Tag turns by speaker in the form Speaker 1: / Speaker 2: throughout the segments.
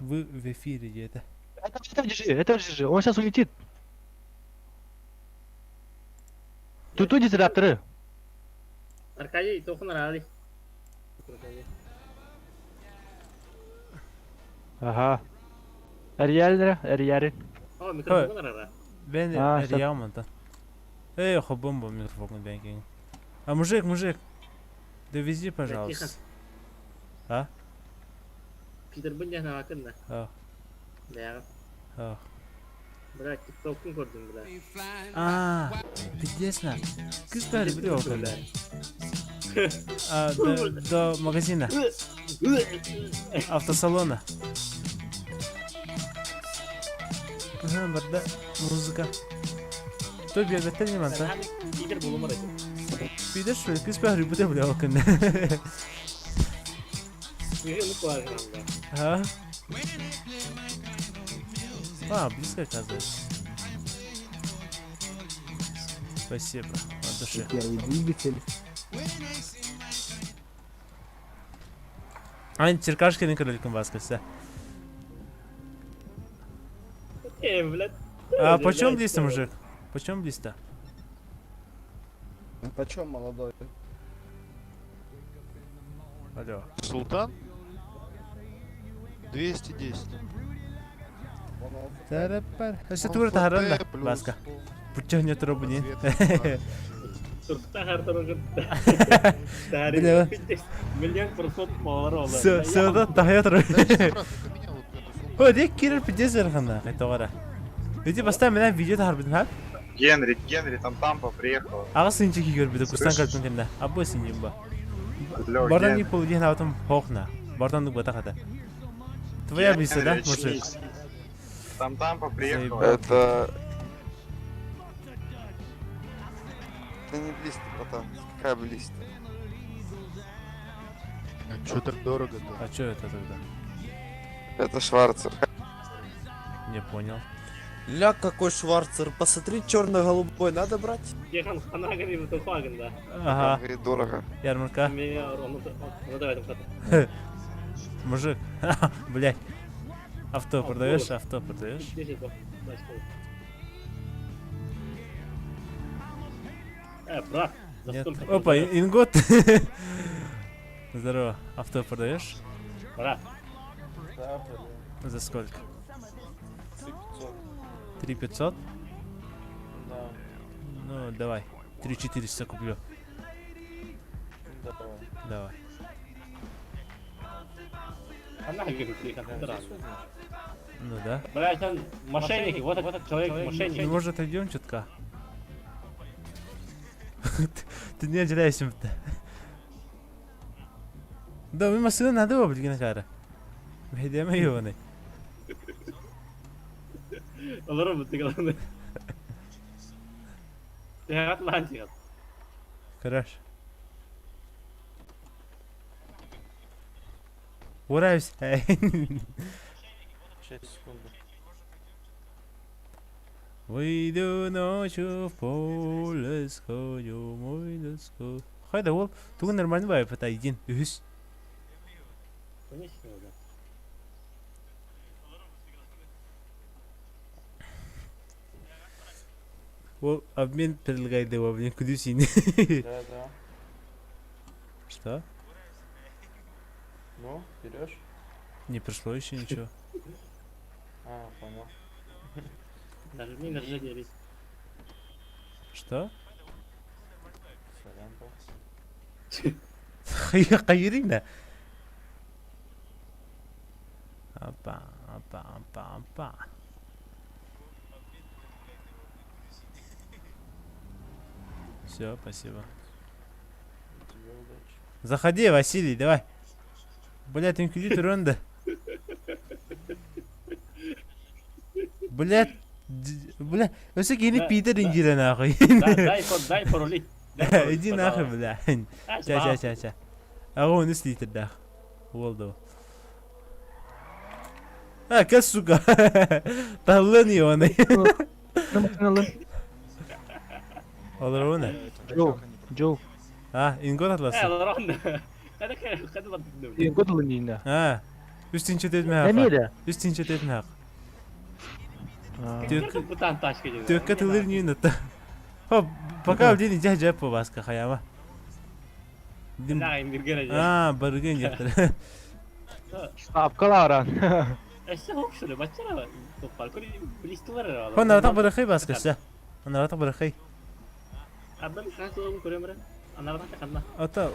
Speaker 1: Вы в эфире диэтэ.
Speaker 2: Это, это держи, это держи, он сейчас улетит. Тут тут дизрапторы.
Speaker 3: Аркадий, тоқын арали.
Speaker 2: Ага. Эрийэллэрэ, эрийээри.
Speaker 3: О, микрофон арара.
Speaker 1: Бен
Speaker 2: А,
Speaker 1: эрийэҕим онтон. Эй, хоббом бу микрофон бэнкиҥ. А мужик, мужик, довези, пожалуйста. А?
Speaker 3: Питербын диэн аҕакын да.
Speaker 1: А.
Speaker 3: Бэйэҕин.
Speaker 1: А.
Speaker 3: Бля, тиктоккун көрдүм, бля.
Speaker 1: А, пиздец на. Кыз бәрі біле ол А, до, до магазина. Автосалона. Ага, барда музыка. То биэрбэттэр не манта.
Speaker 3: Питер булумар этим.
Speaker 1: Питер что ли? Кыз бәрі біле біле ол күнде. А? А, близко оказывается. Спасибо, от души.
Speaker 2: Первый двигатель.
Speaker 1: Ань, Черкашкин кроликом баскался.
Speaker 3: Э, блядь.
Speaker 1: А почем близко, мужик? Почем близко?
Speaker 4: Почем молодой?
Speaker 1: Алло.
Speaker 5: Султан? 210.
Speaker 1: Тарапар. Өссө тугур таһаран да, Баска. Пучча не турабын. Бля.
Speaker 3: Миллион просот повар
Speaker 1: Все, все, да, тахая турар. О, дек кирер пиздец эрхана, кайтогара. Иди поставь меня видео таһарбытын ха?
Speaker 6: Генри, Генри, там Тампа приехала.
Speaker 1: Аҕа сынчы ки көрбүтэ кустан кэлтин кэннэ. Абы синьим ба. Бардан не полудень на этом хохна. Бардан бата хата. Твоя близко, да, мужик?
Speaker 6: Там Тампа приехала.
Speaker 7: Это... Это не близко, братан. Какая близко?
Speaker 5: А чё так дорого-то?
Speaker 1: А чё это тогда?
Speaker 7: Это Шварцер.
Speaker 1: Не понял.
Speaker 8: Ля, какой Шварцер. Посмотри, черно-голубой надо брать?
Speaker 1: Ага.
Speaker 7: Говорит, дорого.
Speaker 1: Ярмарка. Мужик, блядь. Авто продаешь, авто продаешь?
Speaker 3: Э, брат, за
Speaker 1: Нет.
Speaker 3: сколько
Speaker 1: Опа, ингот. Здорово. Авто продаешь?
Speaker 3: Брат.
Speaker 4: Да, продаю.
Speaker 1: За сколько?
Speaker 4: 3500.
Speaker 1: 3500?
Speaker 4: Да.
Speaker 1: Ну, давай. 3400 куплю.
Speaker 4: Давай.
Speaker 1: Давай. Ну да.
Speaker 3: Блядь, он мошенники, вот этот человек мошенник.
Speaker 1: Ну, может, отойдем чутка? Ты не отделяйся-то. Да, мы машину надо было, блин, кара. Бейдеме ёбаный.
Speaker 3: Олору бутты главное. Ты
Speaker 1: Хорошо. Ураюсь.
Speaker 4: Сейчас, секунду.
Speaker 1: Выйду ночью в поле, сходю мой доску. Хайда ол, тугун нормально бай, пота един, үһүс.
Speaker 3: Конечно, да.
Speaker 1: Ол обмен предлагает его, блин, кудюсин.
Speaker 4: Да, да.
Speaker 1: Что?
Speaker 4: Ну, берешь?
Speaker 1: Не пришло еще ничего.
Speaker 4: А, понял.
Speaker 3: Нажми, нажми, делись.
Speaker 1: Что?
Speaker 4: Сорян, бро.
Speaker 1: Хайрина. Опа, опа, опа, опа. Все, спасибо.
Speaker 4: Тебе удачи.
Speaker 1: Заходи, Василий, давай. Блять, инквизитор Ронда. Блять, бля, өсө кини Питер индире нахуй.
Speaker 3: Дай, дай порулить.
Speaker 1: Иди нахуй, бля. Ча, ча, ча, ча. Ага, он литр да. Уолду. А, ка сука. Таллын ионы. Олар оны.
Speaker 2: Джо, Джо.
Speaker 1: А, ингот атласы.
Speaker 3: Э, олар оны. Қайда қайда
Speaker 2: Ингот лынина.
Speaker 1: А. Үс тинче дедме
Speaker 2: Эмиэ да?
Speaker 1: Үс тинче дедме
Speaker 3: Бутан тачка диэн.
Speaker 1: Түөккэ тылыр ньүүн ытта. Хоп, пока дин ижа жап по баска хаяма. Дим. А, барыгын жактыр.
Speaker 2: Ставкаларан.
Speaker 3: Өссө хокшулы баччара топпар көр блистулар.
Speaker 1: Хон ата барыхый баскасы. Ана барыхый.
Speaker 3: Абдан хасылым көрөмрө. Анардан ханна.
Speaker 1: Ата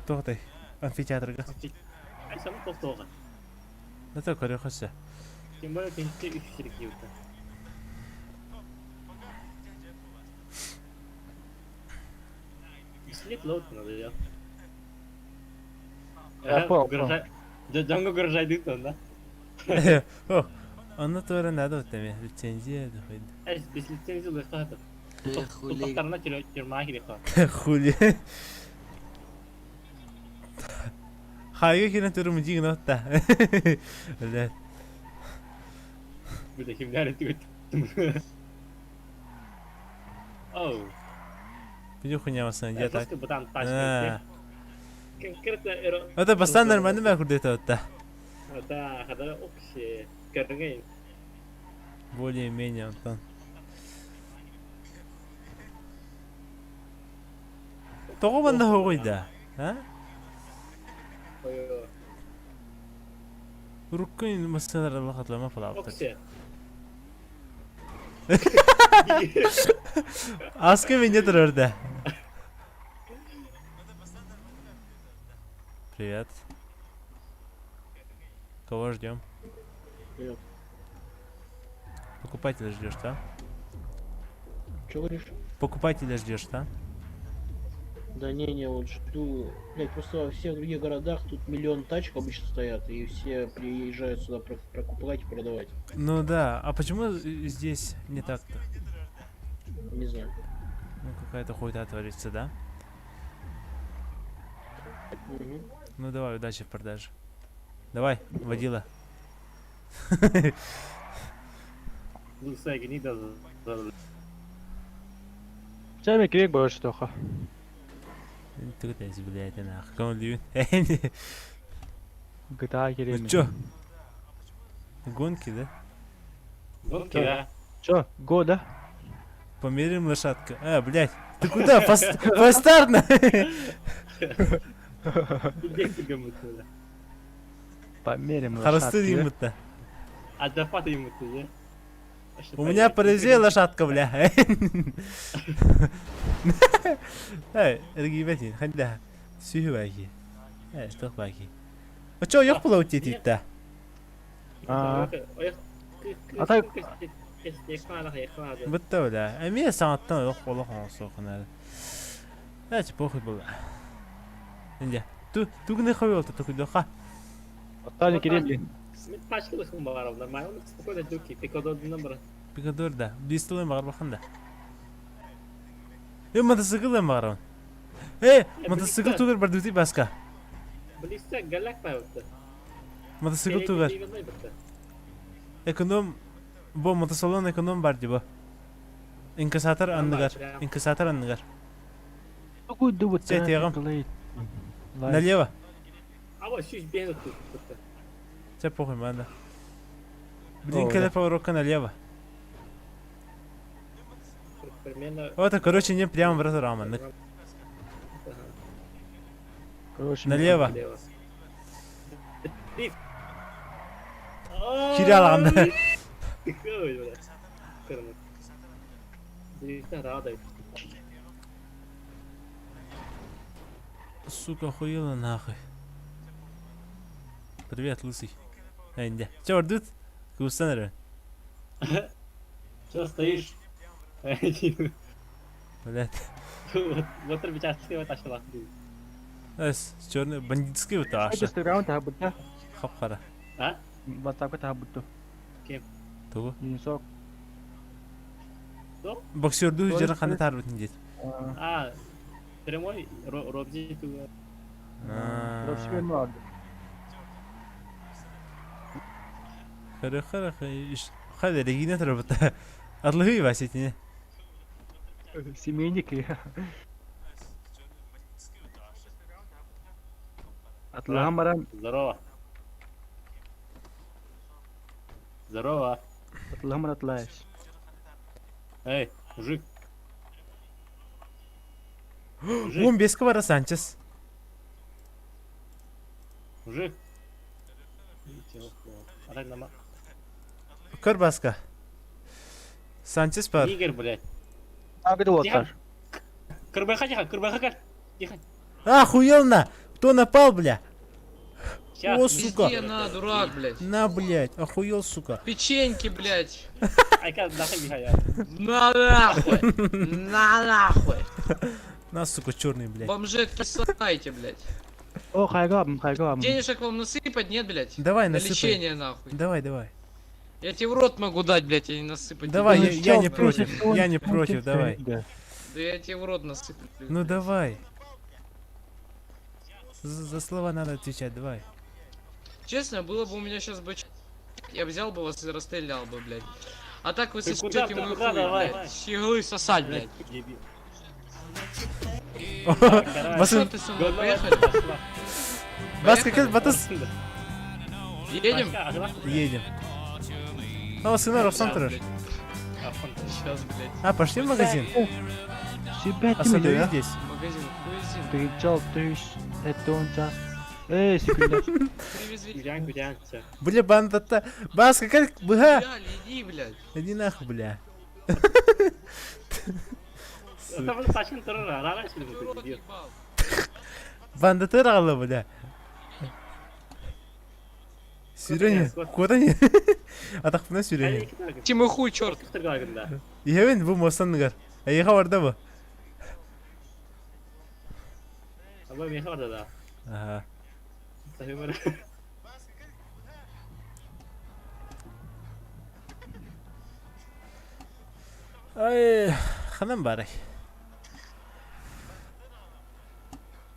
Speaker 1: тоқтай. Амфитеатрга.
Speaker 3: Ай сама тоқтоға.
Speaker 1: Ата көрө хөсө.
Speaker 3: Тем более тенче үч кишилик жибитте. Бискилет лоут надо я.
Speaker 2: Я понял.
Speaker 3: Джанго угрожает да?
Speaker 1: О, Онно туора надо вот эми лицензия дохуй.
Speaker 3: Эс без лицензии лыхта.
Speaker 8: Хули.
Speaker 3: Тоқтарына тюрьма керек.
Speaker 1: Хули. Хайга кирен туру мужик нотта. Блядь.
Speaker 3: Бля, химнәр түгел. Оу.
Speaker 1: Видео хуйня басан я так.
Speaker 3: Просто бутан тачка. Конкретно эро.
Speaker 1: Это бастан нормально мә күрдет отта.
Speaker 3: Да, хада окше. Көргән.
Speaker 1: Более-менее Антон. Тоҕо манна хоҕуйда? А?
Speaker 3: Ой.
Speaker 1: Уруккун массалар Аллах атлама фалаптар.
Speaker 3: Окше.
Speaker 1: Аска меня турарда. Привет. Кого ждем?
Speaker 9: Привет.
Speaker 1: Покупателя ждешь, да?
Speaker 9: Че говоришь?
Speaker 1: Покупателя ждешь, да?
Speaker 9: Да не, не, вот жду. Блять, просто во всех других городах тут миллион тачек обычно стоят, и все приезжают сюда прокупать и продавать.
Speaker 1: Ну да, а почему здесь не так-то?
Speaker 9: Не знаю.
Speaker 1: Ну какая-то хуйта творится, да?
Speaker 9: Мгм.
Speaker 1: Ну давай, удачи в продаже. Давай, водила.
Speaker 3: Лысая гнида.
Speaker 2: Чайми керек больше тоха.
Speaker 1: Ты здесь, блядь, нахуй. Кому лью?
Speaker 2: GTA керек.
Speaker 1: Ну чё? Гонки, да?
Speaker 3: Гонки, да.
Speaker 2: Чё, го, да?
Speaker 1: Померим лошадку. А, блядь. Ты куда? Фастарно!
Speaker 2: Померим
Speaker 1: Холостой
Speaker 2: лошадки.
Speaker 1: ему-то.
Speaker 3: А зафаты ему ты,
Speaker 1: У меня паразит лошадка, бля. Эй, эргибетин, ханда. Сүйі бәки. Эй, тоқ бәки. А чё, yok була өтетейді?
Speaker 2: А. А так-
Speaker 1: Бітті, бля. Әме сағаттан yok бола қоңсы Әч, похуй була. Инде. Ту, тугны хой болду, тугны ха.
Speaker 2: Оттали керек, блин.
Speaker 3: Нормально, спокойно дюки, пикадор номер.
Speaker 1: Пикадор да. Бистолын бар бахында. Э, мотоцикл бар. Э, мотоцикл тугар бар дути баска.
Speaker 3: Близко галак пайотты.
Speaker 1: Мотоцикл тугар. Эконом бу мотосалон эконом бар диба. Инкассатор анныгар. Инкассатор анныгар.
Speaker 2: Какой дубы
Speaker 1: Сет ягым. Налево.
Speaker 3: А вот чуть бегают тут.
Speaker 1: Все похуй, манда. Блин, когда поворотка налево.
Speaker 3: Примерно.
Speaker 1: Вот, короче, не прямо в Раман.
Speaker 2: Короче,
Speaker 1: Налево.
Speaker 3: Налево.
Speaker 1: Кираланды. Сука, охуела нахуй. Привет, лысый. Энди. Чё, ждут? Кустанеры.
Speaker 3: Чё стоишь?
Speaker 1: Блядь.
Speaker 3: Вот вот ашылақ.
Speaker 1: Эс, черный бандитский вот аша.
Speaker 2: Инстаграм та бутта.
Speaker 1: Хап-хара.
Speaker 3: А?
Speaker 2: WhatsApp та бутта.
Speaker 3: Кем?
Speaker 1: Тугу.
Speaker 2: Юнисок.
Speaker 1: Боксерду жерин қандай тарбытын дейді.
Speaker 3: А, прямой робзи туга.
Speaker 2: Робси ну
Speaker 1: Хара хара хара регина тарбыта. Атлыгы васетине.
Speaker 2: Семейники. Атлыган баран.
Speaker 3: Здорово. Здорово.
Speaker 2: Атлаһым атлаешь.
Speaker 3: Эй, мужик. Мужик,
Speaker 1: 15-ка бара Санчес.
Speaker 3: мужик.
Speaker 1: Көр Баска. Санчес бар.
Speaker 3: Игорь, блядь.
Speaker 2: Агды уоттар.
Speaker 3: Кырбайха тихо, кырбайха кар. Тихо.
Speaker 1: Охуел на! Кто напал, бля?
Speaker 3: Сейчас.
Speaker 1: О, сука.
Speaker 10: Пизде на, дурак, блядь.
Speaker 1: На, блядь, охуел, сука.
Speaker 10: Печеньки, блядь.
Speaker 3: Айка, нахуй бихай, я.
Speaker 10: На нахуй. На нахуй.
Speaker 1: На, сука, черный, блядь.
Speaker 10: Бомжи откисайте, блядь.
Speaker 2: О, хайгабм, хайгабм.
Speaker 10: Денежек вам насыпать, нет, блядь?
Speaker 1: Давай,
Speaker 10: На
Speaker 1: насыпай.
Speaker 10: лечение, нахуй.
Speaker 1: Давай, давай.
Speaker 10: Я тебе в рот могу дать, блядь, а не насыпать.
Speaker 1: Давай,
Speaker 10: тебе.
Speaker 1: я не против. Я не против, давай.
Speaker 10: Да я тебе в рот насыплю.
Speaker 1: Ну давай. За слова надо отвечать, давай.
Speaker 10: Честно, было бы у меня сейчас бы я взял бы вас и расстрелял бы, блядь. А так вы
Speaker 3: Ты куда,
Speaker 10: сосете
Speaker 3: ты
Speaker 10: мой
Speaker 3: куда
Speaker 10: хуй,
Speaker 3: давай?
Speaker 10: блядь. Щеглы сосать, блядь.
Speaker 3: Дебил.
Speaker 1: Бас-
Speaker 10: Что ты со мной, поехали?
Speaker 1: Баска,
Speaker 10: Поехали?
Speaker 1: кел, батыс.
Speaker 10: Едем?
Speaker 1: Едем. О, сына, Ровсан
Speaker 10: Сейчас,
Speaker 1: турар.
Speaker 10: блядь. Сейчас, блядь.
Speaker 1: А, пошли в магазин.
Speaker 2: Себя
Speaker 1: Останови здесь.
Speaker 10: Магазин, хуй
Speaker 2: Кричал ты это он час. Эй, секунду.
Speaker 10: Привезли.
Speaker 3: Гудян, гудян, все.
Speaker 1: Бля, банда-то. Баска, как, бга.
Speaker 10: Бля, иди, блядь.
Speaker 1: Иди нахуй, бля.
Speaker 3: Сачин турар, рара
Speaker 10: Ты рот ебал.
Speaker 1: Банда тырала, бля. Сюрени, куда не? Атақпына сюрени.
Speaker 10: Ти мой хуй, черт.
Speaker 1: Иһэбин бу муостанныгар. Эйиэхэ барда бу. Аха. Ай, ханан баарай.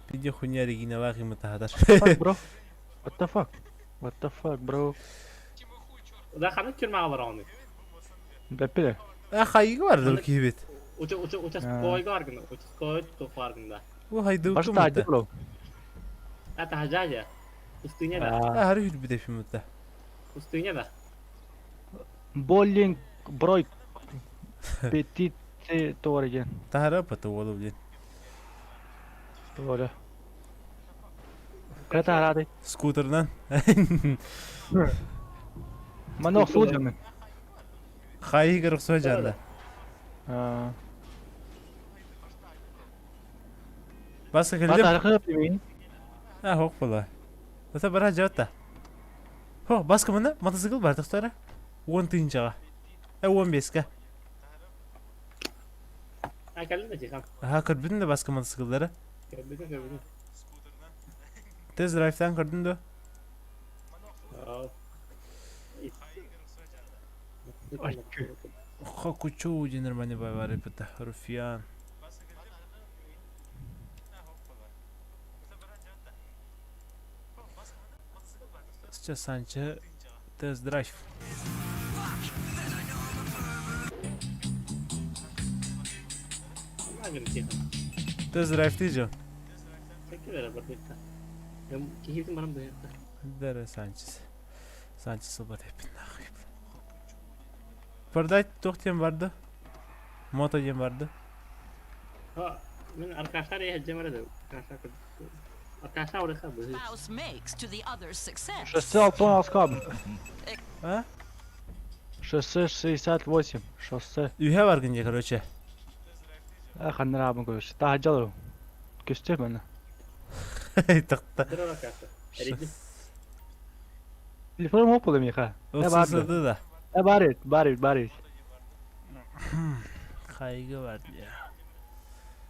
Speaker 1: Видео хуйня оригиналаах имытаһатар.
Speaker 2: Fuck, bro. What the fuck? What the fuck, bro?
Speaker 3: Да ханын тюрьмаға бар оны.
Speaker 2: Бэппиле.
Speaker 1: А хайыгы бар дыл киһибит.
Speaker 3: Участковойга баргын, участковой тух баргын да.
Speaker 1: Бу хайдыы
Speaker 2: Башта ади, bro.
Speaker 3: Это хажажа. Пустыня да.
Speaker 1: А хары хүрбүт эфимутта.
Speaker 3: Пустыня да.
Speaker 2: Боллинг, брой. Петит торген.
Speaker 1: Тахара пата уолу блин.
Speaker 2: Торе. Ката рады.
Speaker 1: Скутернан.
Speaker 2: Манох судьями.
Speaker 1: Хайыгы рухсуа жанда. Баска
Speaker 2: Бата
Speaker 1: кэллим.
Speaker 2: архы пимин.
Speaker 1: А хок була. Ата бара жаатта. Хо, баска мына мотоцикл бар тохтара. 10 тыынчаға. Э 15-ке.
Speaker 3: А кэллин да тихан.
Speaker 1: Аха көрбүтүн да баска мотоциклдары.
Speaker 3: Көрбүтүм, көрбүтүм.
Speaker 1: Тест драйвтан көрдүн да. Хокучу диэн нормальный бай бар эппитэ. Руфьян. Сейчас Санчо тест драйв. Тест драйв ты же. Дара Санчес. Санчес ылбат эппин нахуй. Продать туох диэн барды. Мото диэн барды.
Speaker 3: Мин аркаштар эһэдьэмэрэ Аркаша ураха быһыы.
Speaker 11: Spouse makes to the other's success.
Speaker 2: Шоссе Алтон Аскаб.
Speaker 1: А?
Speaker 2: Шоссе 68. Шоссе.
Speaker 1: Үһэ баргын дии короче.
Speaker 2: Эх, аннарабын көрүш. Таһа жалу. Көстөр мені.
Speaker 1: Тахта.
Speaker 3: Дара аркаша. Эриди.
Speaker 2: Телефон оп миха. Э, бар.
Speaker 1: Отсусады да.
Speaker 2: Э, бар, бар, бар.
Speaker 1: Хайгы бар дии.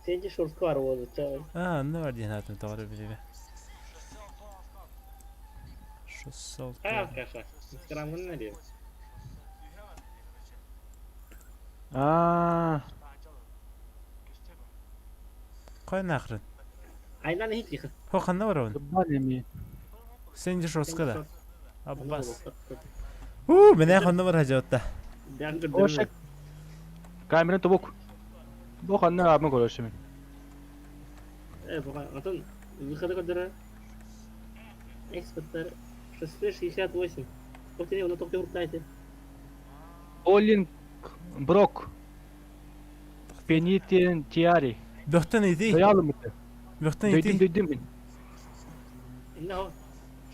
Speaker 3: Сенчи шортка бар болду.
Speaker 1: А, онно бар диэн аатын тоҕо эрэ билибэ. Шоссе
Speaker 3: Хай
Speaker 1: Алтон.
Speaker 3: аркаша. Инстаграмгын нэрий.
Speaker 2: А,
Speaker 1: Кой нахрен?
Speaker 3: Айнан хит тиха.
Speaker 1: Хо ханна барабын?
Speaker 2: Дубани
Speaker 1: Сенди шорска да. Аббас. У, менә ханна бар хажатта.
Speaker 2: Ошек. Камера тобок. Бу ханна абын көрүш мин.
Speaker 3: Э, буга атын выхода көдөрө. Экспорттар 668. Токтене, оны токте уртайте.
Speaker 2: Олин Брок. Пенитенциарий.
Speaker 1: Бөхтөн ити.
Speaker 2: Дайалым это.
Speaker 1: Бөхтөн
Speaker 2: Дөйдүм
Speaker 1: ити.
Speaker 2: дөйдүм мин.
Speaker 3: Инна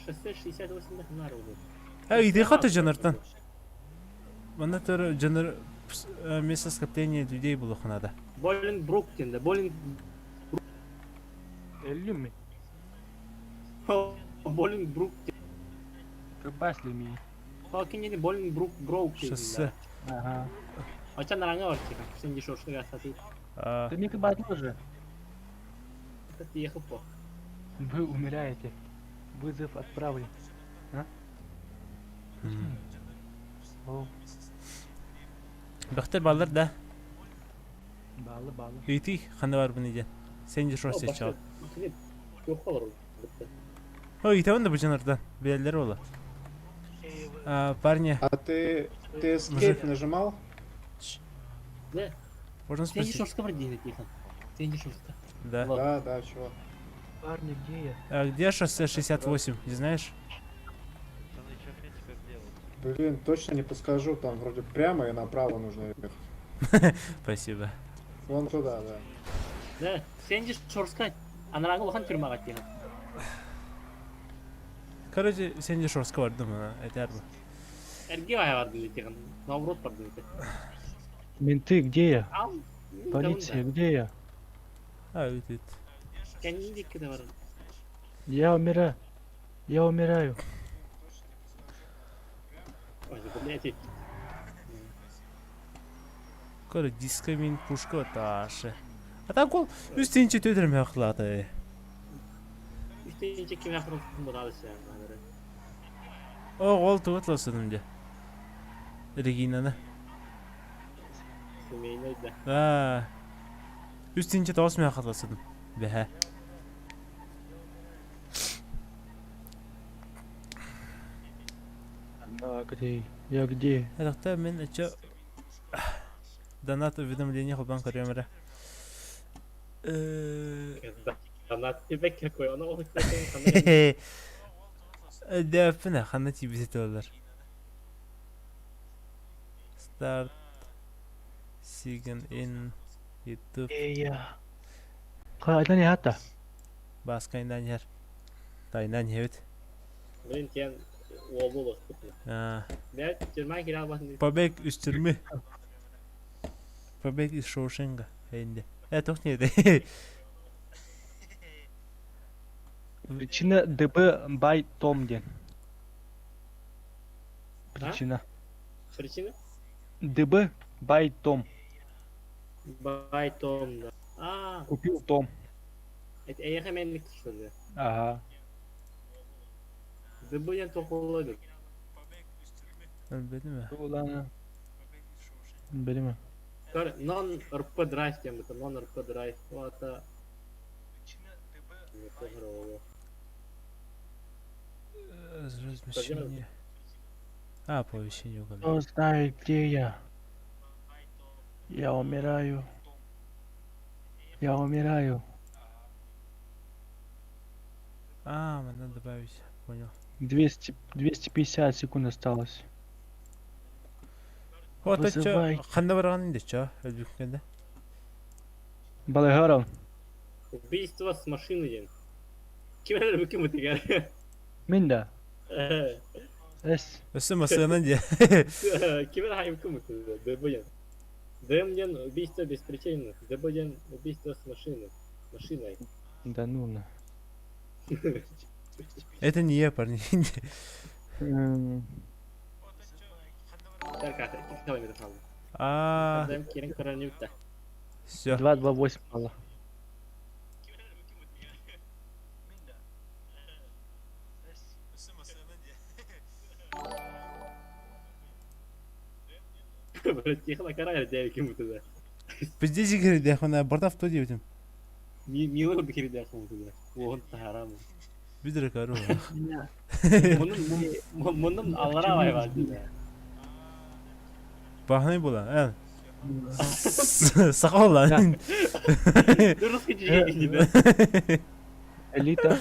Speaker 3: шоссе 68 народу.
Speaker 1: А иди хата жаныртан. Манна төр жаныр место скопления людей было надо.
Speaker 3: Болин Бруктин, да, Болин
Speaker 2: Өллүм мин.
Speaker 3: Болин Бруктин.
Speaker 2: Кырбасли ми.
Speaker 3: Халкин Болин Брук Броуктин.
Speaker 1: Шоссе.
Speaker 2: Ага.
Speaker 3: Ача наранга бар тихо. Сен дешевший гасаты.
Speaker 1: А,
Speaker 2: Ты мне кырбасли уже.
Speaker 3: Ты ехал по.
Speaker 2: Вы умираете. Вызов отправлен. А? О,
Speaker 1: Бөхтөр баллар да.
Speaker 2: баалы баалы.
Speaker 1: Ити ханна бар буны ден. Сен же шоссе чал.
Speaker 3: Yok
Speaker 1: О, итебен да бу жанырдан. Билелер ола. А, парни,
Speaker 12: А ты, ты
Speaker 1: Мужик.
Speaker 12: Escape нажимал?
Speaker 3: Да.
Speaker 1: можно
Speaker 3: Сен
Speaker 1: спросить?
Speaker 3: дешевший бар дейін тихо. Сен дешевший.
Speaker 1: Да.
Speaker 12: Да, да, чего?
Speaker 2: Парни, где я?
Speaker 1: А где шоссе 68, не знаешь?
Speaker 12: Блин, точно не подскажу, там вроде прямо и направо нужно ехать.
Speaker 1: Спасибо.
Speaker 12: Вон туда, да.
Speaker 3: Да. Сен дешевший. Анаранга улахан тюрьмага тихо.
Speaker 1: Короче, сен же шорска бар думаю, это арба.
Speaker 3: Эрге бар дейін тихо. Наоборот бар дейін.
Speaker 2: Менты, где я?
Speaker 3: Ал.
Speaker 2: Полиция, где я?
Speaker 1: А, это.
Speaker 3: Кәнин дикке бар.
Speaker 2: Я умираю. Я умираю.
Speaker 3: Ой, блядь.
Speaker 1: Короче, диско мин пушка ташы. А так ол үстінче төдірме ақылады.
Speaker 3: Үстінче ким яқырын болады сен.
Speaker 1: О, ол туғытласыным де. Регинаны.
Speaker 3: Семейный да.
Speaker 1: А. Үстінче тоғыз мен ақыласыдым. Бәһә.
Speaker 2: А, где? Я где?
Speaker 1: Әліқта мен әче донат уведомление холбан көрөмөрө.
Speaker 3: Донат тебе какой? Оны ол
Speaker 1: Дэппин ханна тибисет олар. Start Sign in YouTube
Speaker 2: Где я? Қайдан хата?
Speaker 1: баскайдан ер. Тайнан хебит.
Speaker 3: Мен тен обол
Speaker 1: А,
Speaker 3: Блядь, тюрьма кире албатын.
Speaker 1: Побег из тюрьмы. Побег из Шоушенга. Энди. Э, тоқ не еді.
Speaker 2: Причина ДБ бай Том ден. Причина.
Speaker 3: Причина?
Speaker 2: ДБ бай Том.
Speaker 3: Бай Том, да. А,
Speaker 2: Купил Том.
Speaker 3: это эйхе менлик что ли?
Speaker 2: Ага.
Speaker 3: ДБ тоқулады.
Speaker 1: Білмедім бе?
Speaker 2: Улан. Білме.
Speaker 3: Нон РП драйв тем это нон РП драйв. Это.
Speaker 1: Размещение. А, оповещение угадал.
Speaker 2: Кто знает, где я? Я умираю. Я умираю.
Speaker 1: А, надо добавить. Понял.
Speaker 2: 200, 250 секунд осталось.
Speaker 1: Вот это
Speaker 2: Вызывай.
Speaker 1: ханда барған инде чё? Өзбеккенде.
Speaker 2: Балайгаров.
Speaker 3: Убийство с машины ден. Ким әлі бүкім өтігер?
Speaker 2: Мен да. С.
Speaker 1: Өсі масынан де.
Speaker 3: Ким әлі хайым кім өтігер? ДБ ден. ДМ ден убийство без причины. ДБ ден убийство с машины. Машиной.
Speaker 2: Да ну на.
Speaker 1: Это не я, парни.
Speaker 2: М,
Speaker 3: Так, а, 2 километр қалды.
Speaker 1: А,
Speaker 3: Адам керен көрініп та.
Speaker 1: все.
Speaker 2: 2,28 балла.
Speaker 3: Блядь, тихо карай, дәй кім өтіді.
Speaker 1: Бізде жігер де хона бардав то деп
Speaker 3: Милы бір кере дәй кім өтіді. Оғын тахарам.
Speaker 1: Бидер кару.
Speaker 3: Мұның мұның аллара бай бар дейді.
Speaker 1: Бахны була. Ә. Сақал
Speaker 3: Дұрыс кетіп дейді.
Speaker 2: Элита.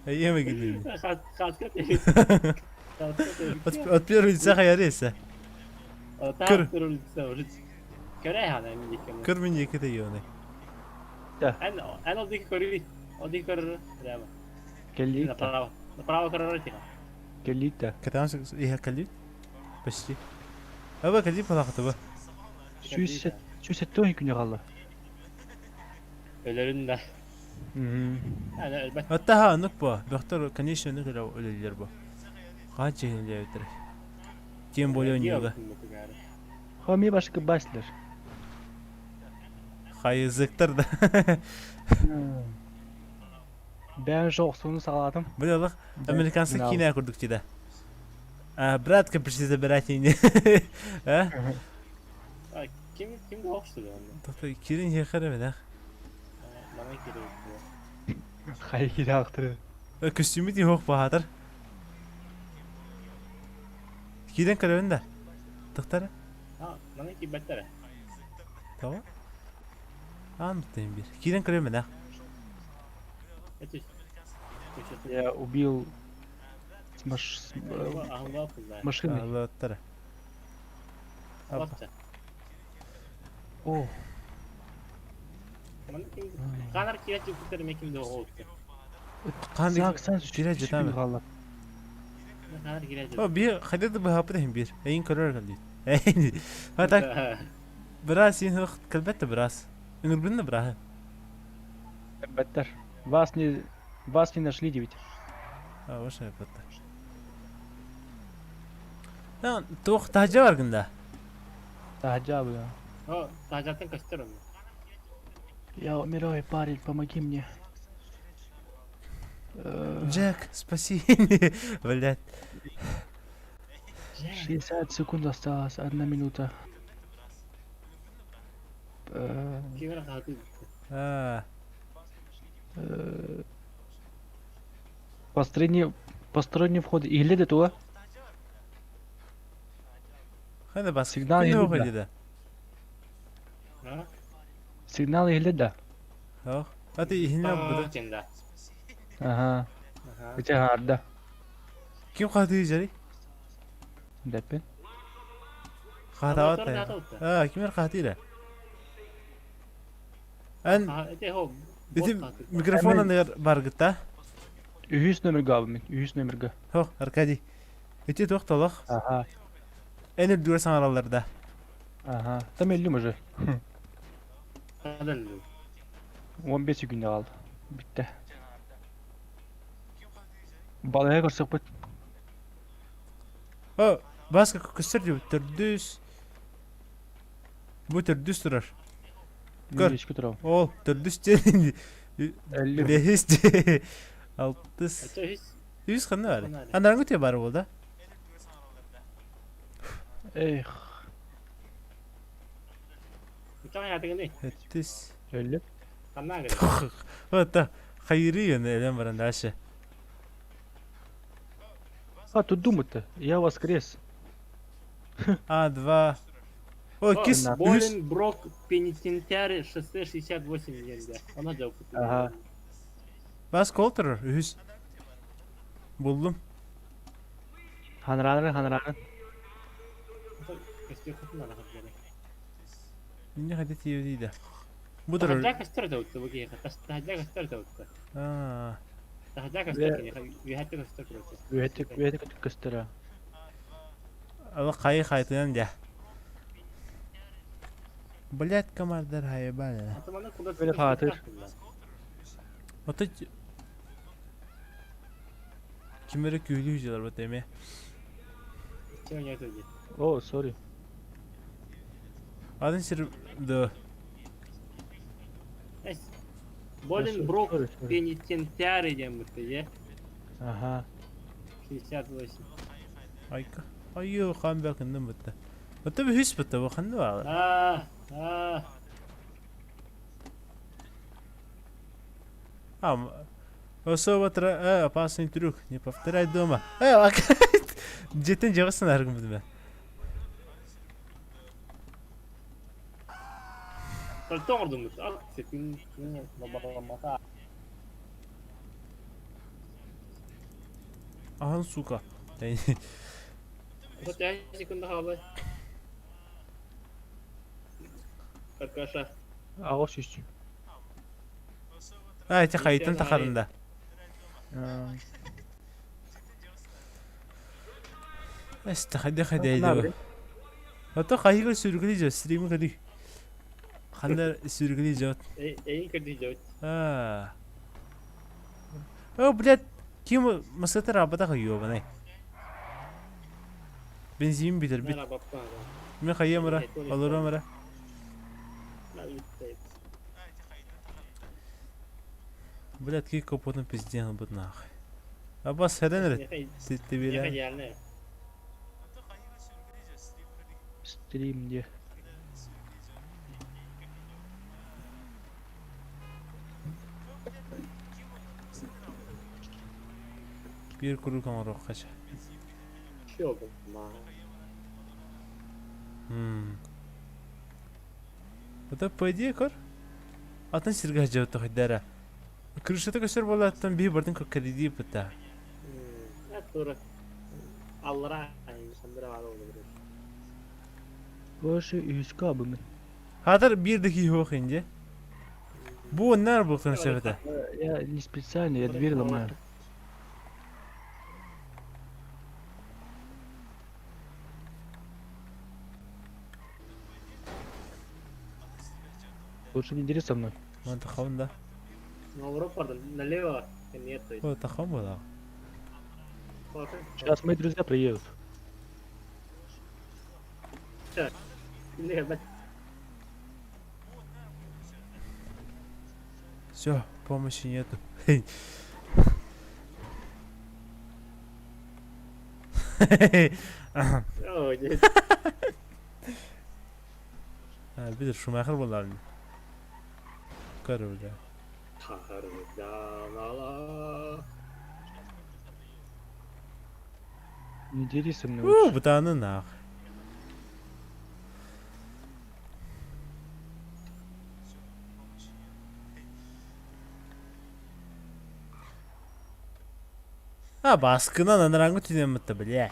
Speaker 1: Еме гидин.
Speaker 3: Хатка
Speaker 1: От первого лица хаярыса. Көр.
Speaker 3: Көрө хана мин диккем.
Speaker 1: Көр мин диэки тэйиэҕинэй.
Speaker 3: Эн эн ол диэки көрүй. Ол диэки көрөр прямо.
Speaker 2: Кэллиит.
Speaker 3: Направо. Направо көрөр тихо.
Speaker 2: Кэллиит да.
Speaker 1: Кэтэн иһэ кэллиит. Почти. Аба кэллиит балаҕатыба.
Speaker 2: 170 күнү хаалла.
Speaker 3: Өлөрүн да.
Speaker 1: Оттаха оннук бо. Бөхтөр конечно оннук өлөллөр бо. Хаан чиһинилээбиттэр. Тем более онньууга.
Speaker 2: Хоми башкы баслер.
Speaker 1: Хайызыктар да.
Speaker 2: Бэйэм жоқсуну саҕалаатым.
Speaker 1: Били олох американский кино курдук тида. А, братка пришли забирать меня. А?
Speaker 3: Ким ким охсу онно?
Speaker 1: Тоқта кирин хехер эбинах.
Speaker 3: Мана кирин.
Speaker 2: Хайы кире
Speaker 1: Көстүүмү ти хоқ баһатар. Кирен көрөбүн да. Тохтара.
Speaker 3: А, мана кибеттер.
Speaker 1: Tamam. Anlatayım bir. Кирен көрөбүн ах.
Speaker 2: Я убил с маш... с машиной.
Speaker 1: Аллаттара.
Speaker 2: О.
Speaker 3: Канар кирет жүктер мекимде оғылыпты.
Speaker 1: Қан
Speaker 2: кирет
Speaker 1: жетами.
Speaker 3: Канар кирет.
Speaker 1: О, бир хайда быһапы дehин бир. Эйин көрөр калдит. А так Біраз сен кілбетті біраз. Үңірбінні біраз.
Speaker 2: Беттер. Вас не вас не нашли ведь.
Speaker 1: А, оша бетті. Туох тахжа бар гында.
Speaker 2: Тахжа бля.
Speaker 3: О, тахжаттан көстөр оны.
Speaker 2: Я умираю, парень, помоги мне.
Speaker 1: Джек, спаси. Блядь.
Speaker 2: 60 секунд осталось, одна минута.
Speaker 1: А.
Speaker 2: Посторонний, посторонний вход. Или де тула?
Speaker 1: Хана бас.
Speaker 2: Сигнал
Speaker 1: или да.
Speaker 2: Сигнал или да.
Speaker 1: Ох. А ты ихне буду.
Speaker 2: Ага. Где арда?
Speaker 1: Ким хаты жари?
Speaker 2: Деппин.
Speaker 1: Хатават. А, кимер хатыра? Эн Ити микрофон аныгар баргыта.
Speaker 2: Үһүс номерга абы мин, үһүс номерга.
Speaker 1: Хох, Аркадий. Ити туох толох.
Speaker 2: Ага.
Speaker 1: Эн үрдүгэр саҥараллар да.
Speaker 2: Ага. Там өллүм уже. 15 секунд қалды. Бітті. Балая көрсек бұт.
Speaker 1: О, баска көстөр деп төрдүс. Бу төрдүс турар. Көр. Ол, төрдүс ден. Бехис де. Алтыс. Үс қанды бар. Андарың өте бар болды.
Speaker 2: Эх.
Speaker 1: Өттүс.
Speaker 2: Өллү.
Speaker 1: Вот хайры элем баран дальше.
Speaker 2: А, тут думать-то. Я воскрес.
Speaker 1: А, два. О, кис.
Speaker 3: Болен Брок Пенитентяри шоссе 68 енде. Она да
Speaker 2: Ага.
Speaker 1: Бас колтер, үс. Булдум.
Speaker 2: Ханраны, ханраны.
Speaker 1: Не хотите ее Бу турар.
Speaker 3: Тахажа көстөр да утты бу киһи. Тахажа көстөр да утты.
Speaker 1: Аа.
Speaker 3: Тахажа көстөр кини. Үһәтте көстөр короче.
Speaker 2: Үһәтте үһәтте көстөр.
Speaker 1: Ала кайы кайтынан да. Блять, комардар хайбан.
Speaker 2: Били хаатыр.
Speaker 1: Ото кимере күүлүү жылар бу теме.
Speaker 2: О, сори.
Speaker 1: Адын сир да.
Speaker 3: Болен Брок Пенитентяри диэн бутты, е?
Speaker 2: Ага.
Speaker 3: 68.
Speaker 1: Айка. Айы хан бакынным бутты. Бутты бу хүс бутты бу ханны бар.
Speaker 3: А, а.
Speaker 1: А, особо тра, опасный трюк, не повторяй дома. Жеттен жабасын аргын бутты.
Speaker 3: Тоңордум бутты. Ал, сетин, бабаламата.
Speaker 1: Ахан сука.
Speaker 3: 5 секунда қалды. Аркаша.
Speaker 2: Аҕыс үс.
Speaker 1: А, эти хайтын тахарында. Эсте хайда хайда иди. Ото хайыгар сүргүлү жо, стримы көрүй. Ханна сүргүлү жо.
Speaker 3: Эйин көрдүй жо.
Speaker 1: А. О, блядь, ким масата рабата ёбаный. Бензин битер бит. Мен хайым ра, алырам ра. Блядь, ки капотын пизден бут нахуй. Абас хәдән рет. Ситте бирә.
Speaker 2: Стрим где?
Speaker 1: Бир куру камарок кача. Это по идее көр. Атын сиргэ жабыта хайдара. Крышата көсөр болаттан бии бардын кредит быта.
Speaker 3: Тура. Аллара сандыра бар oldu.
Speaker 2: Больше үскә абымын.
Speaker 1: Хатыр бир дики yok инде. Бу нар бу кын себете.
Speaker 2: Я не специально, я дверь ломаю. Лучше не дери со мной.
Speaker 1: Ман тахам да.
Speaker 3: Ну, пардон, налево. Нет, то есть.
Speaker 1: О, тахам була.
Speaker 2: Сейчас мои друзья приедут.
Speaker 1: Все, помощи нету. Бидер Шумахер булар. Көр бля.
Speaker 2: Не дери со мной.
Speaker 1: У, бутаны нах. А, баскынан анараңгы түнен мытты, бля.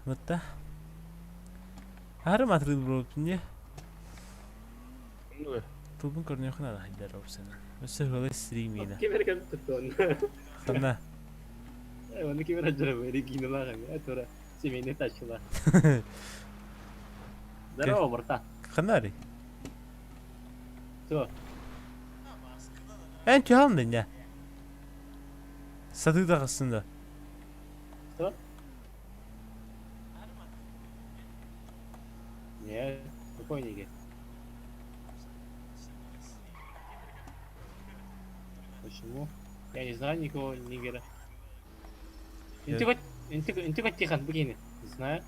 Speaker 1: Мытта. Ары матрыл броп не? Тулбун көрнөхүн ана хайдар опсена. Өсө хылы стримина.
Speaker 3: Кемер кем туттон.
Speaker 1: Хана.
Speaker 3: Оны кемер ажыра оригинал ага. Тура семейный тачила. Здорово, братан.
Speaker 1: Ханари.
Speaker 3: Что?
Speaker 1: Эн түһалын не? Сатыда қасында.
Speaker 3: Что? Нет, какой нигер? Почему? Я не знаю никакого нигера. Интико Тихан, букини. Не знаю.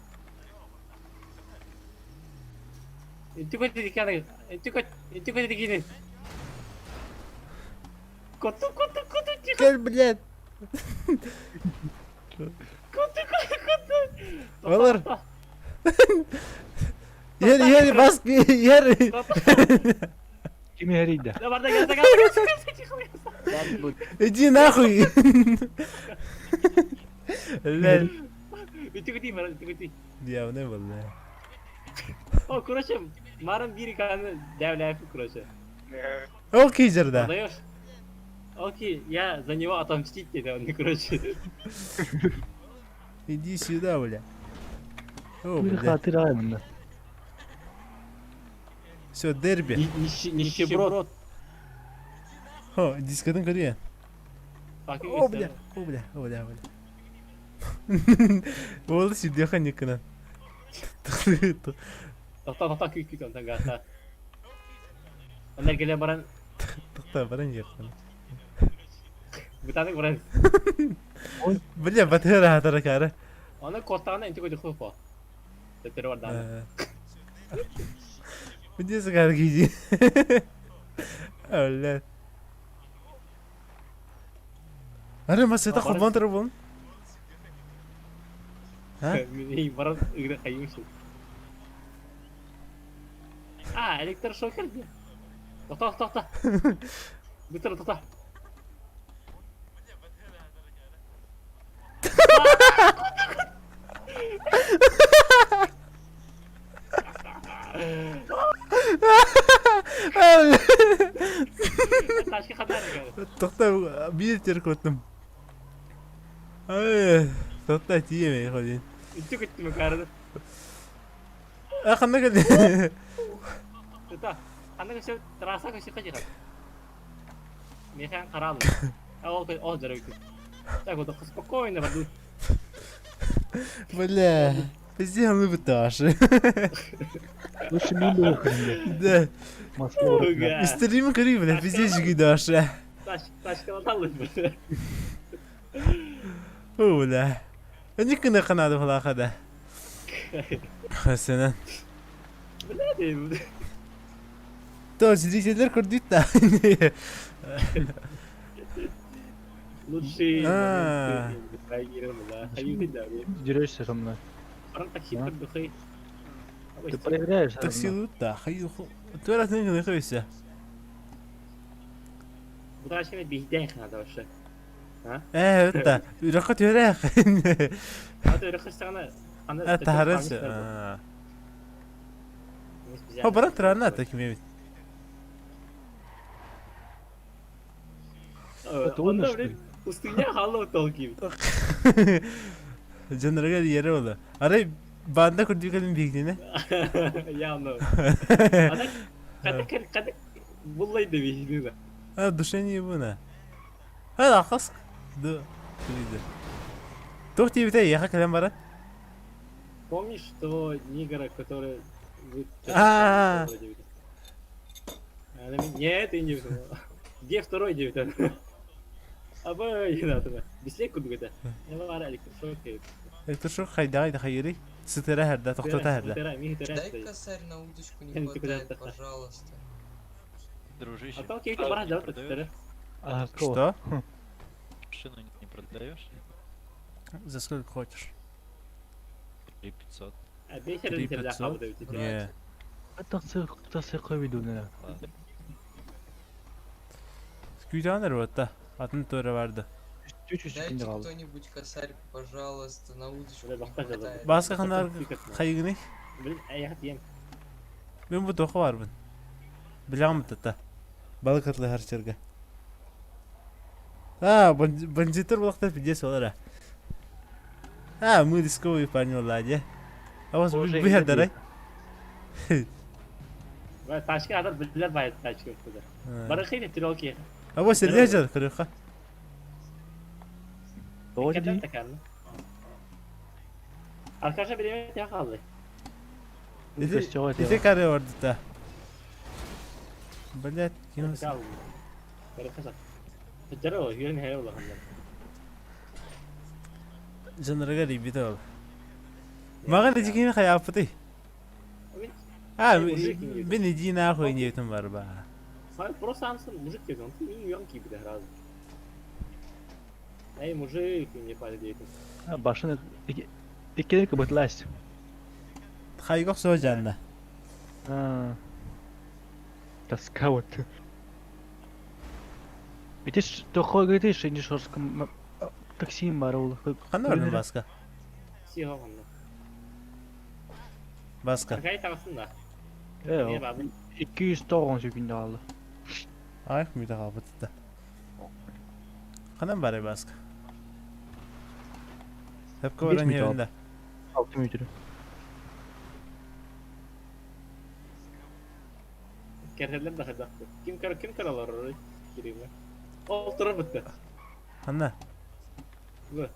Speaker 3: Интико Тихан, интико интико Тихин. Коту, коту, коту, тихо.
Speaker 1: Кел, блядь.
Speaker 3: Коту, коту, коту.
Speaker 1: Олар. Ер, ер, бас, ер.
Speaker 2: Ким ярыйда?
Speaker 1: Иди нахуй. Лел. Я не был,
Speaker 3: О, короче, марам бири каны дәвләфи, короче.
Speaker 1: Ол кейзерда.
Speaker 3: Продаешь? Окей, я за него отомстить тебе, он, короче.
Speaker 1: Иди сюда, бля. О,
Speaker 2: Бир
Speaker 1: бля.
Speaker 2: хатыр аймында.
Speaker 1: Все, дерби.
Speaker 3: Нищеброд.
Speaker 1: О, дискотын көрейін. О, бля, о, бля, о, бля, бля. Ол сидеха никына.
Speaker 3: Тоқта, тоқта, күй, күй, онтан гата. Ондар келе баран,
Speaker 1: Тоқта, баран жақын.
Speaker 3: бутаны баран.
Speaker 1: Бля, батыра хатара кары.
Speaker 3: Оны коттағына интико диху по. Тетері бар даны.
Speaker 1: Где сгар гиди? Бля. Ары масета хобан турбун. А?
Speaker 3: Баран игра хайымшы. А, электрошокер де. Тоқта, тоқта. Бытыр, тоқта.
Speaker 1: Тохта биир тер көттүм. Ай, тохта тиийэмэй ходин.
Speaker 3: Үттү күттүм карады.
Speaker 1: А ханна кэлди?
Speaker 3: Ыта, ханна көсө трасса көсө хажыга. Механ карал. А ол ол жарык. Так вот спокойно барду.
Speaker 1: Бля, пиздец, мы быташи.
Speaker 2: Лучше милю выходи.
Speaker 1: Да.
Speaker 2: Масло.
Speaker 1: Стрим кори, бля, пиздец, гидаша.
Speaker 3: Тачкалаталлы.
Speaker 1: Бля. Никына канады фалахада. Хасана.
Speaker 3: Бля, дейм.
Speaker 1: То, зрительдер көрдүт да.
Speaker 3: Лучший
Speaker 1: А.
Speaker 3: моменты да. Хаюты да.
Speaker 2: Дерешься со мной.
Speaker 3: Баран такси поддухай.
Speaker 2: Ты проверяешь?
Speaker 1: Такси да, хаю. Тура тыңгы хойса.
Speaker 3: Буташкина бихден ханада вообще. А?
Speaker 1: Э, это, үрәккә төрәк.
Speaker 3: А то үрәккә ана.
Speaker 1: А тахарас. Хо баран трана таким бит.
Speaker 3: Это он, блин, пустыня халло толки.
Speaker 1: Жанрага yere oldu. Арай банда көрдүкөлүн бигдине.
Speaker 3: Явно. Ана када када буллай да бигдине.
Speaker 1: А душение буна. Ха ахас. Ду. Виде. Тух тибите яха калам бара.
Speaker 3: Помнишь того нигера, который вы
Speaker 1: А.
Speaker 3: Нет, ты не Где второй девятан? Аба, не надо. Бислек кудгата. Я вара электрошок.
Speaker 1: Электрошок хайда хайда хайри. Сытыра херда, тохтота херда.
Speaker 10: Дай косарь на удочку не хватает, пожалуйста.
Speaker 13: Дружище.
Speaker 3: А то окей, ты брат, да,
Speaker 2: А,
Speaker 1: Что?
Speaker 13: Машину не продаешь?
Speaker 1: За сколько хочешь?
Speaker 13: 3500.
Speaker 3: А
Speaker 1: 3500? Не.
Speaker 2: Тасык видео
Speaker 1: Скүтаныр вот Атын төрі барды.
Speaker 10: Дайте кто-нибудь косарь, пожалуйста, на удочку не хватает.
Speaker 1: Басқа қанар хайгыны?
Speaker 3: Блин, аяқ ем.
Speaker 1: Мен бу тоқы барбын. Білемін тата. Балық атлы харчерге. А, бандиттер булақтар пиздец олар. А, мы рисковые парни ладе. А вас
Speaker 2: Боже,
Speaker 1: вы хердарай?
Speaker 3: Тачка адар билер байт тачка куда. Барахи трелки.
Speaker 1: А вот сердечко, крыха.
Speaker 3: Тоже Arkadaşlar bir yemek ya kaldı.
Speaker 1: Ити кары барды та. Блять, ким Жанрага ребята ол. Маған эти хаяпты. А, мен иди нахуй не там барба.
Speaker 3: Просто ансın мужик diyorsun. Bilmiyorum ki bir de razı. Ey мужик, не пали
Speaker 2: Башын иккелер кыбытлась.
Speaker 1: Хайгох со жанна.
Speaker 2: А. Тоска вот. Видишь, то говоришь, не шорском такси барыл.
Speaker 1: Кандай бардың баска?
Speaker 3: Сига онда.
Speaker 1: Баска.
Speaker 3: Аркай тагысын да.
Speaker 2: Э, 290 секунд алды.
Speaker 1: Ай, мүйтә калып битте. Кандан бары баска? Хөпкө баран yerinde.
Speaker 2: 6 метр.
Speaker 3: Kerhelер да хадакты. Ким кар ким каралар орой? Кириме. Ол турар битте.
Speaker 1: Ханна.
Speaker 3: Бу.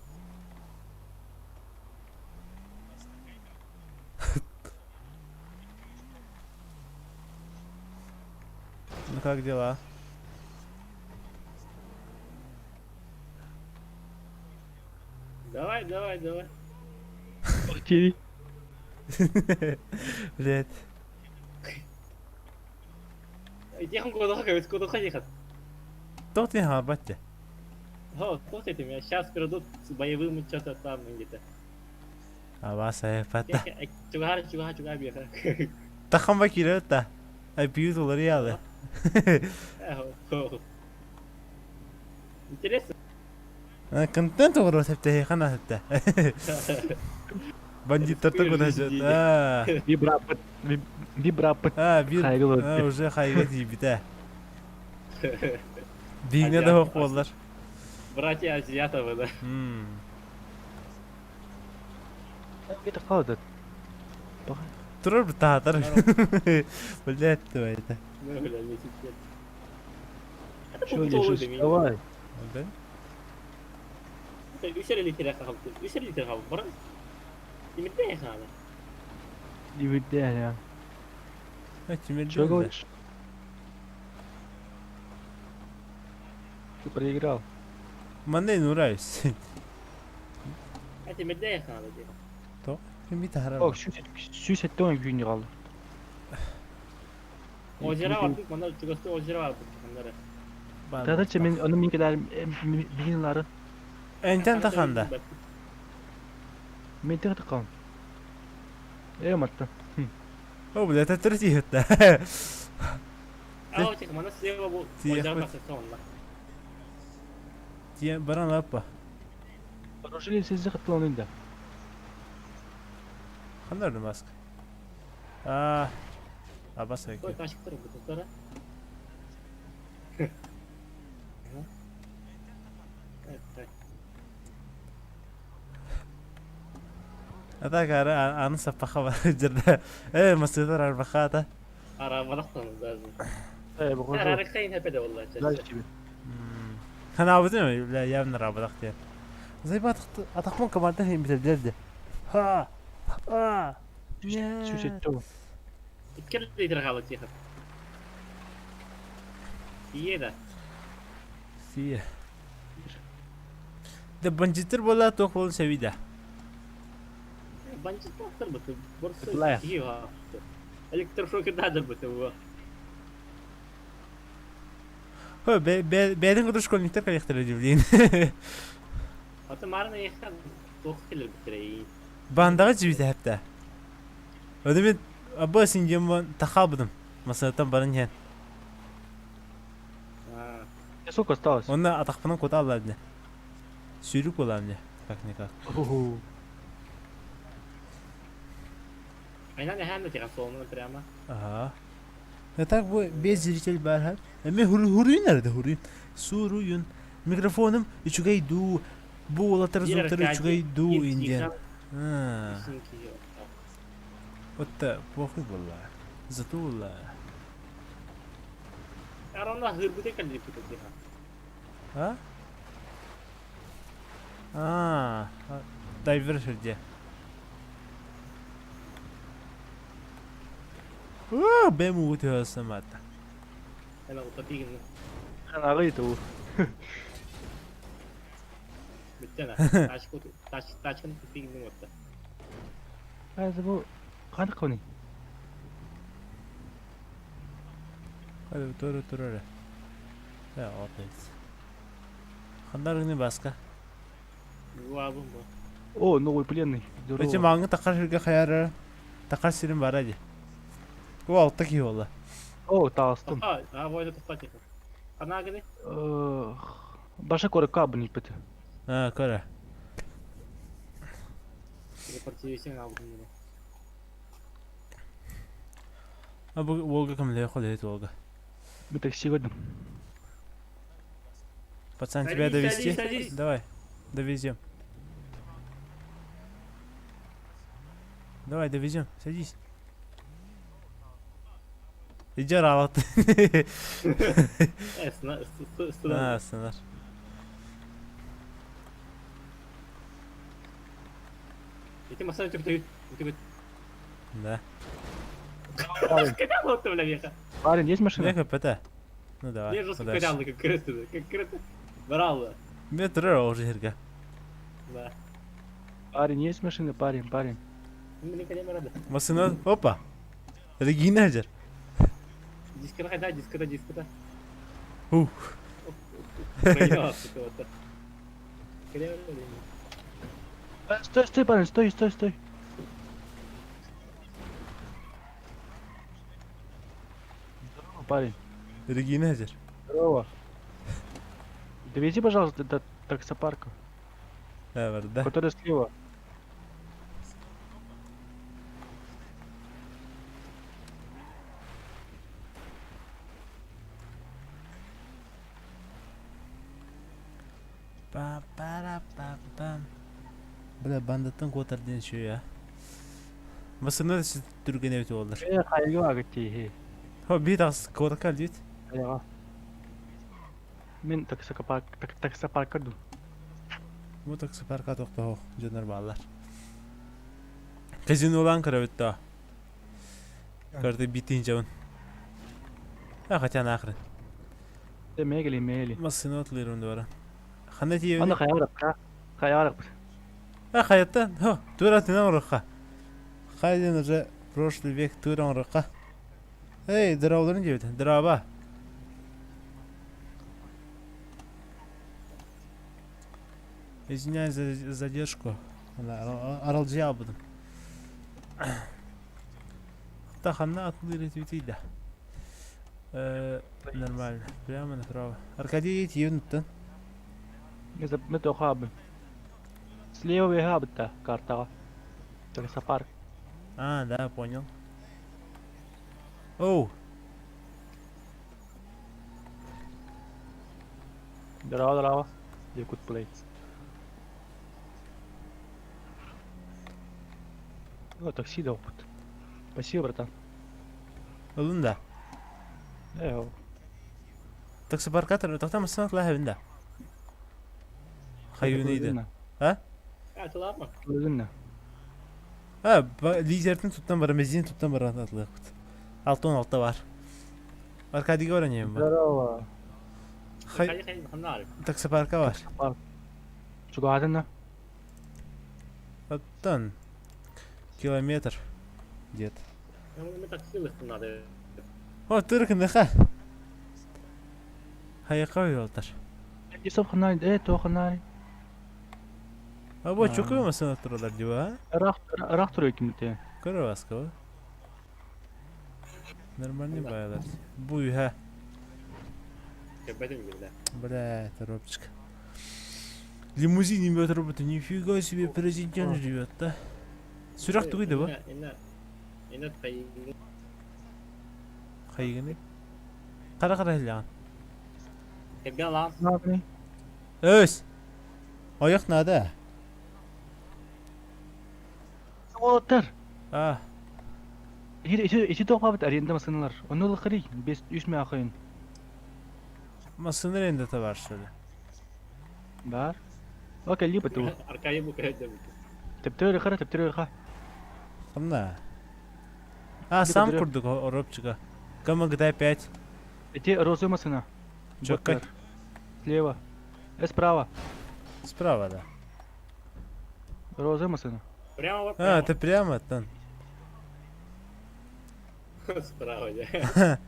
Speaker 1: Ну как дела?
Speaker 3: Давай, давай, давай.
Speaker 2: Окей.
Speaker 1: Блять.
Speaker 3: Иди куда куда куда ехать.
Speaker 1: Тот не харбатте.
Speaker 3: О, слушайте, меня сейчас придут с боевым что-то там где-то.
Speaker 1: А вас пата.
Speaker 3: Чугар, чугар, чугар беха.
Speaker 1: Тахам бакирата. Ай пьют лореалы.
Speaker 3: Интересно.
Speaker 1: Контент угроза хепте хана хепте. Бандиттар куда жет. А.
Speaker 2: Вибрапыт. Вибрапыт.
Speaker 1: А, бир. А, уже хайга дибите. Бииҥҥэ да суох буоллар.
Speaker 3: Братья Азиатовы, да.
Speaker 2: Где-то холодно.
Speaker 1: Турар бытаатар. Блядь, давай это.
Speaker 3: Ну, бля, не сейчас.
Speaker 2: Чё лежишь? Давай.
Speaker 1: Да?
Speaker 3: Үс литр қалды. Үс литр қалды. Бұрын. Тимирде қалды.
Speaker 2: Не я.
Speaker 1: А,
Speaker 2: Чё говоришь? Ты проиграл.
Speaker 1: Манна нураюсь.
Speaker 3: А тимирде қалды.
Speaker 1: То? Ким бит харар.
Speaker 2: Ок, сүүс күн қалды.
Speaker 3: Озера бардык, мана чугасты озера бардык. Хандары.
Speaker 2: Тадача мен оны мен кедер бигинлары.
Speaker 1: Энтен таханда.
Speaker 2: Мен тек тақам. Э, матта.
Speaker 1: О, бля, это третий да.
Speaker 3: А, тих, мана слева бу озера тахса онла.
Speaker 1: Тие баран лаппа.
Speaker 2: Оружие сизди кытлан инде.
Speaker 1: Хандар маск. А. Абас
Speaker 3: Той
Speaker 1: эки.
Speaker 3: ташыктыр бу тутара.
Speaker 1: Ата кара аны саппаха бар жерде. Э, масыдар арбахата.
Speaker 3: Ара балактан даже.
Speaker 2: Э, бу
Speaker 3: Ара кайын хепеде валла.
Speaker 1: Хана абызым, бля, явно рабадак те. Зайбат атакмон команда хем битер Ха. А.
Speaker 2: Сүүс
Speaker 3: Икки литр қалды тихо. Иеда.
Speaker 1: Сия. Да бандиттер бола тоқ болын сәвида.
Speaker 3: Бандит тақтыр бу. Борсы.
Speaker 2: Бля.
Speaker 3: Электрошокер дадыр бу.
Speaker 1: Хо, бәдин кудыр школьниктер коллектор удивлен.
Speaker 3: Аты марына ехан тоқ келер битирей.
Speaker 1: Бандаға жибите хәпта. Öde мен абба синдем тахабыдым. Масалатан барын хен.
Speaker 2: Сколько осталось?
Speaker 1: Онна атақпынан кота алады. Сүйрік боламын как никак.
Speaker 3: Айнан эхен тиған солынан прямо.
Speaker 1: Ага. А так бу без зритель бар ха. Эме хуруйун nerede хуруйун? Суруйун. Микрофоным үчүгэй ду. Бу олатар звуктар үчүгэй ду индиан. А. Вот похуй была. Зато была.
Speaker 3: Аронна хырбыты калли путати.
Speaker 1: А? А, дайвер жерде. Оо, бэм өте асамата.
Speaker 3: Ана утатигин.
Speaker 2: Аны ту.
Speaker 3: Биттена. Тачку тач тачкын тигин отта.
Speaker 2: Азы бу каны кони.
Speaker 1: Hadi тура тура. Я опять. Хандарыгны баска.
Speaker 3: Буабым бу.
Speaker 2: О, новый пленный.
Speaker 1: Эти маңы тақар жерге хаяры. Тақар сирин бар ади. Бу алты ки ола.
Speaker 2: О, тағыстым.
Speaker 3: А, а войда тоқтат тихо. Ана гыны?
Speaker 2: Баша көрі кабы не піті.
Speaker 1: А, көрі.
Speaker 3: Репортивисен алдым.
Speaker 1: А бу Волга кім ле Волга.
Speaker 2: Мен такси көрдім.
Speaker 1: Пацан, тебя
Speaker 3: Садись,
Speaker 1: довести?
Speaker 3: садись, садись.
Speaker 1: Давай, довезем. Давай, довезем, садись. Иди ралат.
Speaker 3: Э,
Speaker 1: А, сынар.
Speaker 3: Ити масана түк түк.
Speaker 1: Да.
Speaker 3: Когда вот бля веха?
Speaker 2: Парень, есть машина?
Speaker 1: Не КПТ. Ну давай.
Speaker 3: Не жестко
Speaker 1: удачи.
Speaker 3: корялы, как крысы, как крысы. Брал.
Speaker 1: Мен тұрар уже жерге.
Speaker 3: Да.
Speaker 2: Парень, есть машина, парень, парень.
Speaker 3: Мне когда рада.
Speaker 1: Машина, опа. Регина жер.
Speaker 3: Дискота, да, дискота, дискота.
Speaker 1: Ух.
Speaker 2: Стой, стой, парень, стой, стой, стой. Здорово, парень.
Speaker 1: Регина жер.
Speaker 2: Здорово. Довези, пожалуйста, до таксопарка,
Speaker 1: Да, бар, да.
Speaker 2: который слева.
Speaker 1: Бля, бандаттан куотар диэн үчүгэй а. Массыына да түргэн эбит буоллар.
Speaker 2: Э, хайга багыт тииһи.
Speaker 1: Хо, бии тахс куотакка диит.
Speaker 2: Хайаҕа. Мин таксопарк таксопарка ду.
Speaker 1: Бу таксопарка тохтоһох дьоннор бааллар. Казинолаан көрөбүт да. Көрдө битин жабын. А хотя нахрен.
Speaker 2: Мегели, мегели.
Speaker 1: Массыына отлырым да бара. Ханна тиийэбин?
Speaker 2: Аны хайа Хайа
Speaker 1: А хайаттан, хо, тура тынан оруха. Хайден уже прошлый век тура оруха. Эй, дырауларын диэбит, дыраба. Извиняюсь за задержку. Аралдьыйа буду. Та ханна атылыр этибитий да. Нормально. Прямо направо. Аркадий тиийэн
Speaker 2: Метохабы. Слева вегабыта картаҕа. Таксопарк.
Speaker 1: А, да, понял. Оу.
Speaker 2: Здорово, здорово. Якут Плей. О, такси дал. Спасибо, братан.
Speaker 1: Ылын да.
Speaker 2: Э,
Speaker 1: Таксопарка тохтам массыына лаһабын да. Хайуныйды. А?
Speaker 2: Ылынна.
Speaker 1: А, лидердин туттан бара, мезин туттан бара атлык. 6-16 бар. Аркадийга баран ем бар.
Speaker 2: Здорово.
Speaker 1: Хай таксопарка бар.
Speaker 2: Чугаһатынна.
Speaker 1: Оттон километр где-то. О, түркүнүха. Хайака уйалтар.
Speaker 2: Исоп ханай, э, то ханай.
Speaker 1: А бу чукуй массыына туралар диба, а?
Speaker 2: Ыраах ыраах турар кимте.
Speaker 1: Көрө баскы. Нормальный байлар. Бу үһэ. Бля, торопчик. Лимузин имеет работу. Нифига себе, президент живет, да? Сүрэх тугуй да бу? Хайыгыны? Кара кара хилляҕын. Өс! Ойох надо.
Speaker 2: Уолаттар.
Speaker 1: А.
Speaker 2: Ити ити ити тоқабыт аренда массыыналар. Ону ылыхырый, бес үс мэ ахайын.
Speaker 1: Массыына арендата бар что ли?
Speaker 2: Бар. Окей, либо ту.
Speaker 3: Аркадий бу кэрэ
Speaker 2: Тептер хара, тептер ха.
Speaker 1: Ханна. А, сам курдук оропчика. Кама GTA 5.
Speaker 2: Эти розовая массына.
Speaker 1: Чё, как?
Speaker 2: Слева. Э, справа.
Speaker 1: Справа, да.
Speaker 2: Розовая массына.
Speaker 3: Прямо,
Speaker 1: А, это прямо там.
Speaker 3: Справа, да.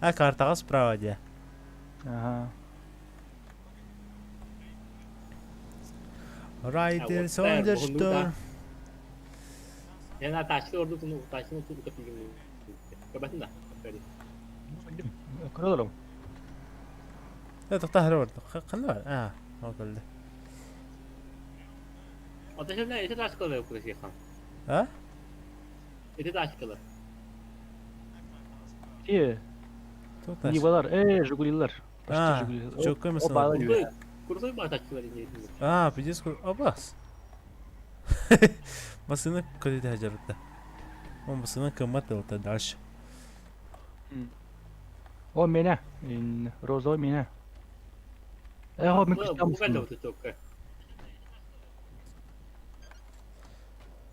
Speaker 1: А, картаҕа справа дии.
Speaker 2: Ага.
Speaker 1: Riders on the storm.
Speaker 3: Я тачка орду туну, тачка ту капигин. Кабатын да.
Speaker 2: Көрөлөрөм.
Speaker 1: Э, тохтоо бар. Ханна бар? А, ол кэллэ.
Speaker 3: Ата эти тачкалар курсихан.
Speaker 1: А?
Speaker 3: Эти тачкалар.
Speaker 2: Э. Нивалар, э, Жигулилар.
Speaker 1: А, чөккөй массына.
Speaker 3: Курсой ба тачкалар не.
Speaker 1: А, пиздец, абас. Массына көтүтэ сылдьарбыта. Ол массына кыммат ылта дальше.
Speaker 2: О, меня. Розовый меня. Э, хо, мен
Speaker 3: Бу кайда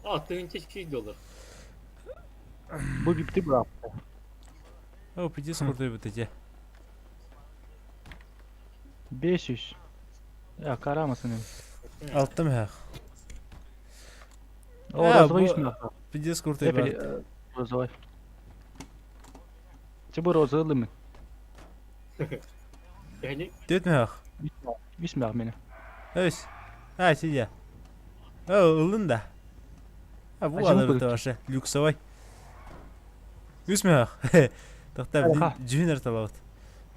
Speaker 3: А, $1200.
Speaker 2: Бу бипти брат.
Speaker 1: О, пиздец крутой вот эти.
Speaker 2: 500. Я кара массыны.
Speaker 1: Алтым хах.
Speaker 2: О, розовый үс
Speaker 1: Пиздец крутой брат.
Speaker 2: Розовый. Тебе розовый мен.
Speaker 1: Төт мэх.
Speaker 2: Үс мэх мені.
Speaker 1: Өс. А, сидя. О, ылын да. А, бу алыр вообще. Люксовой. Үс мэх. Тохта жүнер талабыт.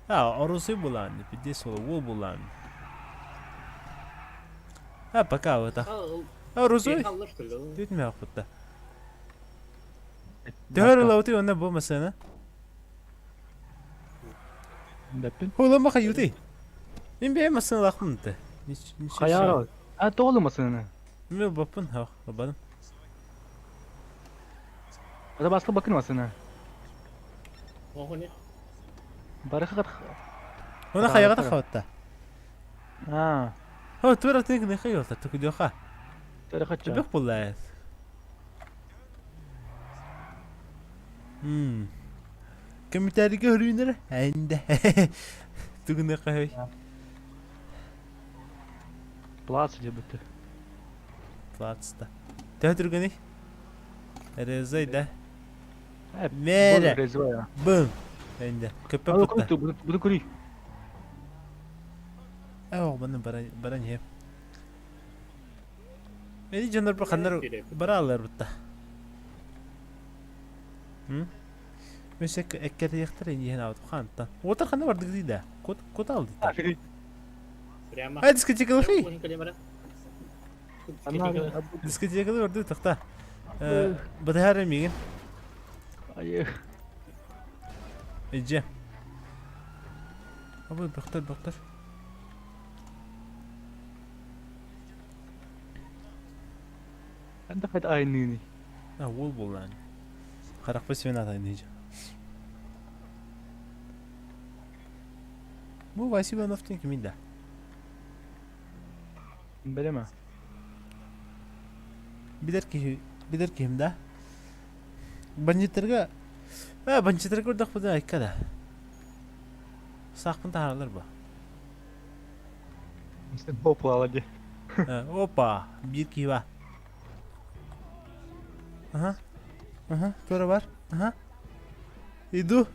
Speaker 1: А, оросы булан, пиздец ол булан. А, пока вот так. А, розовый. Төт мэх бутта. Төһөр ылабыты онна бу масына.
Speaker 2: Бәппин.
Speaker 1: Хола хаюты. Мен бе масына лахмынты.
Speaker 2: Хаяр. А, тоғылы масына.
Speaker 1: Мен ылбаппын, ох, ылбадым.
Speaker 2: Это баскы бакын басына.
Speaker 3: Оҕоне.
Speaker 2: Барыха
Speaker 1: Она хайаҕа тахабатта.
Speaker 2: Аа.
Speaker 1: О, тура тык не хайолта, тукудёха.
Speaker 2: Тарахачча.
Speaker 1: Төбөх буллаайт. Мм. Комментарийга хөрүүнэр әндэ. Тугуны хай.
Speaker 2: Плац дебүтэ.
Speaker 1: Плацта. Төһө түргэний? Резай да. Мээрэ. Бым. Энде. Көппө пытта.
Speaker 2: Буду кури.
Speaker 1: Ээ, баны баран иһэ. Эди дьоннор бу ханнар барааллар бутта. Өссө эккэрдиэхтэр иһэн аабыт хантан. Уотар ханна бардык дии да. Кот кот алды.
Speaker 3: Прямо.
Speaker 1: А дискотекалыхый. Дискотекалы барды тахта. Батыһар миигин.
Speaker 2: Айы.
Speaker 1: Эдже. Абы бөхтөр бөхтөр.
Speaker 2: Анда хайда айныны.
Speaker 1: А уол буоллаан. Харахпа сибэн атайны же. Бу Василий Ивановтың кимин да?
Speaker 2: Билеме.
Speaker 1: Билер киһи, билер киһим да. Бандиттарга А, бандиттарга көрдөхпүнэ айка да. Саахпын таһааралар бу.
Speaker 2: Опа, ди.
Speaker 1: Опа, биир киһи бар. Ага. Ага, туора бар. Ага. Иду.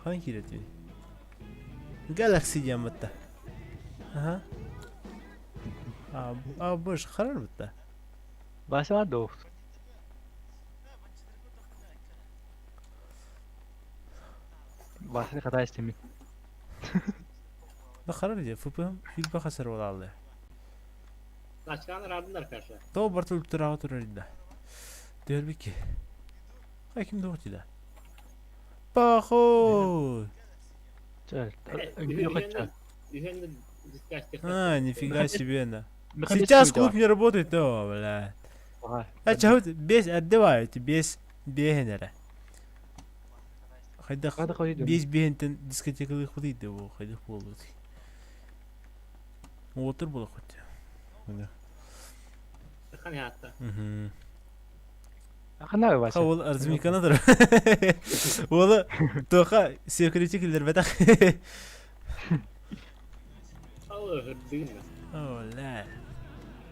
Speaker 1: Хаан киирэтий? Galaxy диэн бытта. Ага. А, а быш харар бытта.
Speaker 2: Вася доо. Вася хата истеми.
Speaker 1: Да харар дии, ФПМ филба хасар буолааллар.
Speaker 3: Тачканы радындар каршы.
Speaker 1: То бартыл тураға турар да. Дөрбики. Хай ким доҕу да. Похуй. А, нифига себе, на. Сейчас клуб не работает, то, бля. А чего без отдавают, без бегенера. Хайдах без бегентен дискотекалы ходит, да, хайдах болот. Отыр була хоть. Угу.
Speaker 2: Ханна Вася.
Speaker 1: Ол размикана тұр. Олы тоқа секрети киллер бәтақ. Ола.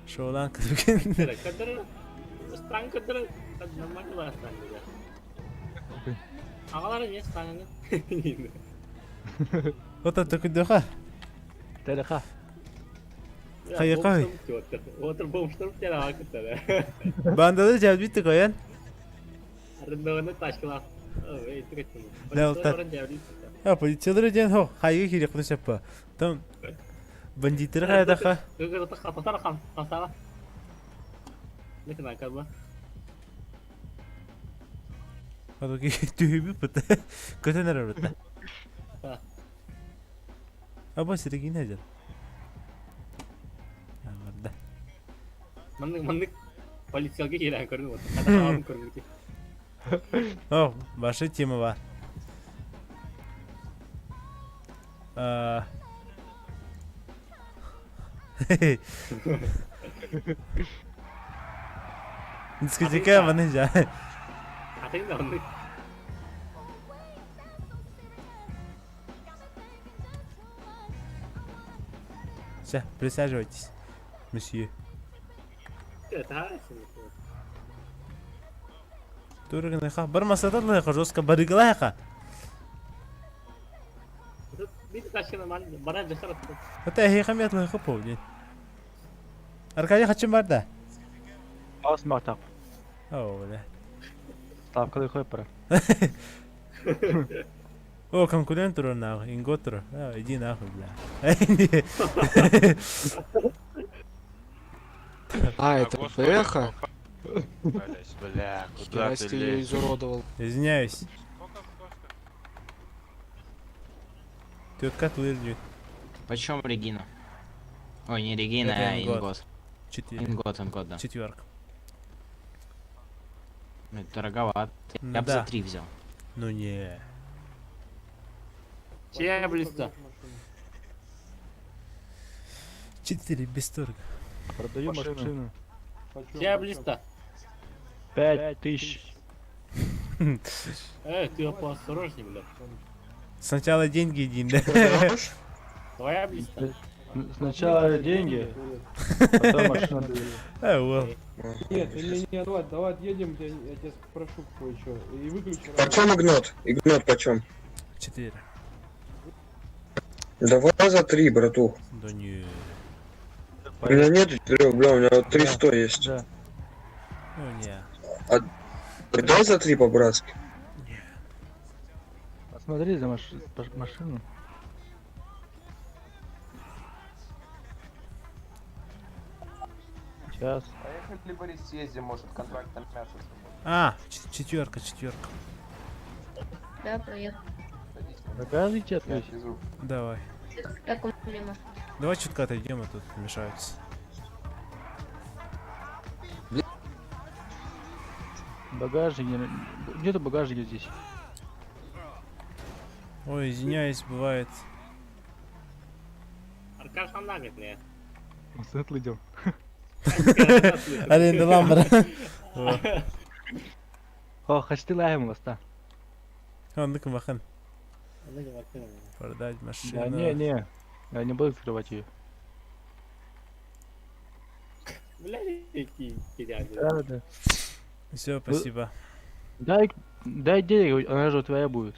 Speaker 1: Шоулан кірген.
Speaker 3: Стан кыдыр, нормально бар стан Ағалары не станыны?
Speaker 1: Ота төкүдөха.
Speaker 2: Телеха.
Speaker 1: Хайы
Speaker 3: Отыр бомжтар теле акыттар.
Speaker 1: Бандалы жабит коян.
Speaker 3: Арындағында ташкылап.
Speaker 1: А, полициялар ден хо, хайы кире кыны шаппа. Там бандиттер хайдаха. Адоки түһүбү пыта. Көтөн арабыта. Аба сирегин хажар. Барда.
Speaker 3: Маннык маннык полицияга келен көрдүм. Кадам көрдүм.
Speaker 1: О, башы тема бар. Дискотека маны жа.
Speaker 3: Атың да онны.
Speaker 1: Все, присаживайтесь, месье. Турган бар масатарлыха жестко барыгалайха. Это хейхамятлыха повдень. Аркадий хачым бар да?
Speaker 2: Ас мактап.
Speaker 1: О, бля.
Speaker 2: Ставкалы қойып бара.
Speaker 1: О, конкурент тур нахуй, ингот тур. А, иди нахуй, бля.
Speaker 10: А, это Бэха?
Speaker 6: Бля, куда ты
Speaker 10: ты ее
Speaker 6: лезешь?
Speaker 10: изуродовал.
Speaker 1: Извиняюсь. Тетка тверждет.
Speaker 4: Почем Регина? Ой, не Регина, а
Speaker 1: Ингот.
Speaker 4: Ингот.
Speaker 1: Четыре.
Speaker 10: Ингод, ингод, да.
Speaker 1: Четверка.
Speaker 10: Ну, это дороговато. Я бы
Speaker 1: Да.
Speaker 10: за три взял.
Speaker 1: Ну не.
Speaker 3: Чья близко?
Speaker 1: Четыре без торга.
Speaker 2: Продаю машину.
Speaker 3: Чья близко?
Speaker 2: 5000.
Speaker 3: Ты поосторожней, бля.
Speaker 1: Сначала деньги иди, да?
Speaker 3: Твоя близко.
Speaker 2: Сначала деньги, потом машину даю.
Speaker 1: А, вот.
Speaker 12: Нет, или не, давай, давай отъедем, я, я тебя спрошу кое-что. И выключи.
Speaker 7: Почем игнот? Игнот почем?
Speaker 1: Четыре.
Speaker 7: Давай за три, братух.
Speaker 1: Да не.
Speaker 7: У меня нет четырех, бля, у меня вот 300 есть.
Speaker 2: Да.
Speaker 1: Ну не.
Speaker 7: Дай за три по-братски.
Speaker 2: Посмотри за машину. Сейчас.
Speaker 4: Поехали, Борис, съездим, может, контракт на мясо.
Speaker 1: А, четверка, четверка.
Speaker 11: Да, проехал.
Speaker 2: Багажник открыть?
Speaker 1: Давай.
Speaker 11: Как у меня машина?
Speaker 1: Давай чутка отойдем, а тут мешаются.
Speaker 2: Багажник. Нету багажника здесь.
Speaker 1: Ой, извиняюсь, бывает.
Speaker 3: Аркаш не.
Speaker 2: Светлый идем.
Speaker 1: Аренда ламбра.
Speaker 2: О, хачты лаем ласта.
Speaker 1: Оннук махан. Продать машину.
Speaker 2: Да не, не. Я не буду открывать ее.
Speaker 3: Бля, какие теряли.
Speaker 2: Да, да.
Speaker 1: Все, спасибо.
Speaker 2: Дай, дай денег, она же твоя будет.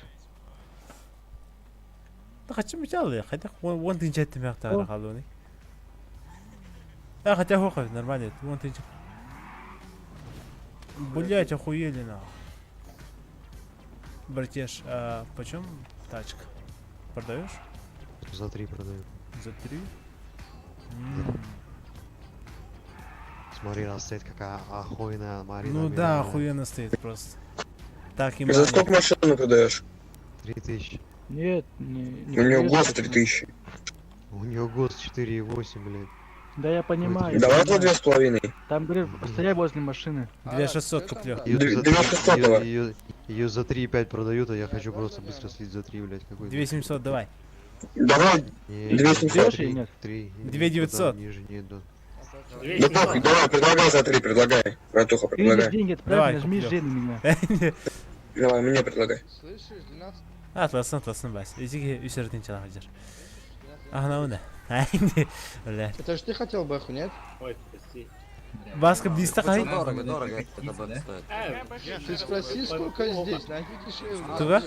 Speaker 1: Да хочу мечалы, хотя вон ты ничего ты халуни. А хотя хохо, нормально, вон ты. Блять, охуели нахуй. Братеш, а почем тачка? Продаешь?
Speaker 5: За три продаю.
Speaker 1: За три?
Speaker 5: Смотри, она стоит какая охуенная Марина.
Speaker 1: Ну да, охуенно стоит просто. Так и
Speaker 7: За сколько машину продаешь?
Speaker 5: 3000.
Speaker 2: Нет, не, не
Speaker 7: У него
Speaker 2: продаешь,
Speaker 7: гос
Speaker 2: почему?
Speaker 7: 3000.
Speaker 5: У него гос 4,8, блядь.
Speaker 2: Да я понимаю. я
Speaker 7: Давай за
Speaker 2: понимаю.
Speaker 7: 2,5.
Speaker 2: Там, говорит, стояй возле машины.
Speaker 1: 2600 куплю.
Speaker 5: Её
Speaker 7: Две-
Speaker 5: за
Speaker 7: две
Speaker 5: три-
Speaker 7: шестьсот давай.
Speaker 5: Её за 3,5 продают, а я хочу просто быстро слить за 3, блядь, какой-то.
Speaker 1: 2700 давай.
Speaker 7: Давай,
Speaker 5: Не,
Speaker 7: две семьсот.
Speaker 2: Даешь или нет?
Speaker 5: 3.
Speaker 1: 2900.
Speaker 5: Ниже не иду.
Speaker 7: Да похуй, давай, предлагай за 3, предлагай. Братуха,
Speaker 2: Ты мне
Speaker 7: предлагай.
Speaker 2: деньги отправь,
Speaker 1: Давай,
Speaker 2: нажми
Speaker 1: куплю.
Speaker 2: Ж на меня.
Speaker 7: Давай, мне предлагай.
Speaker 1: Атласын, атласын бас. Изиге үсәрдин чала хажар. Ага, уна. Бля.
Speaker 4: Это же ты хотел бэху, нет?
Speaker 3: Ой, прости.
Speaker 1: Баска близко хай.
Speaker 7: Дорого, дорого это бэха стоит.
Speaker 4: Ты спроси, сколько здесь, найди дешевле.
Speaker 1: Туга?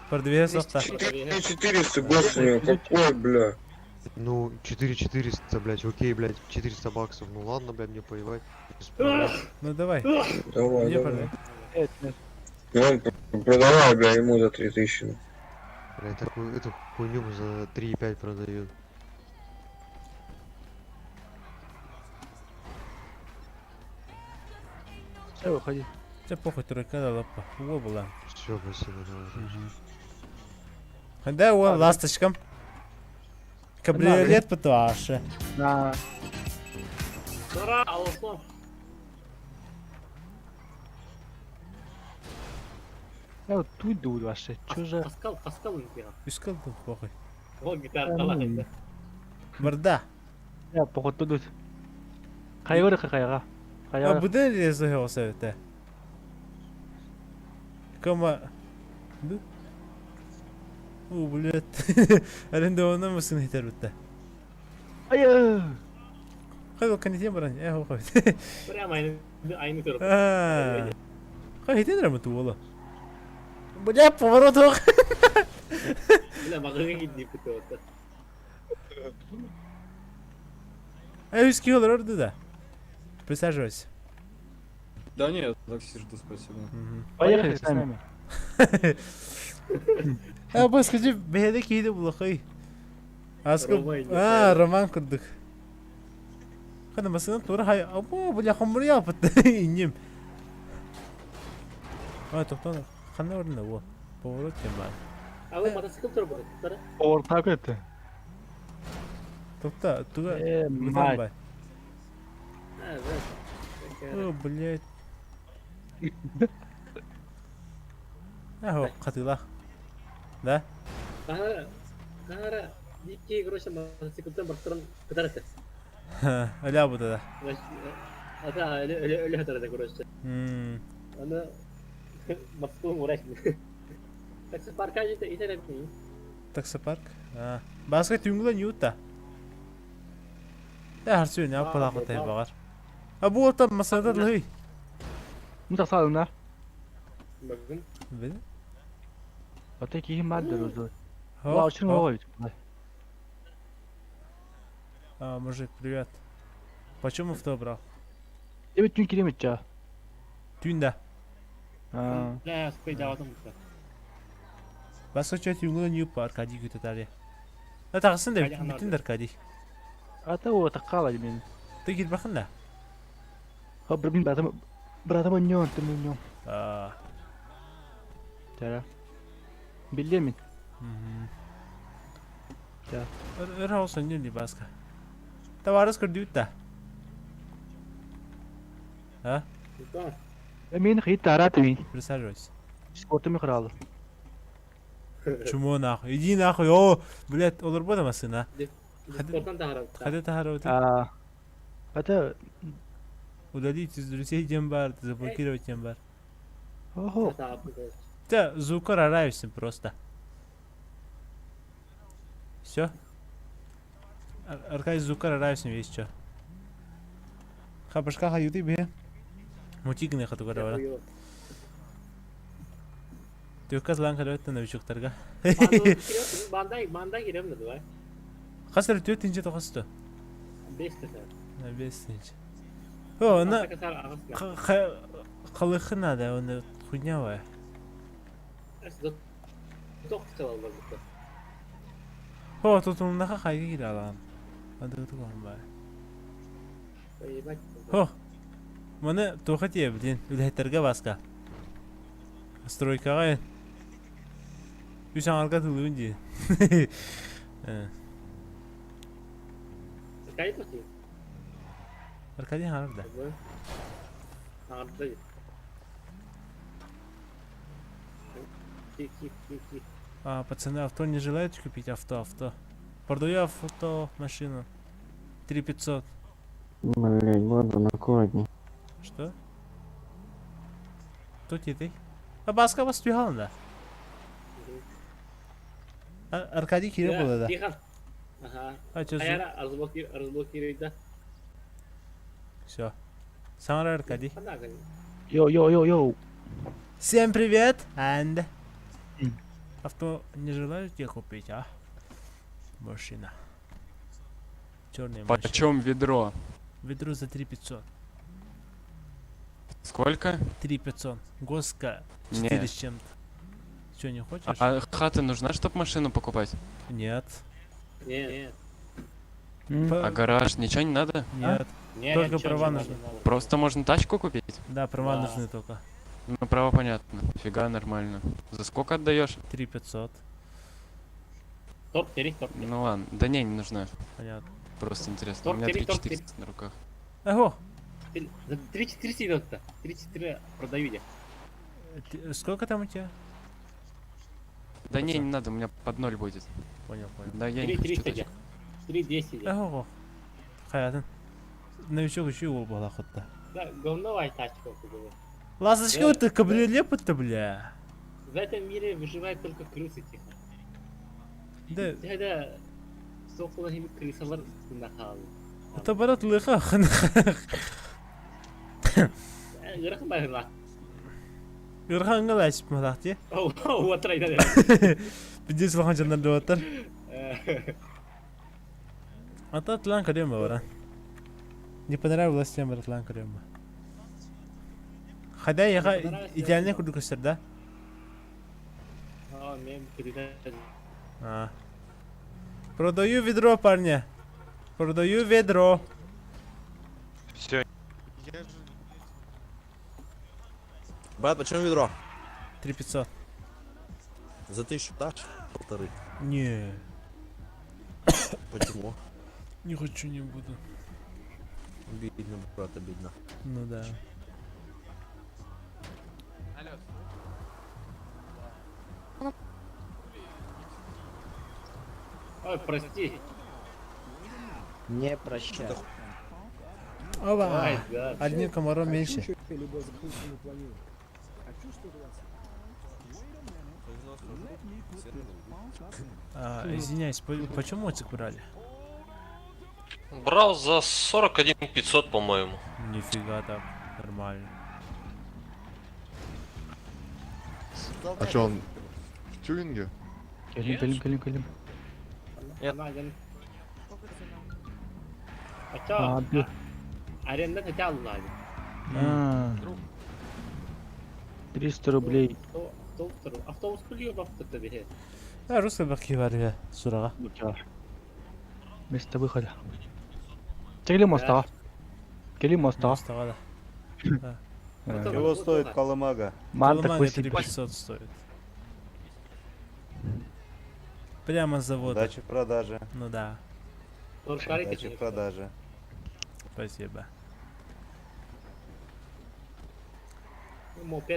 Speaker 1: Продвигай софта.
Speaker 7: 4400 гос у него, какой, бля.
Speaker 5: Ну, 4400, блядь, окей, блядь, 400 баксов. Ну ладно, блядь, мне поебать. Без проблем.
Speaker 1: Ну давай.
Speaker 7: Давай,
Speaker 1: Мне
Speaker 7: давай.
Speaker 1: продай.
Speaker 2: Нет, нет.
Speaker 7: Ну он продавай, бля, ему за 3000.
Speaker 5: Блядь, такую эту хуйню за 3,5 продают.
Speaker 2: Все, выходи.
Speaker 1: Тебе похуй, тройка да лапа. Во была.
Speaker 5: Все, спасибо, давай.
Speaker 1: Да, о, ласточкам. Кабриолет потуаше.
Speaker 2: На.
Speaker 3: Ура, алло,
Speaker 2: Я вот тут дуду вообще. Чё же?
Speaker 3: Паскал, Паскал нихера.
Speaker 1: Искал тут похуй.
Speaker 3: Вот гитара талант.
Speaker 1: Барда.
Speaker 2: Я походу тут. Хайгора хайга.
Speaker 1: А
Speaker 2: Хайга.
Speaker 1: буде ли за это? Кама. Ду? О, блядь. Аренда она мысын хитер битте.
Speaker 2: Ай.
Speaker 1: Хайыл канитен баран. Э, хой.
Speaker 3: Прямо aynı aynı tarafı.
Speaker 1: А. Хай хитен рам туола. Бля, поворот ох.
Speaker 3: Бля, магазин gitti kutu.
Speaker 1: Э, үски олар да. Присаживайся.
Speaker 4: Да нет, такси жду, спасибо.
Speaker 2: Поехали с нами.
Speaker 1: А, бу скажи, бэйдэ киһи булахай. Аска,
Speaker 3: Роман,
Speaker 1: а, Роман курдук. Хана масына тура хай, або, бля, хамыр япыт. Инем. А, тоқтан, хана орны, о. Поворот тем бар.
Speaker 3: Abi motosikl tarafı.
Speaker 2: Ortak это.
Speaker 1: Тоқта, туга,
Speaker 2: Э,
Speaker 1: бутан
Speaker 2: мать.
Speaker 1: бай. О, блядь. Ах, хатыылаах. Да?
Speaker 3: Кара, кара, дикие, короче, мотоциклтан бартыран кытар этэ.
Speaker 1: Өлө бута да.
Speaker 3: Ата, өлө, өлө, өлө хатар этэ, короче. Аны Москву урать. Таксопарка же итер
Speaker 1: Таксопарк? А. Баска түнгүлэ ньюта. Э харсуй не аппалаах тай багар. А бу ота масада лый.
Speaker 2: Ну тахсаалына.
Speaker 3: Багын.
Speaker 1: Бил.
Speaker 2: Ата киһи маддыр узу. Лаучын ой.
Speaker 1: А, мужик, привет. Почем авто брал?
Speaker 2: Эбит түн киремит ча.
Speaker 1: Түн да.
Speaker 2: А.
Speaker 3: Да, спей даватым бутта.
Speaker 1: Баска чө түнгүлэ нью Аркадий күтө А тағысын да бүтүн Аркадий.
Speaker 2: Ата о таккала мен.
Speaker 1: Ты кирбахын да.
Speaker 2: Ха бир братым братым нён ты нён.
Speaker 1: А.
Speaker 2: Тара. Билемин.
Speaker 1: Да. Өр хаусан не баска. Товарыс көрдүт да. А?
Speaker 2: Мен хит тарат мин.
Speaker 1: Присаживайся.
Speaker 2: Спортым кралы.
Speaker 1: Чмо нахуй? Иди нахуй. О, блядь, олорбо машина.
Speaker 3: Спорттан тахарат.
Speaker 1: Хады тахарат.
Speaker 2: А. Это
Speaker 1: удалить из друзей дембар, заблокировать дембар.
Speaker 2: Ого.
Speaker 1: Да, звукор араюсь просто. Все. Аркадий звукор араюсь весь чё. Хабашка хаюты бе. Мутигны хатугара. Түкказ лан карабеттен новичоктарга.
Speaker 3: Бандай, бандай кирем да, давай.
Speaker 1: Хасыр төртинчи тохосто.
Speaker 3: Бес тесер.
Speaker 1: Бесинчи. О, на калыхы надо, он хуйнявая. О, тут он наха хайга киралан. Анда туган бай. О, маны тоха тие, блин, үләттерге баска. Стройкага Үс аңарга тылыбын ди.
Speaker 3: Аркадий тоқти?
Speaker 1: Аркадий аңарда.
Speaker 3: Аңарда.
Speaker 1: А, пацаны, авто не желаете купить? Авто, авто. Продаю авто, машину. 3500.
Speaker 12: Блять, ладно, аккуратней.
Speaker 1: Что? Тут и ты. А баска вас да? Аркадий Кирилл был, да?
Speaker 3: Тихо. Ага.
Speaker 1: А что
Speaker 3: за... Разблокировать, да?
Speaker 1: Все. Самара Аркадий.
Speaker 2: Йоу-йоу-йоу-йоу.
Speaker 1: Всем привет, and... Авто не желаете купить, а? Машина. Черная машина.
Speaker 6: Почем ведро?
Speaker 1: Ведро за 3500.
Speaker 6: Сколько?
Speaker 1: 3500. Госка 4 с чем-то. Что, не хочешь?
Speaker 6: А хата нужна, чтобы машину покупать?
Speaker 1: Нет.
Speaker 3: Нет.
Speaker 6: А гараж ничего не надо?
Speaker 1: Нет.
Speaker 3: Нет,
Speaker 1: Только права нужны.
Speaker 6: Просто можно тачку купить?
Speaker 1: Да, права нужны только.
Speaker 6: Ну, права понятно. Фига нормально. За сколько отдаешь?
Speaker 1: 3500.
Speaker 3: Топ 3, топ 3.
Speaker 6: Ну ладно, да не, не нужна.
Speaker 1: Понятно.
Speaker 6: Просто интересно.
Speaker 3: Топ
Speaker 6: У меня
Speaker 3: 3, топ
Speaker 6: 3400 на руках.
Speaker 1: Ого!
Speaker 3: За 3-4 идет-то. 3-4 продаю я.
Speaker 1: Сколько там у тебя?
Speaker 6: Да не, не надо, у меня под ноль будет.
Speaker 1: Понял, понял.
Speaker 6: Да я не хочу
Speaker 3: 3 300 3-10.
Speaker 1: Ого. Хаятын. Новичок еще его была хоть-то.
Speaker 3: Да, говновая тачка.
Speaker 1: Ласточка, вот ты кабриолет-то, бля.
Speaker 3: В этом мире выживают только крысы, тихо.
Speaker 1: Да.
Speaker 3: Да, да. Соқлы крысалар нахал.
Speaker 1: Это брат лыха.
Speaker 3: Ырахан байла.
Speaker 1: Ырхан галаш малахти.
Speaker 3: Оу, отрайда.
Speaker 1: Бидес лахан жандар доттар. Ата тлан карема бара. Не понравилось тем братлан карема. Хотя я идеальный кудукастер, да?
Speaker 3: А, мен
Speaker 1: А. Продаю ведро, парня. Продаю ведро.
Speaker 6: Все.
Speaker 8: Брат, почем ведро?
Speaker 1: 3500.
Speaker 8: За 1000 дашь? Полторы.
Speaker 1: Не.
Speaker 8: Почему?
Speaker 1: Не хочу, не буду.
Speaker 8: Обидно, брат, обидно.
Speaker 1: Ну да.
Speaker 3: Ой, прости.
Speaker 8: Не прощай.
Speaker 1: Оба!
Speaker 3: Ай, да.
Speaker 1: Одним комаром меньше. А, извиняюсь, почему мотик брали?
Speaker 13: Брал за 41 500, по-моему.
Speaker 1: Нифига так, нормально.
Speaker 7: А чё, он в тюнинге?
Speaker 2: Кэлим, кэлим, кэлим, кэлим.
Speaker 3: А чё?
Speaker 2: А, да.
Speaker 3: Аренда хотя аллали.
Speaker 2: А. 300 рублей.
Speaker 3: Автобус, автобус кулио баптыта бихе.
Speaker 1: А, русский баки бар я, сурага.
Speaker 2: Место выхода. Кели моста. Кели моста.
Speaker 1: Мостага да.
Speaker 12: Чего стоит колымага?
Speaker 2: Ман
Speaker 1: Колымага
Speaker 2: такой
Speaker 1: 3500 стоит. Прямо с завода.
Speaker 12: Удачи в продаже.
Speaker 1: Ну да,
Speaker 12: Удачи в продаже.
Speaker 1: спасибо.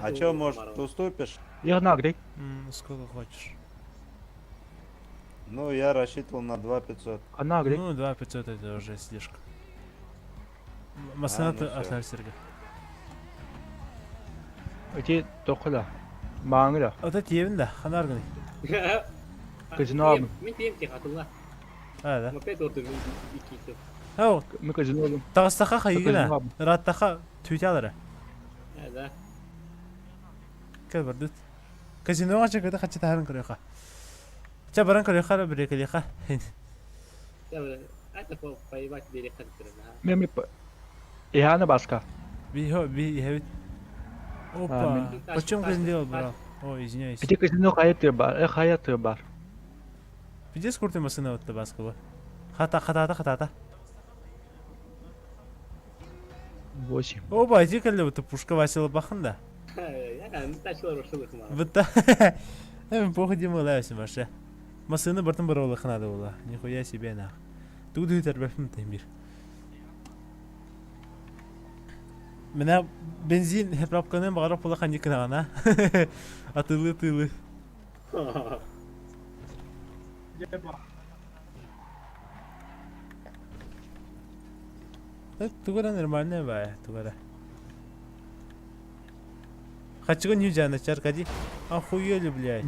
Speaker 12: А чё, может, уступишь?
Speaker 2: Игнагрей.
Speaker 1: Сколько хочешь.
Speaker 12: Ну, я рассчитывал на 2 500.
Speaker 2: Анагрей.
Speaker 1: Ну, 2500 это уже слишком. Масана
Speaker 12: ну всё.
Speaker 1: Атлар Сергей.
Speaker 2: Эти тохла. Мангра.
Speaker 1: Вот это евин да, ханарганы.
Speaker 2: Казино.
Speaker 3: Мен тием ти хатылла.
Speaker 1: А, да.
Speaker 3: Мопед орду мен икки.
Speaker 1: Ау,
Speaker 2: Мы казино.
Speaker 1: тағыстақа хайгына.
Speaker 2: Казино.
Speaker 1: Раттақа түйтялары.
Speaker 3: Да.
Speaker 1: Кел бардыт. Казиноға чакыда хачы тахарын көрөха. Ча баран көрөха бір екілеха.
Speaker 3: Это поебать бери хатырна.
Speaker 2: Меми. Ихана баска.
Speaker 1: Би би хевит. Опа.
Speaker 2: мен-
Speaker 1: Почем казино брал? Ой, извиняюсь.
Speaker 2: Эти казино хаяты бар. Э хаяты бар.
Speaker 1: Пиздец курты машина вот баскова. Хата хатата хатата.
Speaker 2: 8.
Speaker 1: Оба, иди кэллэ вот пушка Васила бахында.
Speaker 3: Я не тачылар ошылык ма.
Speaker 1: Бытта. Эм похуй демалайся маша. Машина бартын баролы ханада була. Нихуя себе нах. Тугды тербәфим темир. Менә бензин хепрапканы багарап була ханникына гана. Атылы тылы. Тугара нормальная бая, тугара. Хочу не жана чаркади. Охуели, блядь.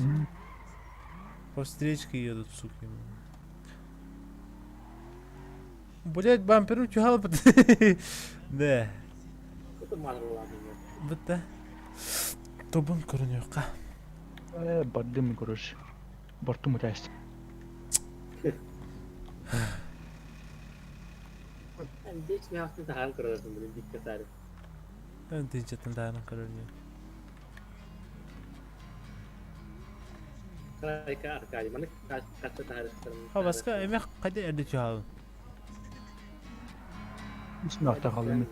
Speaker 1: По встречке едут, суки. Блядь, бампером чухал. Да.
Speaker 3: Это мангра.
Speaker 1: Бытта. Тобун көрүнүөкка.
Speaker 2: Э, бардым, короче. Бартум мутасть.
Speaker 3: Беш ми хакты тахар көрөсүң блин дикке сары.
Speaker 1: Античеттен тааран көрүнүө.
Speaker 3: Карайка Аркадий, маны кача тахар.
Speaker 1: Ха баска эме кайда эрде чухал.
Speaker 2: Үс қалдым.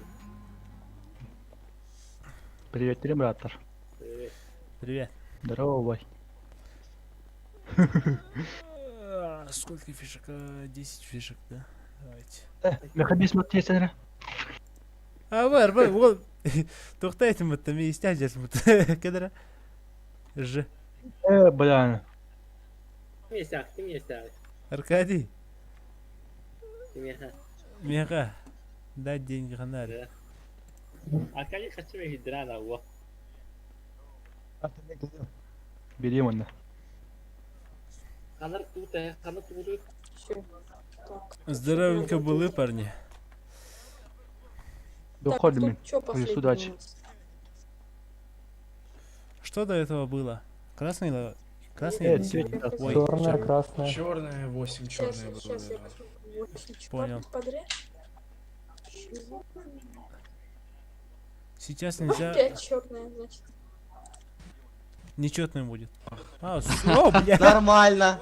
Speaker 2: Привет, браттар.
Speaker 3: Привет.
Speaker 1: Привет.
Speaker 2: Здорово, бай.
Speaker 1: Сколько фишек? 10 фишек, да? Давайте.
Speaker 2: Механизм тесенре.
Speaker 1: А, бар, бар, ол тоқтайтын бұтты, мен истя жерсін бұтты. Кедір? Ж.
Speaker 2: Э, бля.
Speaker 3: Ким ким есак?
Speaker 1: Аркадий,
Speaker 3: Ким еха?
Speaker 1: мега, дай деньги ханар.
Speaker 3: Аркадий хочу мен хидрана во.
Speaker 2: Бери оны.
Speaker 3: Канар тут, канар тут.
Speaker 1: Здоровенько были, парни.
Speaker 2: Доходим.
Speaker 11: Чё
Speaker 2: Плюс удачи.
Speaker 1: Что до этого было? Красный или... Красный
Speaker 2: Э,
Speaker 1: или синий? Ой,
Speaker 14: Черная,
Speaker 1: чёрный.
Speaker 14: красная.
Speaker 15: Черная, 8
Speaker 11: Сейчас,
Speaker 15: черная было.
Speaker 11: сейчас я
Speaker 15: да.
Speaker 11: посмотрю. Восемь
Speaker 1: Понял.
Speaker 11: чёрных подряд. Чего?
Speaker 1: Сейчас нельзя...
Speaker 11: Опять черная, значит.
Speaker 1: Нечетным будет. А, о, бля.
Speaker 8: Нормально.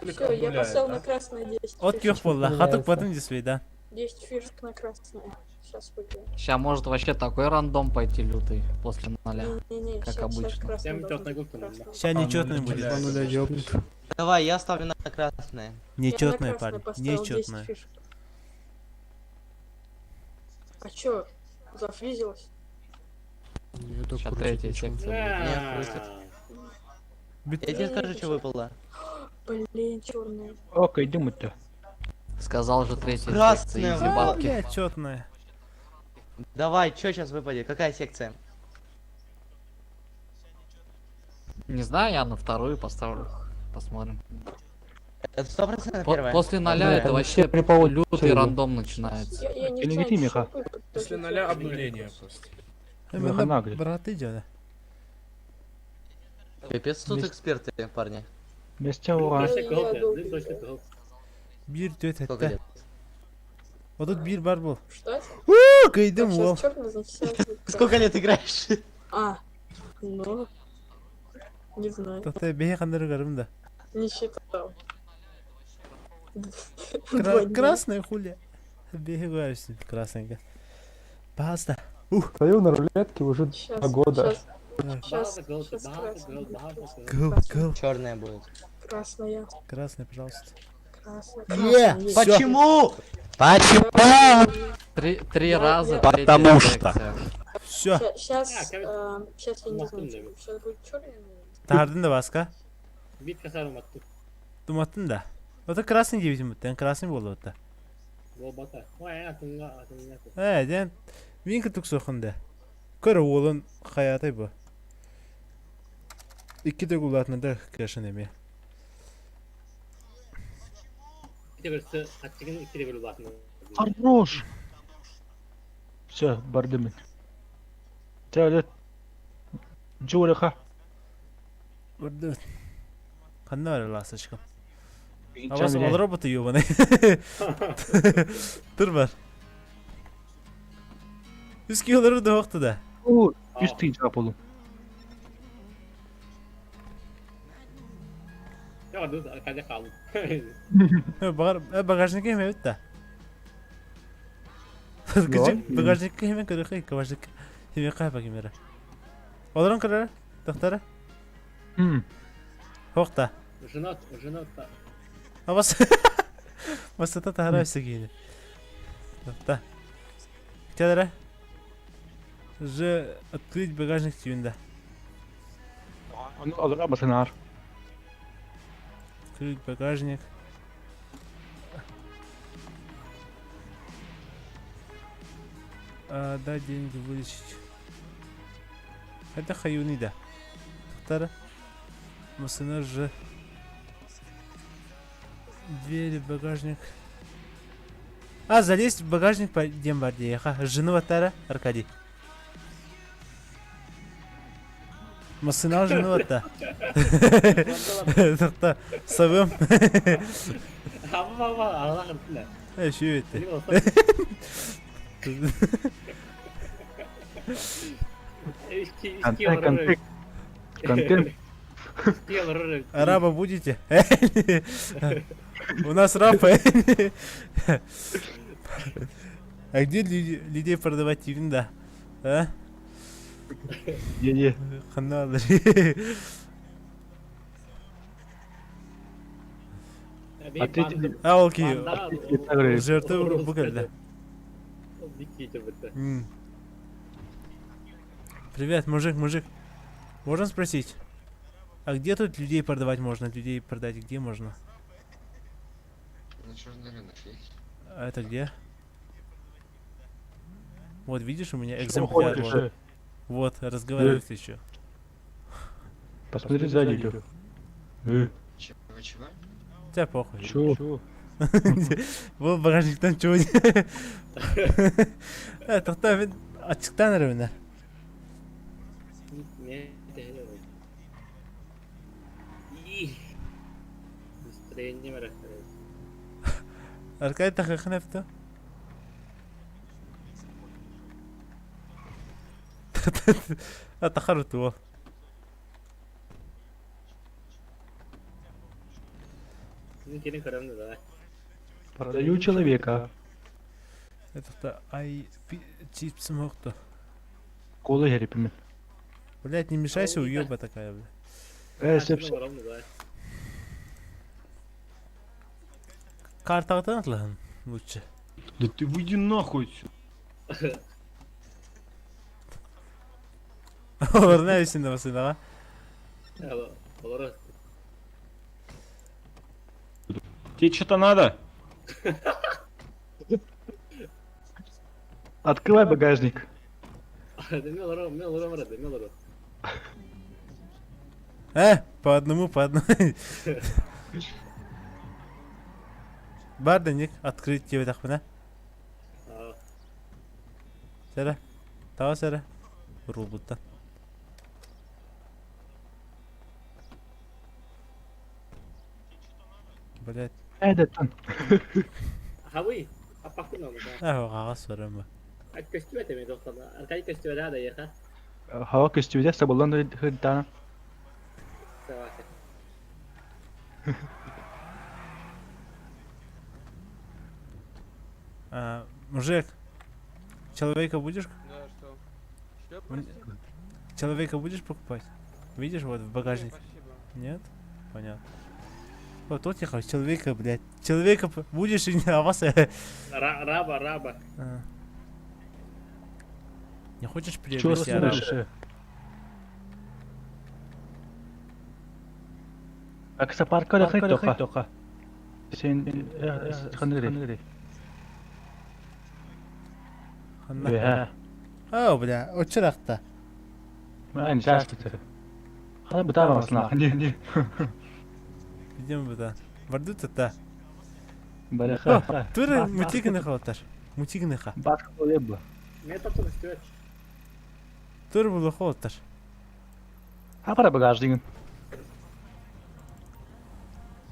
Speaker 11: Все, я поставил на красное 10
Speaker 1: От
Speaker 11: фишек.
Speaker 1: кёх болла. Хатык потом здесь, да.
Speaker 11: 10 фишек на красное. Сейчас выиграем.
Speaker 10: Сейчас может вообще такой рандом пойти лютый после ноля.
Speaker 11: Не-не-не,
Speaker 10: Как
Speaker 11: щас- щас
Speaker 10: обычно.
Speaker 11: красный
Speaker 3: Всем
Speaker 11: должен
Speaker 3: тётный
Speaker 11: быть,
Speaker 3: губ
Speaker 11: красный.
Speaker 1: Сейчас нечетный будет.
Speaker 8: Давай, я ставлю на красное.
Speaker 1: Нечетное,
Speaker 11: Я на красное
Speaker 1: парень.
Speaker 11: поставил 10
Speaker 1: Нечетное.
Speaker 11: фишек. чё, зафризилась?
Speaker 6: Сейчас третья секция будет.
Speaker 8: Не, крутит. Я тебе скажу, что выпало.
Speaker 11: Блин, черная.
Speaker 2: Окей, думать-то.
Speaker 6: Сказал же третья
Speaker 8: Красная
Speaker 6: секция, изи бабки.
Speaker 1: Бля, четная.
Speaker 8: Давай, что сейчас выпадет? Какая секция?
Speaker 6: Не знаю, я на вторую поставлю. Посмотрим.
Speaker 8: Это 100% первая?
Speaker 6: После ноля это вообще лютый рандом начинается.
Speaker 11: Я, я не
Speaker 2: Или
Speaker 11: знаю,
Speaker 2: не ты, Миха?
Speaker 11: что выпадет.
Speaker 12: После ноля обнуление просто.
Speaker 1: Именно брат идет.
Speaker 8: Пипец, тут эксперты, парни.
Speaker 2: Вместе ура.
Speaker 1: Биир түөрт
Speaker 8: Сколько
Speaker 1: этэ.
Speaker 8: лет?
Speaker 1: 31 бар был.
Speaker 11: Что это?
Speaker 1: Уу, кыйдым
Speaker 11: Так,
Speaker 1: уол.
Speaker 11: сейчас черный, значит, сейчас будет
Speaker 8: Сколько лет играешь?
Speaker 11: А, ну, не знаю,
Speaker 1: Тоқтай бэйэ ханнары көрүм да.
Speaker 11: не считал. Два дня.
Speaker 1: Красная хули. Бэйэ көрсүн красненько. Пожалуйста.
Speaker 12: Стою на рулетке уже
Speaker 11: Щас,
Speaker 12: два года.
Speaker 11: щас, щас, щас красная.
Speaker 1: Go, go.
Speaker 8: Черная будет.
Speaker 11: Красная,
Speaker 1: Красный, пожалуйста.
Speaker 11: красная,
Speaker 1: Е!
Speaker 11: красная.
Speaker 1: Всё.
Speaker 8: Почему? Почему?
Speaker 6: Три раза
Speaker 13: Потому
Speaker 6: третья
Speaker 13: что.
Speaker 6: секция.
Speaker 1: Все.
Speaker 11: Сейчас, сейчас я не знаю, сейчас будет черный.
Speaker 1: Тардын да баска.
Speaker 3: Бит касарым атты.
Speaker 1: Туматтын да. Ото красный дебитим буттан красный болду отта.
Speaker 3: Болбата. Ой, атыңга, атыңга.
Speaker 1: Э, ден мин кытык сохунда. Көр уолун хаятай бу. Икки төгүл да кешин эме.
Speaker 3: Икки аттыгын икки төгүл басын.
Speaker 2: Хорош. Все, бардымын. Ча, Джуриха.
Speaker 1: Барды. Ханна бар ласточка. А вас ол роботы ёбаный. Тур бар. Үс килолары да вакты да.
Speaker 2: О, 100 тысяч болу.
Speaker 3: Я ду каде калды.
Speaker 1: Багажникке эме бит да. Багажникке эме көрөхөй, багажник. Эме кайба кемере. Олорон көрөр, доктора. Хокта.
Speaker 3: Женат, женат.
Speaker 1: А бас Басата тахара кейini. Тохта. Келere. Ж открыть багажник түйүндө.
Speaker 2: Аны алырга басынар.
Speaker 1: Открыть багажник. А, дать деньги вылечить. Это хаюни да. Доктора. Машина же. Двери, багажник. А, залезть в багажник по дембардеха. Жену ватара, Аркадий. Машина жену вата. Тохта, сабым.
Speaker 3: Аба аба, Алла кыртты.
Speaker 1: Э, şu etti.
Speaker 2: Контент, контент. Контент.
Speaker 1: Араба будете? У нас раб. А где людей продавать да? А?
Speaker 2: Не-не.
Speaker 1: Хана
Speaker 2: Ответили.
Speaker 1: А, окей. Жертвы бу келди. Привет, мужик, мужик. Можно спросить? А где тут людей продавать можно? Людей продать где можно?
Speaker 7: На черный рынок есть.
Speaker 1: А это где? Вот видишь, у меня экземпляр.
Speaker 2: хочешь,
Speaker 1: Вот,
Speaker 2: э?
Speaker 1: вот разговаривает еще.
Speaker 2: Посмотри сзади, Лёх.
Speaker 7: Чего, чего?
Speaker 1: Тебя похуй.
Speaker 2: Чё?
Speaker 1: Бу багажниктан чего? Э, тохта мен ачыктан эребин.
Speaker 3: Настроение бар.
Speaker 1: Аркадий тахахнефто. Тахарут его.
Speaker 3: Келин көрөм да.
Speaker 2: Продаю человека.
Speaker 1: Это ай чипсы мохто.
Speaker 2: Колы херепимен.
Speaker 1: Блять, не мешайся, уёба такая, бля.
Speaker 2: Э, сеп.
Speaker 1: Картагытан атлаһын лучше.
Speaker 6: Да ты выйди нахуй отсюда.
Speaker 1: Олорна эбисин да басынаҕа.
Speaker 3: Олору.
Speaker 13: Тебе что-то надо?
Speaker 2: Открывай багажник.
Speaker 1: По одному, по одному. Бар да ник открыть диэбэтэхпинэ. Сэрэ. Таҕыс эрэ. Уруулбуттан. Блять.
Speaker 2: Эдеттен.
Speaker 3: Хабый, аппакын ону.
Speaker 1: Аа, хаҕас барама.
Speaker 3: Көстүбэт эми доктор. Аркай көстүбэт да яха.
Speaker 2: Хаwa көстүбэт сабыллан хыддаана.
Speaker 1: А, мужик, человека будешь?
Speaker 10: Да, что?
Speaker 1: Человека будешь покупать? Видишь, вот в багажнике.
Speaker 10: Нет,
Speaker 1: Нет? Понятно. Вот тут я хочу человека, блядь. Человека будешь и не а вас...
Speaker 3: Раба, раба.
Speaker 1: А. Не хочешь
Speaker 2: Чего
Speaker 1: приобрести араба?
Speaker 2: слышишь? Аксапарка да тока. Сен ханыры.
Speaker 1: Ханна. О, бля, очыракта.
Speaker 2: Мен жашты. Хана бутава масна. Не, не.
Speaker 1: Идем буда. Барды тата.
Speaker 2: Бараха.
Speaker 1: Тура мутигны халтар. Мутигны ха.
Speaker 2: Бак болебла.
Speaker 3: Мен тапсыр көстүбэт.
Speaker 1: Тур булу халтар.
Speaker 2: А пара багажнигин.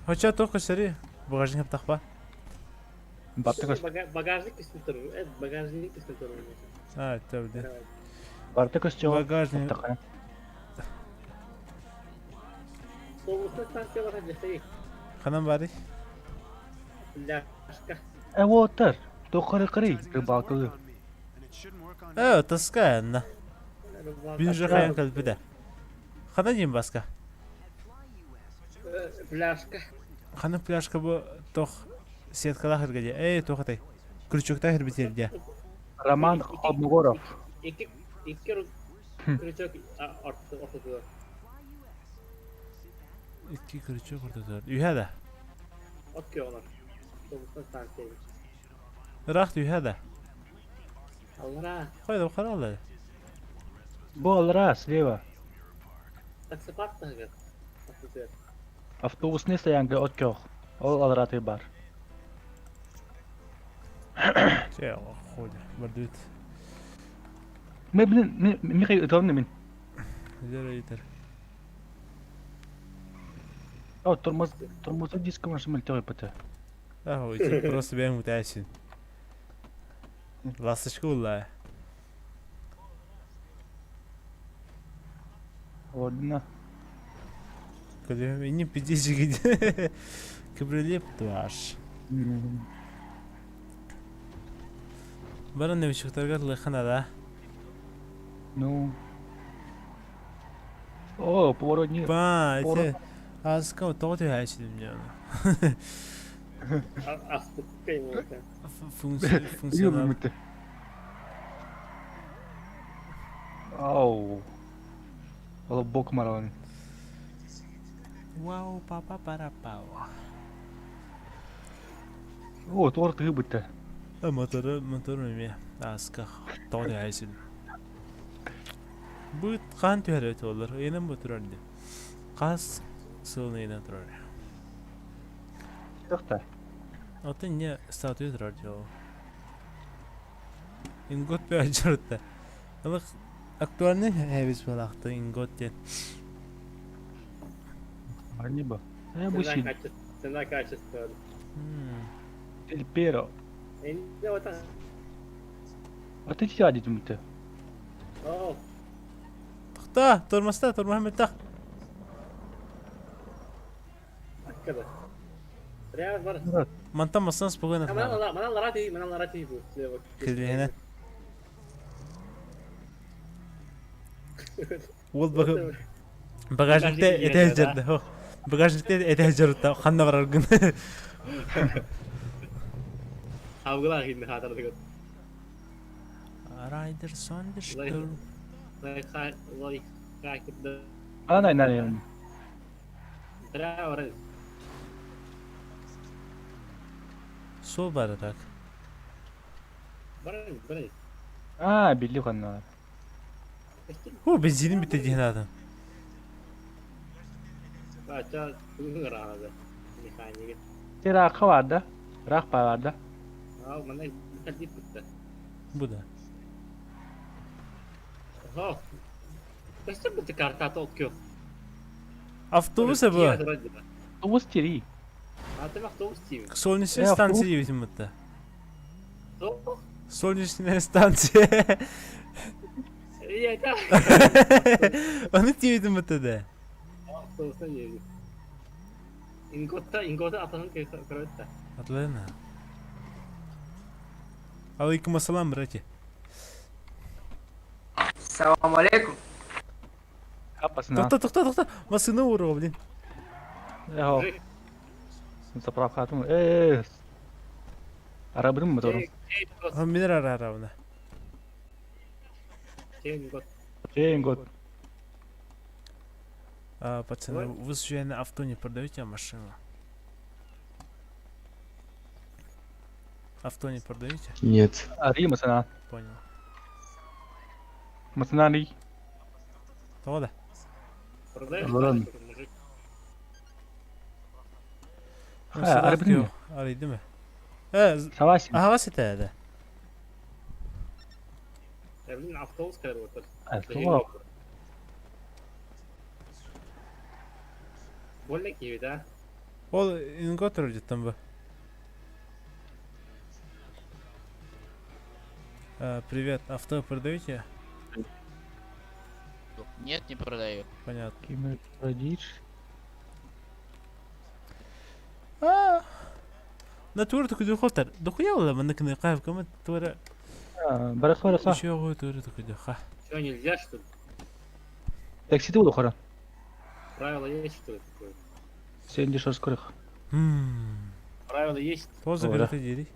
Speaker 1: Хоча только сери. Багажник тахпа.
Speaker 3: Багажник көстүбэт. Багажник көстүбэт.
Speaker 1: А, это бля.
Speaker 2: Барты көстүбэт.
Speaker 1: Багажник.
Speaker 3: Автобусная станция бар десей.
Speaker 1: Ханам бары.
Speaker 3: Ляшка.
Speaker 2: Э, вот тар. Тохары кыры рыбалкалы.
Speaker 1: Э, таская на. Бин же хаян калбида. Хана дим баска.
Speaker 3: Пляшка.
Speaker 1: Хана пляшка бу тох сеткала хыргаде. Эй, тохатай. Крючокта хырбитерде.
Speaker 2: Роман Холмогоров.
Speaker 3: Икки икки крючок ортодо.
Speaker 1: Икки крючок ортодо. Үһәдә.
Speaker 3: От онор. Автобусная станция.
Speaker 1: Рахт үһәдә.
Speaker 3: Алра.
Speaker 1: Кайда каралды?
Speaker 2: Бу алра слева.
Speaker 3: Таксопарк тагы.
Speaker 2: Автобусный стоянка от көх. Ол алра ты бар.
Speaker 1: Че, хуй, бардут.
Speaker 2: Ме блин, ме ми главный мин.
Speaker 1: Зера итер.
Speaker 2: О, тормоз, тормоз диск машина тёй пт.
Speaker 1: А, ой, просто бен мутасин. Ласточка улла.
Speaker 2: Ладно.
Speaker 1: Когда не пиздишь, где кабриолет ваш. Баран новичоктарга лыхана да.
Speaker 2: Ну. О, поворот не.
Speaker 1: Ба, это аска тоҕо түһээчи мне. Функция функционал.
Speaker 2: Ау. Ол бок маралан.
Speaker 1: Вау, папа пара пау.
Speaker 2: О, торт рыбы-то.
Speaker 1: А мотор, мотор эме аска тоҕо түһээчи. Бу хаан түһэрэ олар. Энем бу турар ди. Кас сылын энен турар.
Speaker 2: Тохта.
Speaker 1: Атын не статуя турар ди ол. Ингот бе ажырытта. Алых актуальный хэбис балакты ингот ден.
Speaker 2: Они бы. Я бы
Speaker 3: Цена качество. Цена качество.
Speaker 2: Эль Перо.
Speaker 3: Энде вот
Speaker 2: А ты сядет мы-то.
Speaker 3: О.
Speaker 1: Тохта, тормозта, тормоза тах.
Speaker 3: Аккада. Прямо бар.
Speaker 1: Мантан масан спокойно.
Speaker 3: Манан манан ларати, манан ларати бу.
Speaker 1: Килиһинэ. Ол багажникте этэ жерде. Багажникте этэ жерде ханна барар гын.
Speaker 3: Авгыла хинне хатар дигет.
Speaker 1: Riders on the storm.
Speaker 3: Лайфхакер.
Speaker 2: А, най, най.
Speaker 3: Бра, ора.
Speaker 1: Сол бар так.
Speaker 3: Бара, бара.
Speaker 2: А, билли ханна.
Speaker 1: Ху, бензинин бүттэ диэн адам.
Speaker 3: Ача, тугун рада. Механика.
Speaker 2: Тираакка бар да? Ыраах бар да?
Speaker 3: А, мана кадип бутта.
Speaker 1: Бу да.
Speaker 3: Ха. Көстөр бутта карта Токио.
Speaker 1: Автобус бу.
Speaker 2: Автобус тири.
Speaker 3: Аты автобус тиви.
Speaker 1: Солнечная станция диэбитим бутта.
Speaker 3: То?
Speaker 1: Солнечная станция.
Speaker 3: Я это.
Speaker 1: Оны диэбитим бутта да.
Speaker 3: Автобустан диэбит. Ингота, ингота атаһын көрөттө.
Speaker 1: Атлана. Алейкум ассалам, братья.
Speaker 10: Салам алейкум.
Speaker 2: Апасына.
Speaker 1: Тохто, тохто, тохто. Машина уроо, блин.
Speaker 2: Эхо. Заправка атым. Э. Арабырым мотору.
Speaker 1: А мен ара арабына.
Speaker 3: Ингот.
Speaker 2: Ингот.
Speaker 1: А, пацаны, вы случайно авто не продаете, а машину? Авто не продаете?
Speaker 6: Нет.
Speaker 2: Ари масана.
Speaker 1: Понял.
Speaker 2: Масана ли?
Speaker 1: Того да.
Speaker 3: Продаешь?
Speaker 2: Ладно.
Speaker 3: Мужик.
Speaker 2: Ха, арабырым.
Speaker 1: Ари, değil Э,
Speaker 2: Савасин.
Speaker 1: Ага, вас это да.
Speaker 3: Я, блин, автобус короче.
Speaker 2: А,
Speaker 3: Больно киви, да?
Speaker 1: Ол инготор где там бы. А, привет, авто продаете?
Speaker 10: Нет, не продаю.
Speaker 1: Понятно.
Speaker 2: Кем родишь?
Speaker 1: А, на тур такой духотар. Дохуя ولا منك نقاف كم تورا.
Speaker 2: Барах барах.
Speaker 1: Еще هو тур такой духа.
Speaker 3: Что, нельзя, что ли?
Speaker 2: Такси ты удохара.
Speaker 3: Правила есть, что ли, такое?
Speaker 2: Сен дешер скорых.
Speaker 3: Правила есть.
Speaker 1: Тоже закрытый дверь.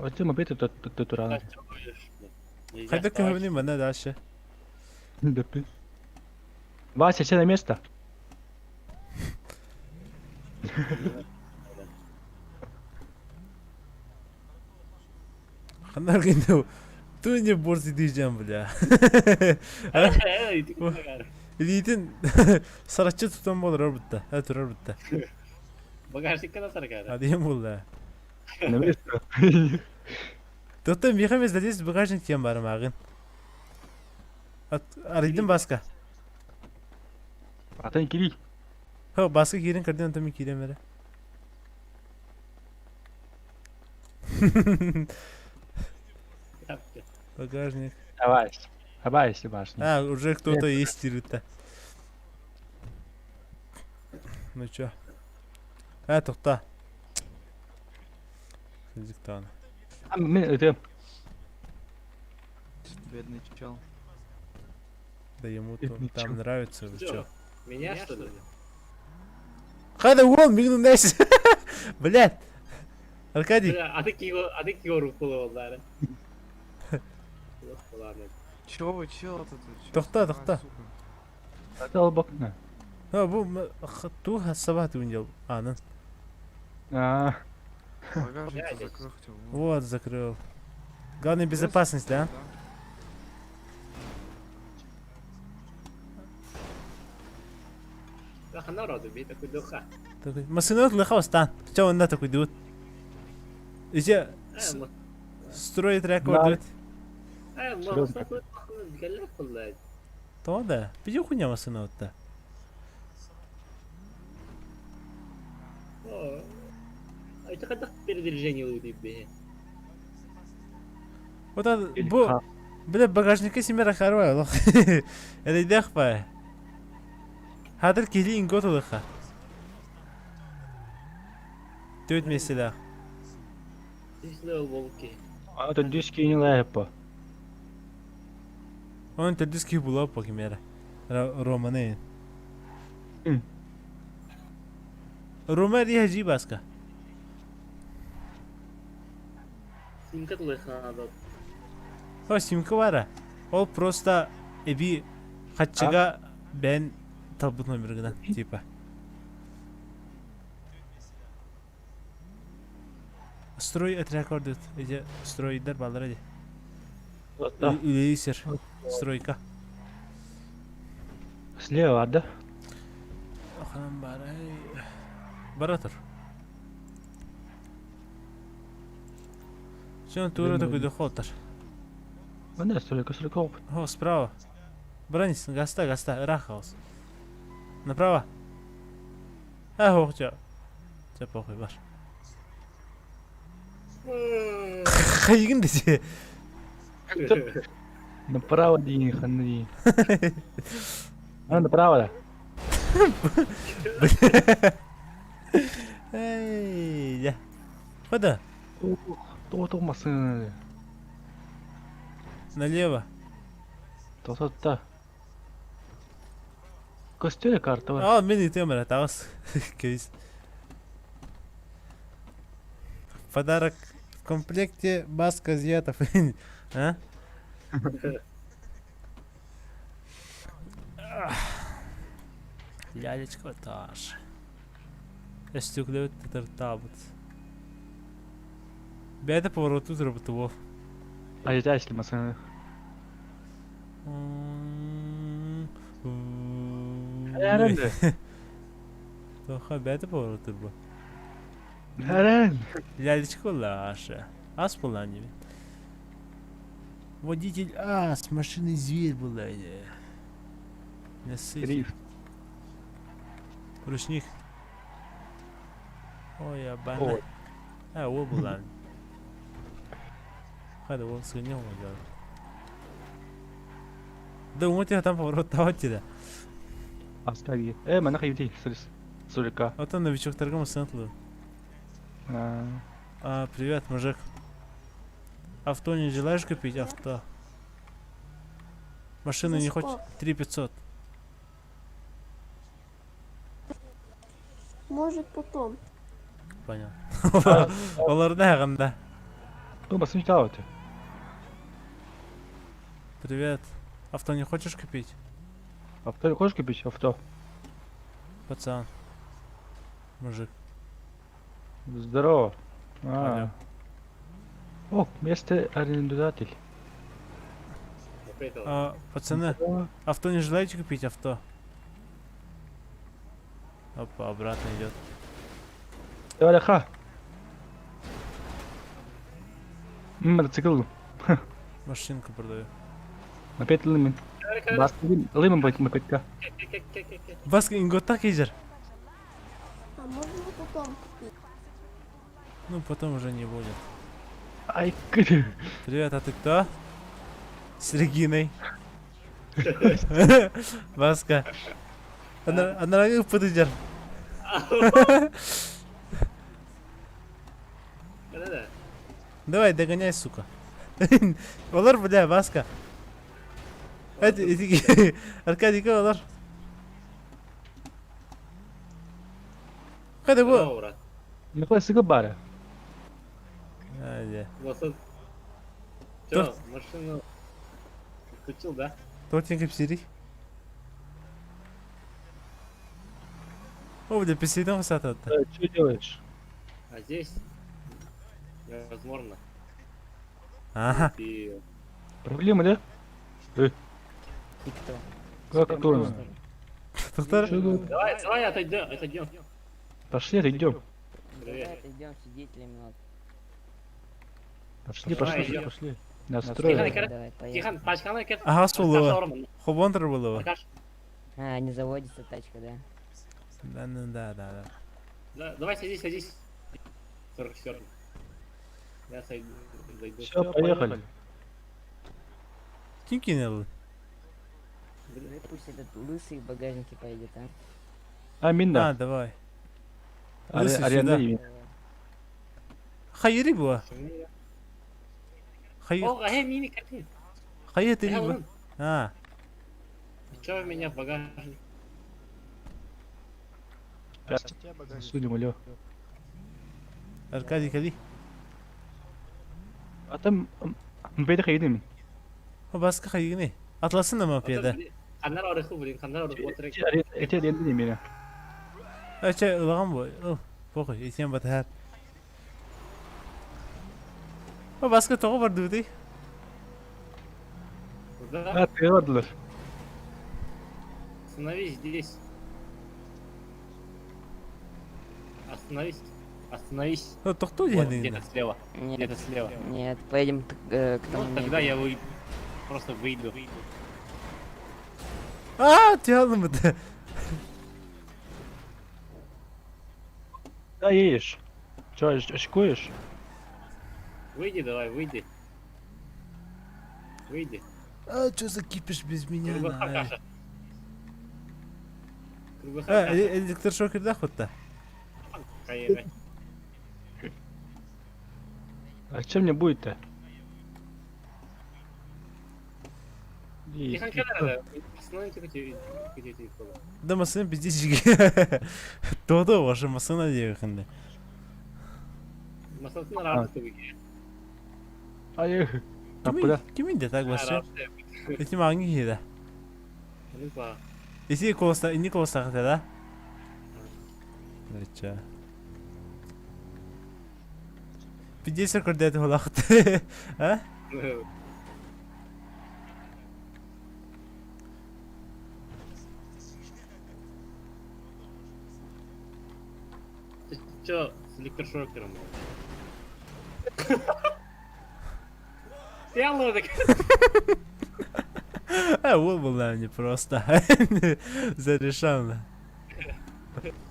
Speaker 2: А ты мобит это ты турана.
Speaker 1: Хайда көхөмни мана дальше.
Speaker 2: Вася, все на место.
Speaker 1: Ханар гинде Ту не борзи дийжем бля. Илитин сарачы тутан болор бутта. Ә турар бутта.
Speaker 3: Багажникка да саркар.
Speaker 1: Адыем булла.
Speaker 2: На место.
Speaker 1: Тота михамез здесь багажник тем бар магын. От аридин баска.
Speaker 2: Атын кири.
Speaker 1: Ха баска кирин кырдын антами кирем эре. Багажник.
Speaker 2: Давай. Давай, если башня.
Speaker 1: А, уже кто-то есть тирит-то. Ну чё? А, тухта. Диктан.
Speaker 2: А, мен это
Speaker 8: Бедный чел.
Speaker 1: Да ему
Speaker 2: Бедный
Speaker 1: там
Speaker 2: чел.
Speaker 1: нравится, вы чё?
Speaker 3: Меня, что ли?
Speaker 1: Хайда уон, мигну нэс. Блядь. Аркадий.
Speaker 3: Бля, А ты киго, а ты киго руку да? Ладно.
Speaker 7: Чё вы, чё тут? Чё?
Speaker 1: Тохта,
Speaker 7: А,
Speaker 1: тохта.
Speaker 7: сука.
Speaker 2: Это албакна.
Speaker 1: А, бу ту хасабат ундел. А, ну.
Speaker 2: А,
Speaker 7: Багажник закрой хотя бы.
Speaker 1: Вот, закрыл. Главное безопасность, да?
Speaker 3: Да народу, бей такой духа.
Speaker 1: Такой, машина лыха стан. Чё он на такой идут? Иже строй трек
Speaker 2: Да.
Speaker 1: идут.
Speaker 2: Серьезно?
Speaker 1: То да. Пиди хуйня машина вот та.
Speaker 3: Это когда передвижение у
Speaker 1: Вот это бу бля багажника семера харва. Это идэх па. Хадыр кили ингот лыха. Төт меселе.
Speaker 3: Здесь левел волки.
Speaker 2: А это диски не лайпа.
Speaker 1: Он төрдүс ки була по кимера. Романы. Рома ри баска.
Speaker 3: Симка лыха надо.
Speaker 1: О, симка бара. Ол просто эби хаччыга бэн талбыт номергынан, типа. Строй отряд көрдүт. Эже стройдар баллар эди. Үлейсер. Стройка.
Speaker 2: Слева, да?
Speaker 1: Охран барай. Бара тур. Все, тура такой дохотар.
Speaker 2: Мына стройка, стройка опыт.
Speaker 1: О, справа. Бронис, гаста, гаста, рахаус. Направо. А, ох, чё. Чё, похуй, бар. Хайгын десе.
Speaker 2: Направо дии, ханна дии. А, направо, да.
Speaker 1: Эй, я. Куда?
Speaker 2: Тоқ масын.
Speaker 1: Налево.
Speaker 2: Тоқ-та. Костюля карта бар.
Speaker 1: А, мен итемер, тағыс. Кейс. Подарок в комплекте маска азиатов. А? Лялечка таш. Өстүклөт татартабыт. Бәйті повороту зробытуов.
Speaker 2: Ажитаешь масын. Әрәнді.
Speaker 1: Тоха бәйті повороту бу.
Speaker 2: Әрән.
Speaker 1: Лялечка лаша. Ас была не. Водитель ас, машины зверь была. Насыщ. Ручник. Ой, абана.
Speaker 2: Ой.
Speaker 1: А, ол была. Хада, ол сыгнел он Да, у тебя там поворот давайте да.
Speaker 2: Аскари. Мана хайди, сорика.
Speaker 1: Вот он новичок торгом сэнтлы. А, привет, мужик. Авто не желаешь купить? Авто. Машину
Speaker 11: За
Speaker 1: не хочешь?
Speaker 11: сколько?
Speaker 1: 3500.
Speaker 11: Может, потом.
Speaker 1: Понял. Оларда ағында.
Speaker 2: Ну, басын читал это.
Speaker 1: Привет. Авто не хочешь купить?
Speaker 2: Авто хочешь купить? Авто.
Speaker 1: Пацан. Мужик.
Speaker 2: Здорово. А. О, место арендодатель.
Speaker 1: А, пацаны, авто не желаете купить авто? Опа, обратно идет.
Speaker 2: Давай, ха. Мотоцикл.
Speaker 1: Машинку продаю.
Speaker 2: Опять лымын. Бас лымын мопедка.
Speaker 1: Баска ингота кезер.
Speaker 11: А можно потом купить?
Speaker 1: Ну, потом уже не будет.
Speaker 2: Ай,
Speaker 1: Привет, а ты кто? С Региной. Баска. Она подойдер. Давай, догоняй, сука. Олар, бля, Баска. Эти, Аркадий, олар. Кайда бу?
Speaker 2: Николай сыгы бары.
Speaker 3: Чё, машину включил, да?
Speaker 1: Тортинг псири. О, бля, писейден высота.
Speaker 2: Что делаешь?
Speaker 3: А здесь невозможно.
Speaker 1: Ага.
Speaker 3: И...
Speaker 2: Проблемы, да?
Speaker 10: Ты кто?
Speaker 2: Как кто?
Speaker 1: Доктор?
Speaker 3: Давай, давай отойдем, отойдем.
Speaker 2: Пошли, отойдем.
Speaker 10: Давай отойдем, свидетелями надо.
Speaker 2: Пошли,
Speaker 3: Давай,
Speaker 2: пошли,
Speaker 3: идем.
Speaker 2: пошли. Настрой.
Speaker 10: Давай, поехали.
Speaker 3: Тихон, пачканы кет.
Speaker 1: Ага, сулова. Хобонтер было.
Speaker 10: А, не заводится тачка, да?
Speaker 1: Да, ну да, да, да.
Speaker 3: Да, давай садись, садись. 44. Я сойду, зайду.
Speaker 2: Все, поехали.
Speaker 1: Ким кинул?
Speaker 10: Давай пусть этот лысый в багажнике поедет, а?
Speaker 2: А, минда.
Speaker 1: А, давай. Лысый сюда. Хайри была. Хай.
Speaker 3: О, эй, мини картин.
Speaker 1: Хайр ты А.
Speaker 3: Чё у меня в багажнике?
Speaker 2: Судим, алло.
Speaker 1: Аркадий, кали.
Speaker 2: А там бейді хайдым.
Speaker 1: Баска хайыгыный? Атласын да мопеда.
Speaker 3: Ханнар орыху, блин, ханнар орыху отырык.
Speaker 2: Эти аренды не меня.
Speaker 1: А че, ылаҕан бу. Ыл, похуй, итиэн батыһар. О, Баска тоҕо бардыбытый?
Speaker 3: Да,
Speaker 2: А, ты бардылар.
Speaker 3: остановись здесь. Остановись. Остановись.
Speaker 1: Ну, тохтуу
Speaker 3: Вот,
Speaker 1: диэн
Speaker 3: где-то слева.
Speaker 14: Нет,
Speaker 3: Где-то слева.
Speaker 14: нет, поедем к тому
Speaker 3: Ну, тогда
Speaker 14: негру.
Speaker 3: я вы... просто выйду.
Speaker 1: Аа, тялым бит.
Speaker 2: Да едешь. Че, очкуешь?
Speaker 3: Выйди давай, выйди. Выйди.
Speaker 1: А, что за кипиш без меня?
Speaker 3: Круглоха
Speaker 1: на?
Speaker 3: каша. Круглоха
Speaker 1: А,
Speaker 3: каша.
Speaker 1: электрошокердаах хотта.
Speaker 3: Поехали.
Speaker 2: А чем мне будет-то?
Speaker 3: Тихон надо. Остановите где эти
Speaker 1: Да масына пиздец Todo ваша масына диэхинде.
Speaker 3: Масатын радости выйди.
Speaker 2: А я... Куда?
Speaker 1: Кимин де так басы? Эти маги хида.
Speaker 3: Ну па.
Speaker 1: Иси колоста, ини колоста хата да? Ча. Пиздец көрдө холахт. А?
Speaker 3: Ты чё с электрошокером? Я лодок.
Speaker 1: А, вот была мне просто. Зарешано.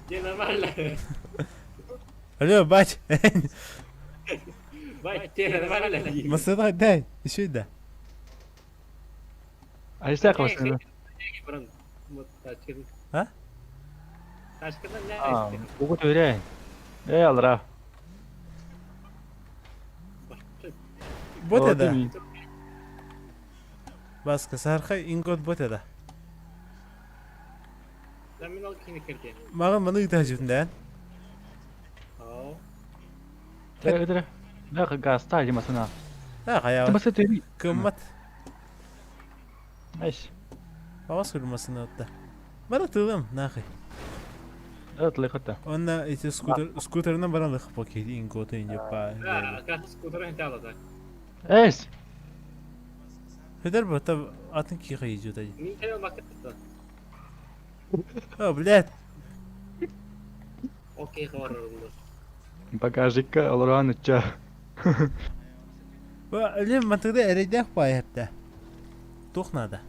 Speaker 3: Не нормально.
Speaker 1: Алло, бать.
Speaker 3: Бать, тебе нормально.
Speaker 1: Масына дай, еще да.
Speaker 2: А если так вас
Speaker 1: А?
Speaker 2: А, угу доверяй. Эй, алра.
Speaker 1: Вот это. Баска сархай ингот бот это. Маған маны ыта жүтін да?
Speaker 2: Тәрі, Да, гаста, масына.
Speaker 1: Да, қая.
Speaker 2: Ты ты.
Speaker 1: Кыммат.
Speaker 2: Айс.
Speaker 1: Бағас көрмасына отта. Бара тылым, нахай.
Speaker 2: Да, тлыхата.
Speaker 1: Онна эти скутер, скутерынан баран лых покей инготы инде па.
Speaker 3: Да, как скутер не тяла, да.
Speaker 2: Эйс.
Speaker 1: Хедер бата атын киға идет один.
Speaker 3: Не хотел макаться.
Speaker 1: О, блядь.
Speaker 3: Окей, хорошо.
Speaker 2: Багажика алраны ча.
Speaker 1: Лем матыгда эрейдэх пайапта. Тух надо.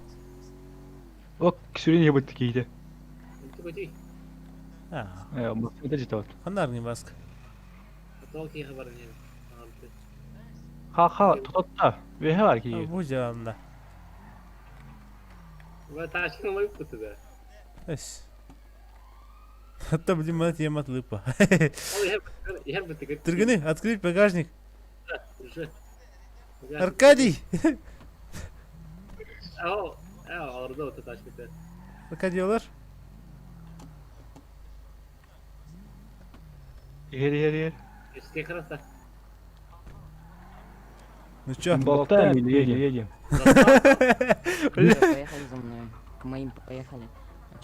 Speaker 2: Ок, сүрен ебет кейде.
Speaker 1: А.
Speaker 2: Э, это житот.
Speaker 1: Ханар не баск.
Speaker 2: Ха ха, тотта. Веhe var ki.
Speaker 1: Бу жамда.
Speaker 3: Ва тачканы лыпку туда.
Speaker 1: Эс. Hatta блин, мать емат лыпа. Трганы, открыть багажник. Аркадий!
Speaker 3: Ау, ау, orada o тачкы.
Speaker 1: Аркадий олар?
Speaker 2: Ер, ер, ер.
Speaker 3: Истихрата.
Speaker 1: Ну чё?
Speaker 2: Болтаем или едем, едем?
Speaker 14: Поехали за мной. К моим поехали.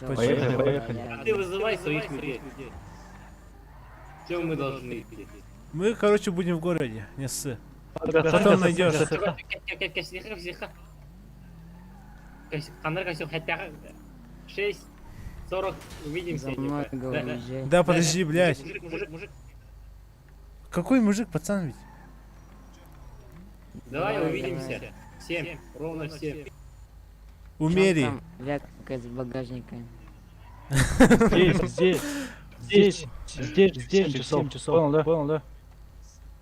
Speaker 2: Поехали, поехали.
Speaker 3: А ты вызывай своих людей. Чем мы должны идти?
Speaker 1: Мы, короче, будем в городе, не ссы. Потом найдешь.
Speaker 3: 6:40 увидимся.
Speaker 14: За мной, говорю, езжай.
Speaker 1: Да, подожди, блядь.
Speaker 3: Мужик, мужик, мужик.
Speaker 1: Какой мужик, пацан ведь?
Speaker 3: Давай увидимся. 7, ровно в 7.
Speaker 1: Умери.
Speaker 14: Вякает с багажника.
Speaker 2: Здесь, здесь, здесь, здесь, здесь, 7 часов. Понял, да? Понял, да?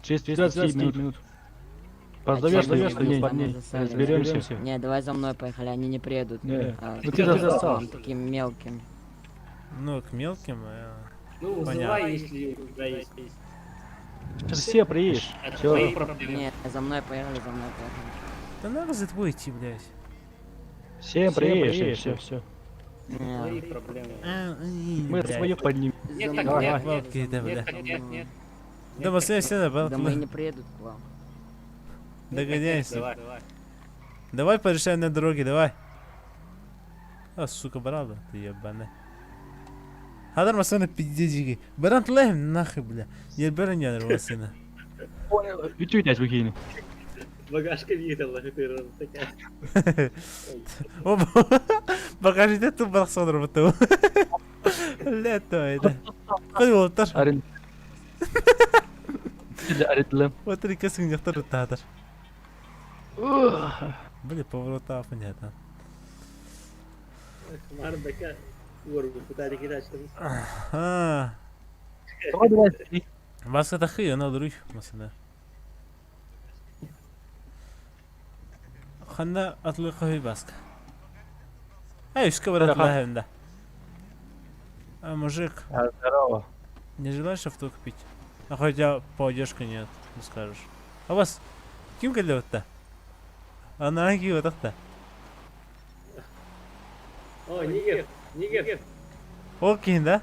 Speaker 2: Через 15 минут. Позовешь, позовешь, парней, разберемся.
Speaker 14: Не, давай за мной поехали, они не приедут.
Speaker 2: Не,
Speaker 14: А,
Speaker 2: ну ты засал.
Speaker 14: Таким мелким.
Speaker 1: Ну, к мелким.
Speaker 3: Ну, вызывай, если у тебя есть.
Speaker 2: Все приедешь.
Speaker 3: Это
Speaker 2: Всё.
Speaker 3: твои проблемы.
Speaker 14: Не, за мной поехали, за мной поехали.
Speaker 1: Да надо за тобой идти, блядь.
Speaker 2: Всем приедешь, все, все.
Speaker 3: Твои проблемы.
Speaker 2: Мы свое поднимем.
Speaker 3: Нет, так
Speaker 2: Давай,
Speaker 3: нет,
Speaker 2: давай.
Speaker 3: нет,
Speaker 1: Окей, да,
Speaker 3: нет,
Speaker 1: бля.
Speaker 3: так нет, нет.
Speaker 1: Да, мы все, все,
Speaker 14: Да мы не приедут к вам.
Speaker 1: Догоняйся.
Speaker 3: Давай, давай.
Speaker 1: Давай порешаем на дороге, давай. А, сука, брал, ты ебаный. Хадar masana пиздец Баран тлэм нахуй, бля. Не бери не masana.
Speaker 2: Понял. Үтү тәс бикини.
Speaker 3: Багажка видела, ты такая.
Speaker 1: Багажите ту барсонор буту. Лето это. Кой болтар.
Speaker 2: Арин. Арин.
Speaker 1: Вот три кесин яктар татар. Бля, поворота понятно.
Speaker 3: Марбека.
Speaker 1: Ага. Баска тахы, она друг, масана. Ханна атлы баска. Эй, үскә барат да. А, мужик.
Speaker 2: Здорово.
Speaker 1: Не желаешь авто купить? А хотя поддержка нет, не скажешь. А вас ким кэллэ Ана ким отакта?
Speaker 3: О, нигер, нигер.
Speaker 1: Ол кин, да?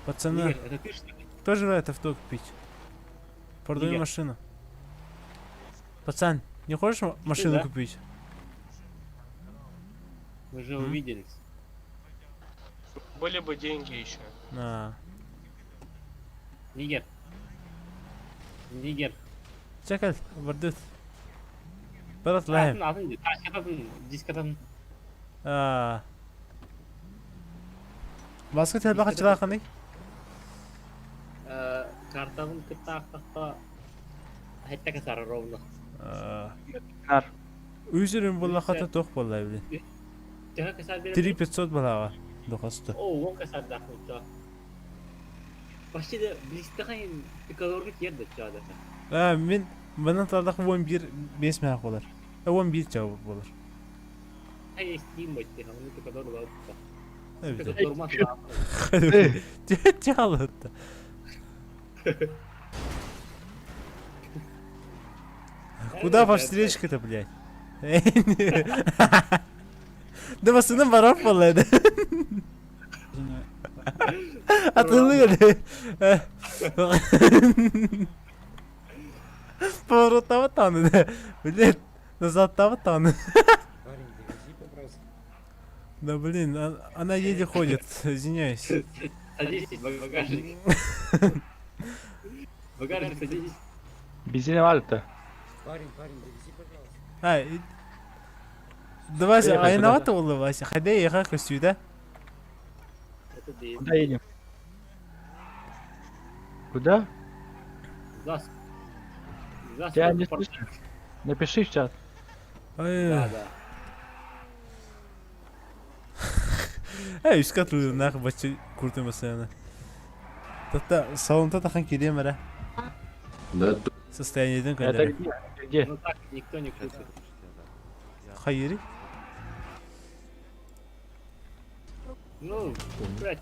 Speaker 1: Пацаны,
Speaker 3: Нигер, это ты что ли?
Speaker 1: кто желает авто купить? Продаю
Speaker 3: Нигер.
Speaker 1: машину. Пацан, не хочешь машину
Speaker 3: да?
Speaker 1: купить?
Speaker 3: Мы же увиделись.
Speaker 10: Были бы деньги еще.
Speaker 1: На.
Speaker 3: Нигер. Нигер.
Speaker 1: Чекал, бардут. Барат лахем.
Speaker 3: Атын, атын, дискотан.
Speaker 1: Аа. Баска телбаха чылааханый?
Speaker 3: Картабын кыттаахтахта хэтте касар ровно.
Speaker 2: Нар.
Speaker 1: Үзөрүн буллахата тох боллай блин.
Speaker 3: Төһө касар берем?
Speaker 1: 3500 балага дохасты.
Speaker 3: О, он касар дахмыт. Почти да близко пикалорга тиерді чада.
Speaker 1: Аа, мен манан тардах 11 5 мә болар. 11 жауап болар.
Speaker 3: Ай, стим бит, аны пикалор бар.
Speaker 1: Чалытты. Куда по встречка-то, блядь? Да басының барап болады. Атылы Повороттава таны. Блядь, назад таны. Да блин, она еле ходит, извиняюсь.
Speaker 3: Садитесь, в багажник. В багажник садитесь.
Speaker 2: Бензин алты.
Speaker 8: Парень, парень, довези, пожалуйста.
Speaker 1: А, да Вася, а виновата была Вася? Хотя я ехал сюда.
Speaker 2: Куда едем? Куда?
Speaker 3: Зас. Зас.
Speaker 2: Тебя не слышно. Напиши в чат.
Speaker 3: Да, да.
Speaker 1: Эй, үскә тулы нах бачы курты масана. Тата салонта тахан кирем ара.
Speaker 13: Да.
Speaker 1: Состояниеден
Speaker 2: Это
Speaker 1: көндөрө.
Speaker 2: где? Где?
Speaker 3: Ну так никто не купит.
Speaker 1: Хайри?
Speaker 3: Ну, блядь,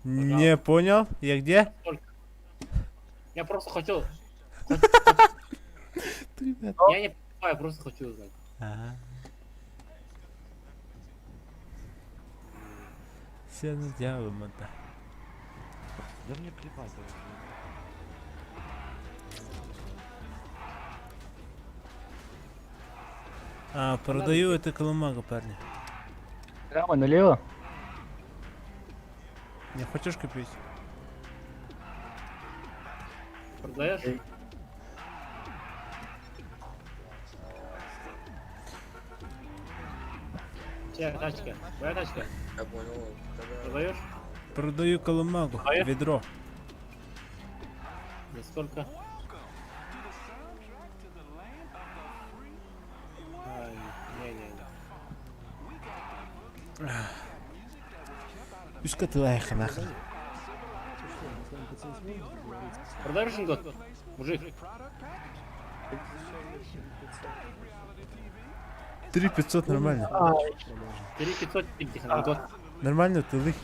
Speaker 1: Не понял. Я где?
Speaker 3: я просто хотел... Я не понимаю, я просто хочу узнать.
Speaker 1: Ага. Сен дьявол, это.
Speaker 5: Да мне плевать вообще.
Speaker 1: А, продаю это колымага, парни.
Speaker 2: Прямо налево?
Speaker 1: Не хочешь купить?
Speaker 3: Продаешь? Чья тачка? Твоя тачка?
Speaker 7: Я понял.
Speaker 3: Продаешь?
Speaker 1: Продаю колымагу, ведро.
Speaker 3: За сколько? А, не, не, не.
Speaker 1: Үскә тылайха нахрен.
Speaker 3: Продаешь ингот? Мужик.
Speaker 1: 3500 нормально.
Speaker 3: 3500 ингот.
Speaker 1: Нормально тылых.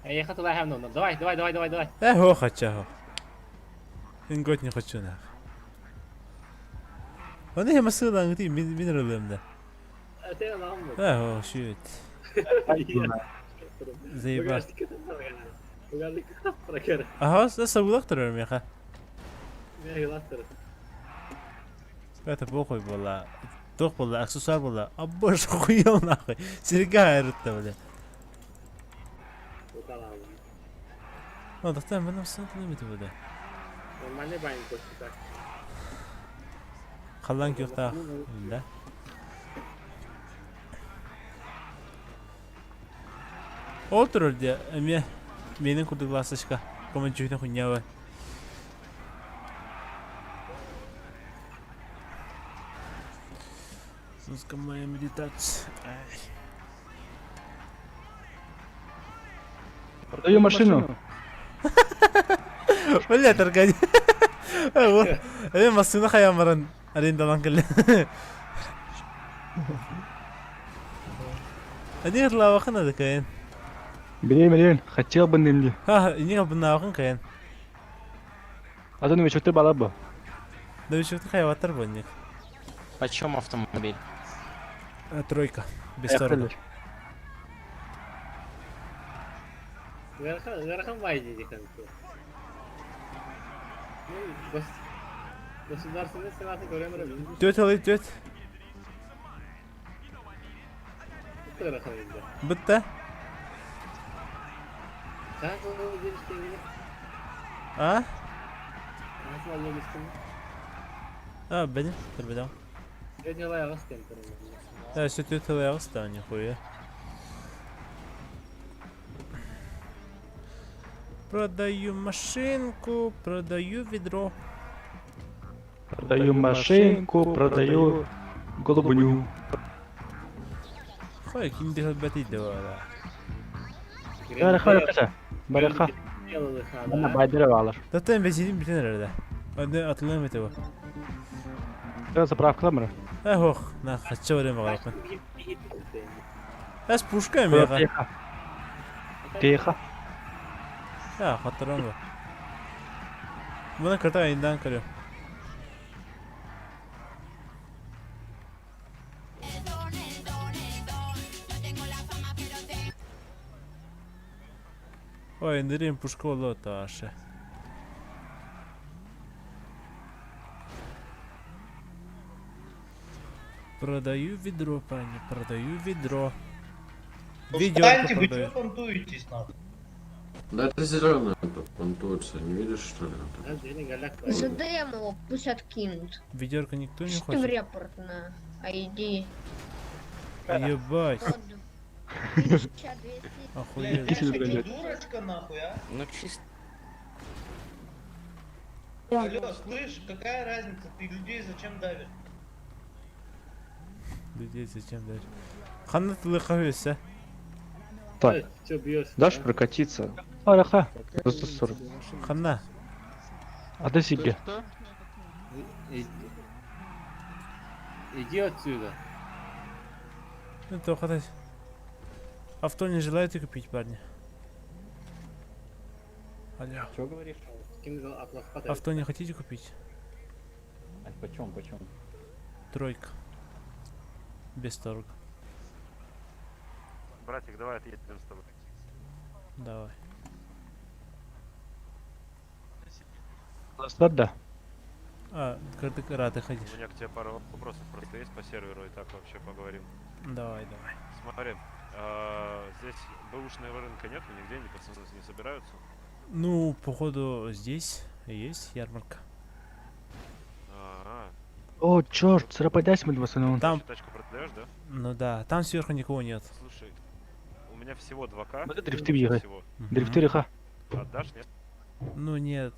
Speaker 3: Я хотел Давай, давай, давай, давай, давай.
Speaker 1: Э, хо хочу. Ингот не хочу нах. Оны хем асылдан гити мин мин да.
Speaker 3: Это нам.
Speaker 1: Э, хо, шит. Заеба. Ага, сабылах турар меха. Это похуй была. Туох буолла, аксессуар буолла. А боже, хуел нахуй. Серега айырытта, бля. Ну, тохтоо, мен осынтын эбит буда.
Speaker 3: Нормальный банк так.
Speaker 1: Халлан күөхтаах, да. Ол турар дии, эмиэ миэнин курдук ласточка, командчуһунан хуйня Суска моя медитация.
Speaker 2: Продаю машину.
Speaker 1: Бля, Аркадий. Э, массыына хайаан баран арендалан кэллэ. Они ырлаабакын ады кайын.
Speaker 2: Билем, билем, хотел бы нымди.
Speaker 1: Ха, ини албыннаабакын кайын.
Speaker 2: А то новичокты бала бу.
Speaker 1: Новичокты хайабаттар бу инник.
Speaker 6: Почем автомобиль?
Speaker 1: Тройка. Без торга.
Speaker 3: Ыарахан, ыарахан баай дии Государственный сенаты көрөм эрэ
Speaker 1: Түөрт ылый түөрт.
Speaker 3: Ыарахан инде.
Speaker 1: Бытта. А? А, бени, турбедам. Да, все түөрт ылыйаҕыс да, нихуя. Продаю машинку, продаю ведро.
Speaker 2: Продаю машинку, продаю голубыню.
Speaker 1: Хой, ким дихалбати дела.
Speaker 2: Бараха, бараха. Бараха. Манна байдыра баалар.
Speaker 1: Таттан бензинин бүтэн эрэр да. Аны атылыам этэ бу.
Speaker 2: Заправкаламыр.
Speaker 1: Эх, на хачча барыам баҕараппын. Эс пушка эмиэхэ.
Speaker 2: Тихо.
Speaker 1: А, хотторон бу. Мына кырта айындаан көрүө. Ой, нырим пушка оло Таша. Продаю ведро, пани, продаю ведро. Ведерко
Speaker 9: Встаньте, вы
Speaker 1: продаю.
Speaker 9: чё понтуетесь, нахуй?
Speaker 6: Да это зеленый понтуется, не видишь что ли?
Speaker 11: Задаем его, пусть откинут.
Speaker 1: Ведерко никто не
Speaker 11: Что в
Speaker 1: хочет?
Speaker 11: репорт на ID.
Speaker 1: Ебать. Охуеть.
Speaker 9: Блядь, ты чё, дурочка, нахуй, а?
Speaker 6: Ну чисто.
Speaker 9: Алло, слышь, какая разница, ты людей зачем давишь?
Speaker 1: Людей зачем дальше? Ханна тылы өссө.
Speaker 13: Так,
Speaker 3: Че бьешь?
Speaker 13: дашь прокатиться?
Speaker 2: Бараха.
Speaker 13: За 140.
Speaker 1: Ханна.
Speaker 2: А ты себе.
Speaker 3: Иди отсюда.
Speaker 1: Ну то хватает. Авто не желаете купить, парни? Алло.
Speaker 12: Что говоришь?
Speaker 1: Авто не хотите купить?
Speaker 12: А почем, почем?
Speaker 1: Тройка. Без торга.
Speaker 5: Братик, давай отъедем с тобой.
Speaker 1: Давай.
Speaker 2: Да.
Speaker 1: А, когда ты рад ходишь.
Speaker 5: У меня к тебе пару вопросов просто есть по серверу, и так вообще поговорим.
Speaker 1: Давай, давай.
Speaker 5: Смотри, а, здесь бэушного рынка нету, нигде не пацаны не собираются.
Speaker 1: Ну, походу, здесь есть ярмарка.
Speaker 5: А,
Speaker 2: О, черт, сыроподясь мы в
Speaker 1: Там...
Speaker 5: Тачку продаешь, да?
Speaker 1: Ну да, там сверху никого нет.
Speaker 5: Слушай, у меня всего 2К.
Speaker 2: Вот это дрифты въехать.
Speaker 5: Всего.
Speaker 2: Дрифты реха.
Speaker 5: Отдашь, нет?
Speaker 1: Ну нет.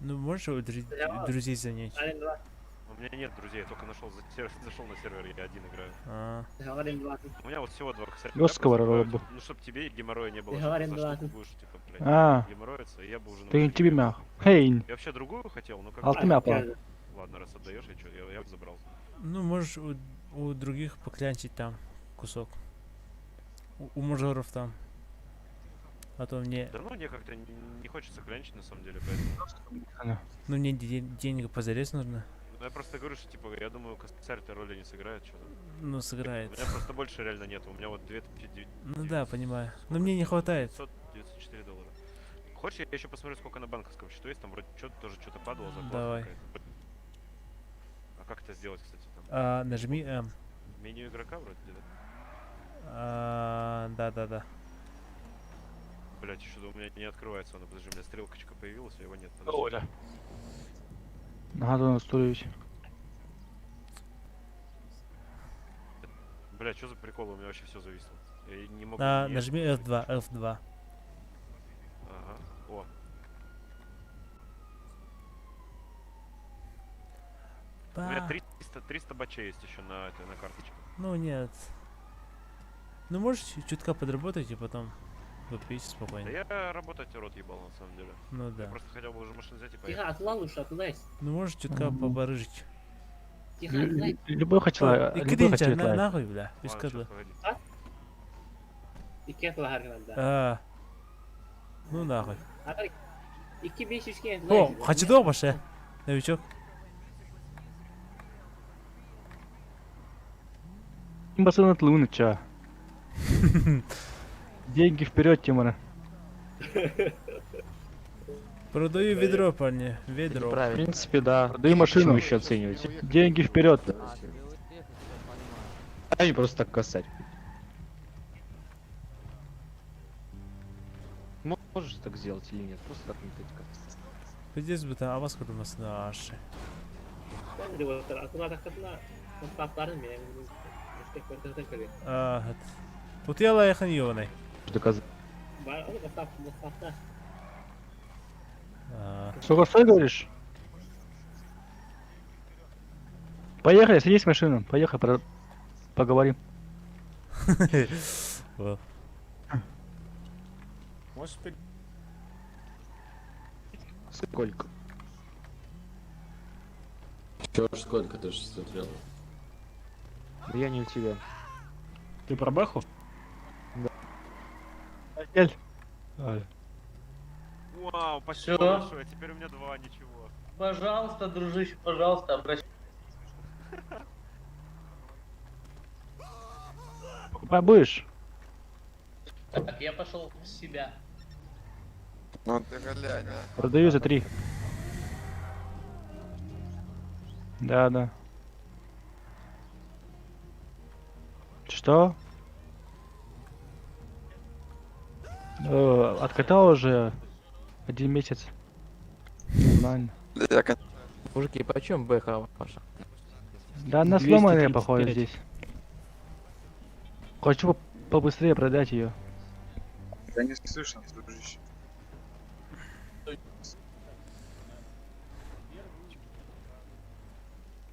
Speaker 1: Ну можешь у друзей занять?
Speaker 5: У меня нет друзей, я только нашел зашел на сервер, я один играю.
Speaker 1: А.
Speaker 5: У меня вот всего 2 косаря.
Speaker 2: Жесткого
Speaker 5: просто
Speaker 2: ролла
Speaker 5: Ну, чтоб тебе и геморроя не было,
Speaker 3: Говорим
Speaker 5: чтоб за штуку
Speaker 3: 20.
Speaker 5: будешь, типа, блядь,
Speaker 2: А.
Speaker 5: геморроиться, и я бы уже на
Speaker 2: Ты
Speaker 5: машине
Speaker 2: тебе
Speaker 5: ехал.
Speaker 2: мях. Хей.
Speaker 5: Я вообще другую хотел, но как
Speaker 2: Алты мяпа.
Speaker 5: Ладно, раз отдаешь, я чё, я бы забрал.
Speaker 1: Ну, можешь у других поклянчить там кусок. У мажоров там. А то мне...
Speaker 5: Да ну, мне как-то не хочется клянчить, на самом деле, поэтому...
Speaker 1: Ну, мне денег позарез нужно.
Speaker 5: Ну, я просто говорю, что, типа, я думаю, косарь-то роли не сыграет, что-то.
Speaker 1: Ну, сыграет.
Speaker 5: У меня просто больше реально нет, у меня вот 2900...
Speaker 1: Ну да, понимаю. Но мне не хватает.
Speaker 5: 904 доллара.
Speaker 15: Хочешь, я еще посмотрю, сколько на банковском счету есть? Там вроде что-то тоже что-то падало, зарплата
Speaker 1: Давай.
Speaker 15: какая-то. А как это сделать, кстати, там?
Speaker 1: А, нажми М.
Speaker 15: Меню игрока вроде, да?
Speaker 1: А, да-да-да.
Speaker 15: Блять, что-то у меня не открывается оно. Подожди, у меня стрелочка появилась, а его нет. Подожди.
Speaker 2: Оля. Надо настроить.
Speaker 15: Блять, что за прикол? У меня вообще все зависло. Я не могу.
Speaker 1: А,
Speaker 15: ни
Speaker 1: нажми F2, F2.
Speaker 15: Ага. О. У меня
Speaker 1: Ба.
Speaker 15: 300 бачей есть еще на этой, на карточке.
Speaker 1: Ну нет. Ну можешь чутка подработать и потом купить спокойно.
Speaker 15: Да я работать рот ебал на самом деле.
Speaker 1: Ну да.
Speaker 15: Я просто хотел бы уже машину взять и
Speaker 3: Тихо,
Speaker 15: поехать.
Speaker 3: атла лучше, атлайс.
Speaker 1: Ну можешь чутка побарыжить.
Speaker 3: Тихо, атлай.
Speaker 2: Любой хотела,
Speaker 1: И
Speaker 2: любой
Speaker 1: кидайте,
Speaker 2: хотел
Speaker 1: на,
Speaker 2: лайк.
Speaker 1: нахуй, бля, без
Speaker 15: Ладно,
Speaker 1: кадла.
Speaker 15: щас, погоди.
Speaker 3: А? Икки атла надо.
Speaker 1: А. Ну нахуй.
Speaker 3: Икки беш üçgen
Speaker 1: О, хочу дома, ше. Новичок.
Speaker 2: Пацаны от Луны, ча. Деньги вперед, Тимура.
Speaker 1: Продаю ведро, парни. Ведро.
Speaker 13: В принципе, да.
Speaker 2: Продаю машину.
Speaker 13: Почему еще оценивать?
Speaker 2: Деньги вперед.
Speaker 13: Они просто так косарь. Можешь так сделать или нет? Просто так не косарь.
Speaker 1: Пиздец бы там, а вас курмасына ашы. А, Утуяла якын ёбаный.
Speaker 13: Доказать.
Speaker 2: Сколько стоит, говоришь? Поехали, садись в машину. Поехали, поговорим.
Speaker 1: Вот.
Speaker 12: Можешь
Speaker 13: Сколько?
Speaker 6: Чё ж сколько ты же смотрел?
Speaker 13: Я не у тебя.
Speaker 2: Ты про Бэху?
Speaker 13: Да.
Speaker 2: Эль.
Speaker 15: Вау, спасибо
Speaker 9: Всё.
Speaker 15: большое. Теперь у меня два, ничего.
Speaker 9: Пожалуйста, дружище, пожалуйста, обращайся.
Speaker 2: Покупай будешь?
Speaker 9: Так, я пошел в себя.
Speaker 7: Ну ты глянь, а.
Speaker 2: Продаю за 3. Да, да. Что? Откатал уже один месяц. Нормально.
Speaker 6: Мужики, почем БХ ваша?
Speaker 2: Да, она сломанная,
Speaker 6: 235.
Speaker 2: походу, здесь. Хочу побыстрее продать ее.
Speaker 7: Я не слышно, дружище.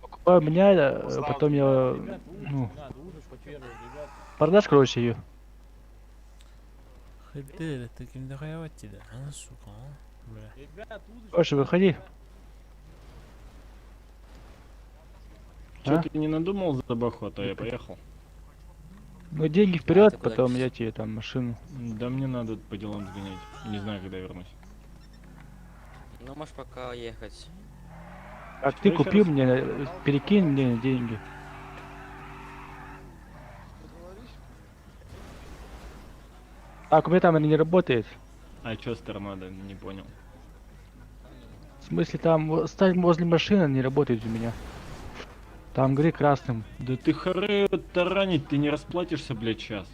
Speaker 2: Покупаю меня, потом я, ну, продашь, короче, ее.
Speaker 1: Хыдыр, ты кем дохаявать тебя, а, сука, а? Бля.
Speaker 2: Короче, выходи.
Speaker 16: Чё
Speaker 2: А?
Speaker 16: ты не надумал за баху, а то я поехал.
Speaker 2: Ну, деньги вперед,
Speaker 14: ты куда
Speaker 2: потом я тебе там машину.
Speaker 16: Да мне надо по делам сгонять. Не знаю, когда вернусь.
Speaker 14: Ну, можешь пока ехать.
Speaker 2: А ты
Speaker 16: еще
Speaker 2: купи
Speaker 16: раз?
Speaker 2: мне, перекинь мне деньги. Так, у меня там не работает.
Speaker 16: А чё с торнадо? Не понял.
Speaker 2: В смысле, там стать возле машины не работает у меня. Там гри красным.
Speaker 16: Да ты харе таранить, ты не расплатишься, блядь, сейчас.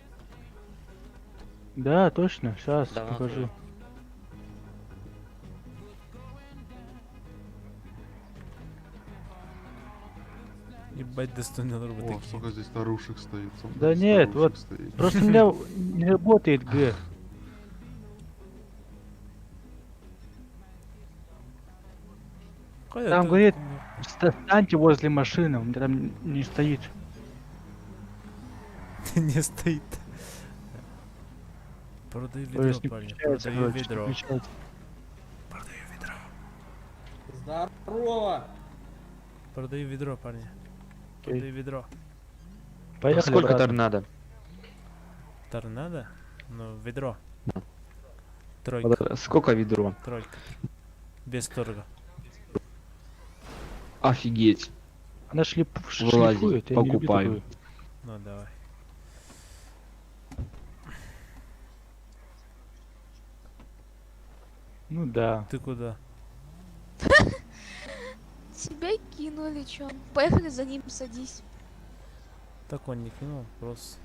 Speaker 2: Да, точно, сейчас
Speaker 14: Да,
Speaker 2: покажу.
Speaker 1: Ебать, достойно
Speaker 7: О, сколько здесь старушек стоит. сколько
Speaker 2: Да
Speaker 7: здесь
Speaker 2: нет,
Speaker 7: старушек
Speaker 2: вот
Speaker 7: стоит.
Speaker 2: просто у меня не работает Г.
Speaker 1: Куда
Speaker 2: Там
Speaker 1: ты-
Speaker 2: говорит, встаньте возле машины, у меня там не стоит.
Speaker 1: Не стоит. Продаю
Speaker 2: То
Speaker 1: ведро,
Speaker 2: есть не
Speaker 1: парни,
Speaker 2: включается,
Speaker 1: продаю
Speaker 2: короче, не
Speaker 1: ведро.
Speaker 2: включается.
Speaker 1: Продаю ведро.
Speaker 9: Здорово!
Speaker 1: Продаю ведро, парни. Продаю ведро.
Speaker 2: Поехали,
Speaker 13: Сколько
Speaker 2: брат.
Speaker 13: торнадо?
Speaker 1: Торнадо? Ну, ведро. Тройка.
Speaker 13: Сколько ведро?
Speaker 1: Тройка. Без торга.
Speaker 13: Офигеть.
Speaker 2: Она
Speaker 13: Вылазить,
Speaker 2: шлифует, я не люблю
Speaker 13: покупаю.
Speaker 2: такую.
Speaker 1: Ну, давай.
Speaker 2: Ну да.
Speaker 1: Ты куда?
Speaker 11: Тебя кинули, чё? Поехали за ним, садись.
Speaker 1: Так он не кинул, просто.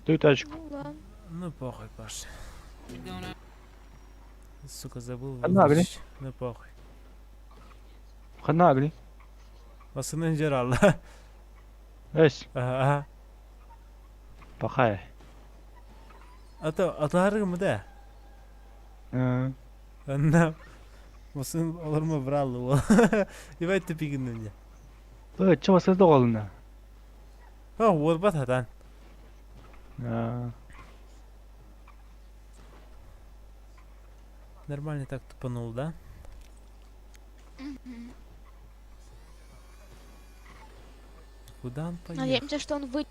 Speaker 2: Ты тачку.
Speaker 11: Ну ладно.
Speaker 1: Ну похуй, Паша. Сука, забыл
Speaker 2: Ханна,
Speaker 1: выключить. Ну похуй.
Speaker 2: Ханна, агни.
Speaker 1: Басынан жер алла.
Speaker 2: Эс.
Speaker 1: Ага.
Speaker 2: Пахай.
Speaker 1: А то, а то арыгым да. Анна. Басын оларма брал ол. Ебать тупигин мне.
Speaker 2: Э, чего создал на?
Speaker 1: А, уорбат хатан. Нормально так тупанул, да? Куда он поехал?
Speaker 11: Надеемся, что он выйдет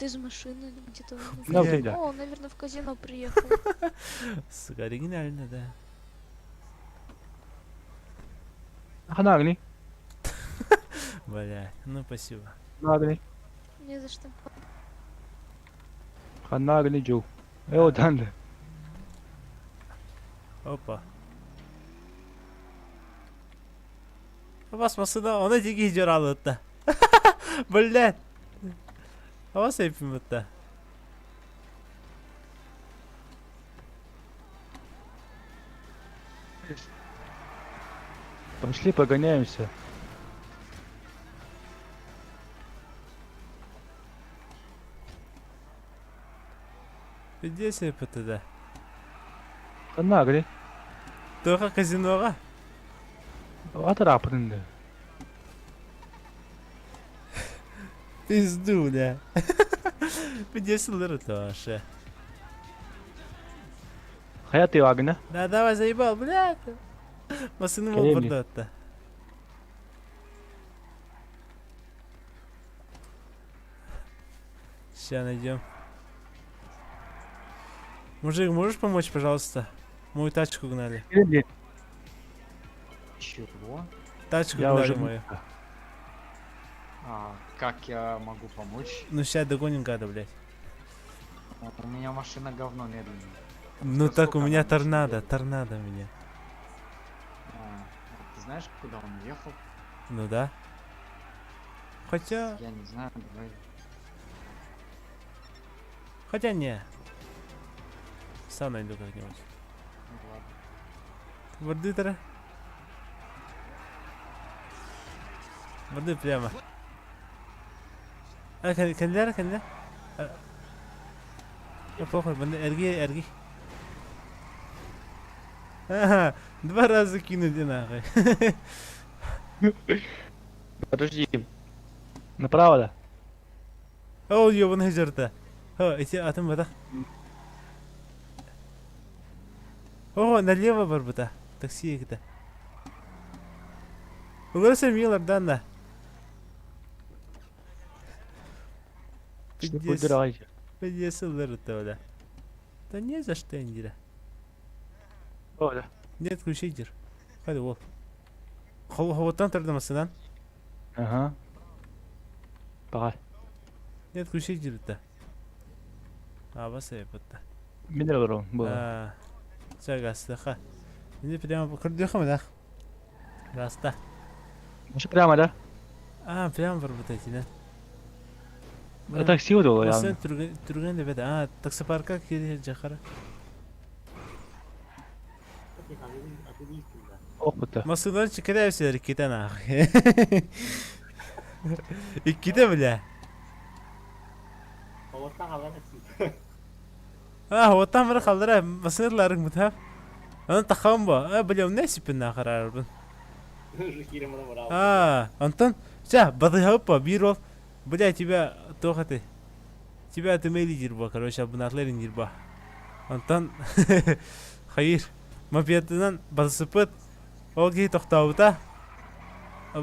Speaker 11: из машины где-то.
Speaker 2: Да, вот
Speaker 11: О, он, наверное, в казино приехал.
Speaker 1: Сука, оригинально, да.
Speaker 2: Ханагни.
Speaker 1: Бля, ну спасибо.
Speaker 2: Ханагни.
Speaker 11: Не за что.
Speaker 2: Ханагни Джо. Э, вот
Speaker 1: Опа. Вас masada ona digi jarалытта. Блядь. Вас эпимытта.
Speaker 2: Пошли погоняемся.
Speaker 1: Где эпитеда?
Speaker 2: Ханагни.
Speaker 1: Тоха казинога.
Speaker 2: Атарапынды.
Speaker 1: Пизду, бля. Где сылыры тоже.
Speaker 2: Хая ты агна.
Speaker 1: Да, давай заебал, блядь. Масыны
Speaker 2: Кэлли.
Speaker 1: мол Сейчас найдем. Мужик, можешь помочь, пожалуйста? Мою тачку гнали.
Speaker 17: Чего?
Speaker 1: Тачку
Speaker 2: Я
Speaker 1: гнали
Speaker 2: уже
Speaker 1: мою.
Speaker 17: А, как я могу помочь?
Speaker 1: Ну сейчас догоним гада, блядь.
Speaker 17: У меня машина говно медленная.
Speaker 1: Ну
Speaker 17: За
Speaker 1: так у
Speaker 17: сколько
Speaker 1: меня
Speaker 17: она
Speaker 1: торнадо, торнадо у меня.
Speaker 17: А, ты знаешь, куда он уехал?
Speaker 1: Ну да. Хотя...
Speaker 17: Я не знаю, давай.
Speaker 1: Хотя не. Сам найду как-нибудь.
Speaker 17: Ну ладно.
Speaker 1: Варды Варды прямо. А, кандидат, кандидат. А, похуй, эрги, эрги. Ага, два раза кинули нахуй.
Speaker 13: Подожди.
Speaker 2: Направо, да?
Speaker 1: О, ёбаный жерта. О, эти атом вода. О, налево барбута. Такси это. Уларса Миллер, да,
Speaker 2: Убирайте.
Speaker 1: Пиздец, бля. Да не за что, Индира.
Speaker 2: О, да.
Speaker 1: Нет, включи, Дир. Хай, вол. Холотан тұрдымасынан.
Speaker 2: Ага. Пағай.
Speaker 1: Нет, включи, Дир-то. А, бас епетті.
Speaker 2: Мен де барам, было.
Speaker 1: Чагастыха. Мне прямо курдюхам, да? Раста.
Speaker 2: Может прямо, да?
Speaker 1: А, прямо работаете, да?
Speaker 2: Это такси выдало,
Speaker 1: Сен
Speaker 2: явно.
Speaker 1: түрген деп еді. А, таксопаркка келе жақара.
Speaker 2: Опыта.
Speaker 1: Масыдан чыкыда все икките нахуй. Икките, бля. А, вот там бір қалдыра, масырларың мутап. Аны тахам ба. А, бля, не сипин нахар арбын. А, Антон, ча, бадыхапа, бир ол. Бля, тебя, тоха ты. Тебя ты мейли дирба, короче, абынатлерин дирба. Антон, хайыр. Мопедынан басыпыт. Ол кей тоқтауыта.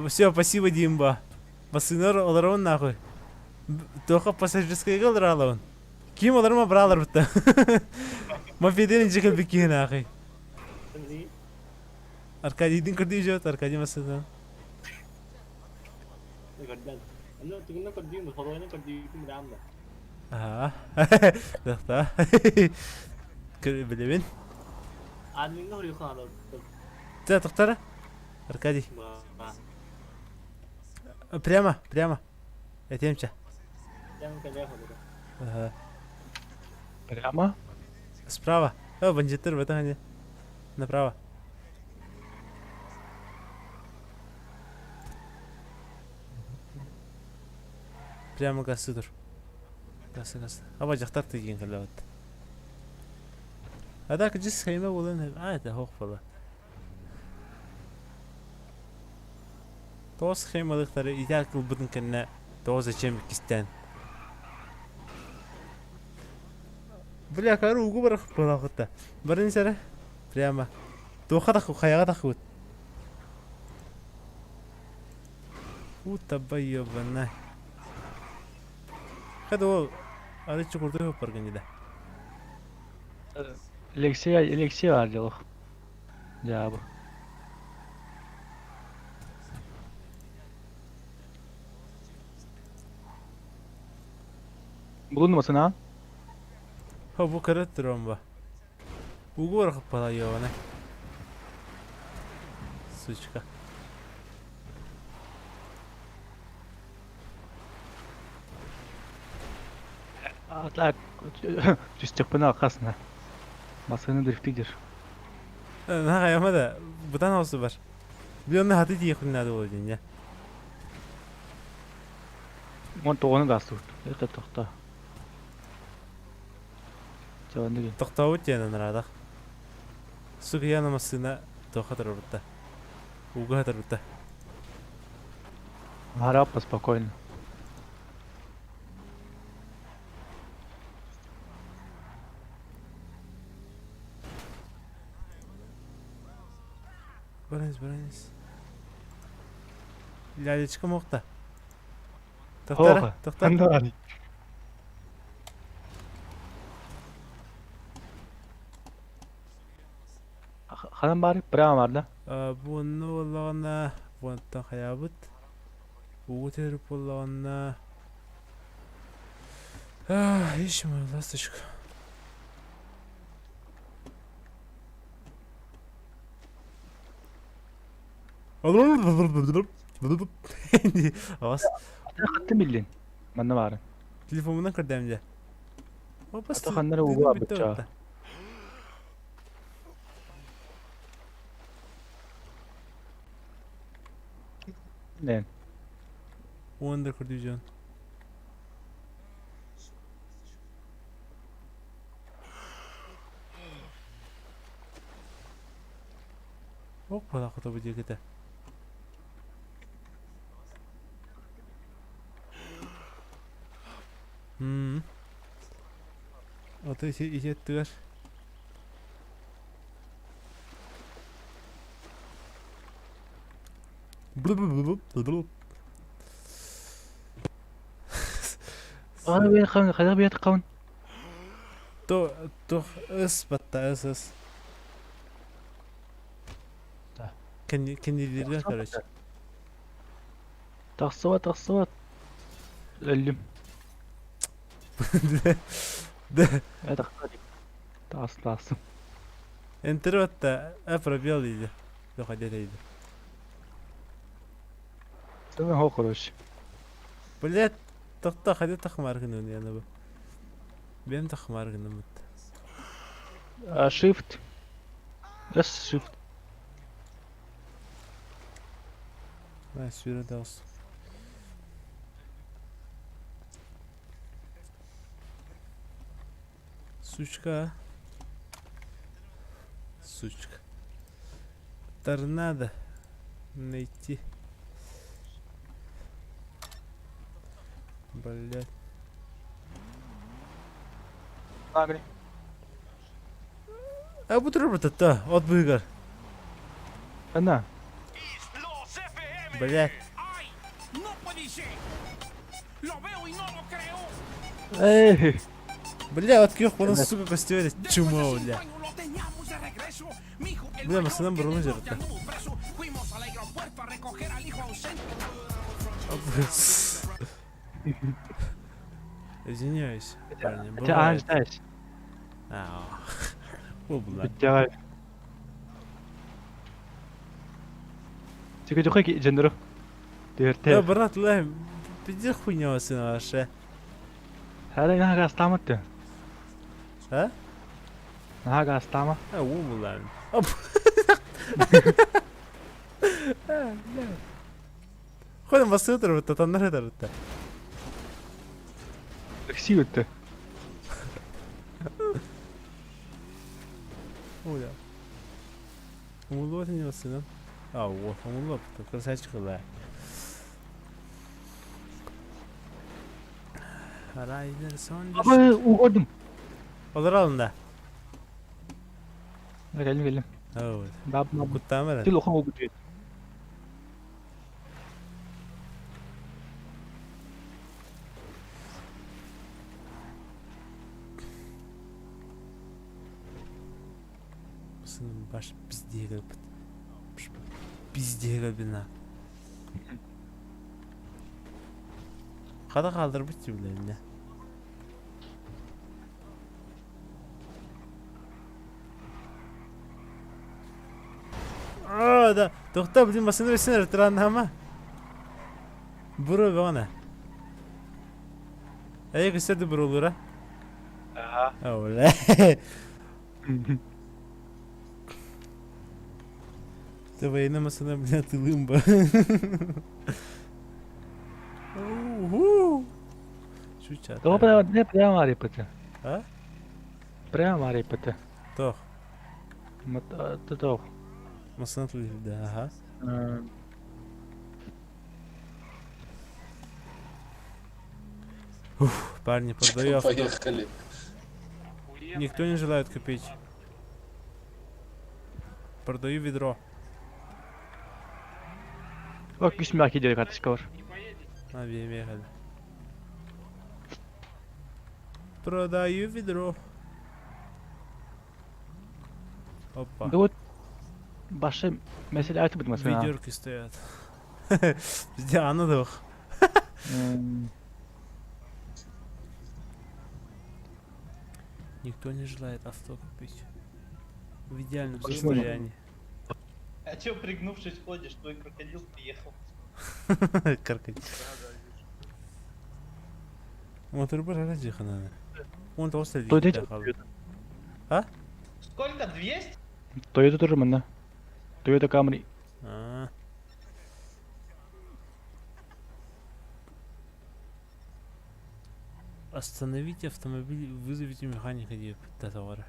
Speaker 1: Все, спасибо, Димба. Басыныр олар нахуй. Тоха пассажирская алар Ким олар бралар бітті. Мопеден жекел біккен нахуй. Аркадийдің күрді жот, Аркадий масыдан. Ага. Дахта. Білемін.
Speaker 3: Адмиҥҥа хоруйуохха наада.
Speaker 1: Ты тоқтара? Аркадий. Прямо, прямо. Этиэмчэ. Ага.
Speaker 2: Прямо?
Speaker 1: Справа. О, бандиттар в этом Направо. Прямо гасы тур. Гасы гасы. Аба дьахтар тиийэн кэллэбит. А так дьис хайма буолан а это хоох буола. Тоҕо схемалыктары итэ ылбытын кэннэ тоҕо зачем иккистээн Бля, кары угу барах буолаахытта. Барын сэрэ прямо. Туохха тахы хайаҕа тахыбыт. У таба ебана. Хада ол арыччы курдук барган да.
Speaker 2: Алексей, Алексей Ардилов. Дьаабы. Булуннум сына.
Speaker 1: Ха бу кырат туромба. Угу барах пала ебана. Сучка.
Speaker 2: А так, түстэхпинэ алхасна. Массыына дрифтигдир.
Speaker 1: На хайама да бутан аусы бар. Би онно хаты тиийэхпин наада буолуо диэн дьэ.
Speaker 2: Уон тоҕону гаастыбыт. Это тохто. Чэ
Speaker 1: Тохтообут диэн анараадах. Сука я на массыына туохха турбутта. Ууга турбутта.
Speaker 2: Гараппа спокойно.
Speaker 1: Баранс, баранс. Лялечка мохта.
Speaker 2: Тоҕо?
Speaker 1: Тохтор, тохтор.
Speaker 2: Ханна Ханан баар? Прямо бар да?
Speaker 1: Буонну буоллаҕына, буонтан хайаабыт. Ууга түһэрip буоллаҕына... Ищем мою ласточку. Авас.
Speaker 2: Хаттым биллин. Манна баарын.
Speaker 1: Телефонунан көрдөм дьэ.
Speaker 2: Ата ханнара ууга барбычча. Нэн.
Speaker 1: Уонда көрдүүжөн. Ок бала кото бу диэките. Хм. Ото ити ити өттүгэр.
Speaker 2: Хайа биэт хаун.
Speaker 1: То то ыс батта ыс ыс. Кеннилерге короче.
Speaker 2: Тахсыбат, тахсыбат. Өллүм.
Speaker 1: Да.
Speaker 2: Это Тас, тас.
Speaker 1: Энтер батта а пробел иди. Доходит иди.
Speaker 2: Сен хо короче.
Speaker 1: Блять, тохто хади тахмар гынын яны бу. Бем тахмар гынын бут.
Speaker 2: Shift. S shift.
Speaker 1: Ай, сүүрэ дагыс. Сучка. Сучка. Торнадо. Найти. Блять.
Speaker 2: Нагри.
Speaker 1: А бу турбутта, от быгар.
Speaker 2: Ана.
Speaker 1: Блять.
Speaker 2: Эй.
Speaker 1: Бля, от ких он сука костюре чума, бля. Бля, масынан бурун жарытта. Извиняюсь, парни,
Speaker 2: Хотя, а,
Speaker 1: бывает.
Speaker 2: знаешь.
Speaker 1: А, О, бля.
Speaker 2: Битягай. Чекачухай джендеру.
Speaker 1: Да, брат, лай, пиздец хуйня сына вообще.
Speaker 2: Хара наһаа гаастаамат ты.
Speaker 1: А?
Speaker 2: Наһаа гаастаама.
Speaker 1: А, ум лайн. Ходим басытыр бітті, таннар етер бітті.
Speaker 2: Такси өтті.
Speaker 1: Оля. Умулуот не басынан. А, вот, умулуот, красавчик да. Райдер сон.
Speaker 2: Абы угодым.
Speaker 1: Olur alın da.
Speaker 2: Geldim geldim.
Speaker 1: Evet.
Speaker 2: Баб
Speaker 1: Куттаамара.
Speaker 2: Тил охон угут.
Speaker 1: Сыным баш пиздеге Пиздеге бина. Када калдырбыт биле. А, да. Тохта, блин, машина өсенер тураннама. Буру бана. Эй, көсөрдү бурулура.
Speaker 2: Ага.
Speaker 1: Ола. Ты военная машина, бля, ты лымба. Уху. Чуча.
Speaker 2: Того прямо, не прямо арипыты.
Speaker 1: А?
Speaker 2: Прямо арипыты.
Speaker 1: Тох.
Speaker 2: Тох.
Speaker 1: Машина да, ага. Уф, парни, продаю авто.
Speaker 8: Поехали.
Speaker 1: Никто не желает купить. Продаю ведро.
Speaker 2: Ок, үс мяки деле карточка бар.
Speaker 1: На, ехали. Продаю ведро. Опа.
Speaker 2: Да вот башы мәселе айтып mesela.
Speaker 1: Ведерки стоят. Бізде аны да Никто не желает авто купить. В идеальном состоянии.
Speaker 9: А чё пригнувшись ходишь, твой крокодил приехал.
Speaker 1: Крокодил. Мотор бар ара жихананы. Он тоғыз
Speaker 2: Toyota
Speaker 1: А?
Speaker 9: Сколько? 200?
Speaker 2: Toyota тоже мында. Toyota Camry.
Speaker 1: А. Остановите автомобиль, вызовите механика деп товара.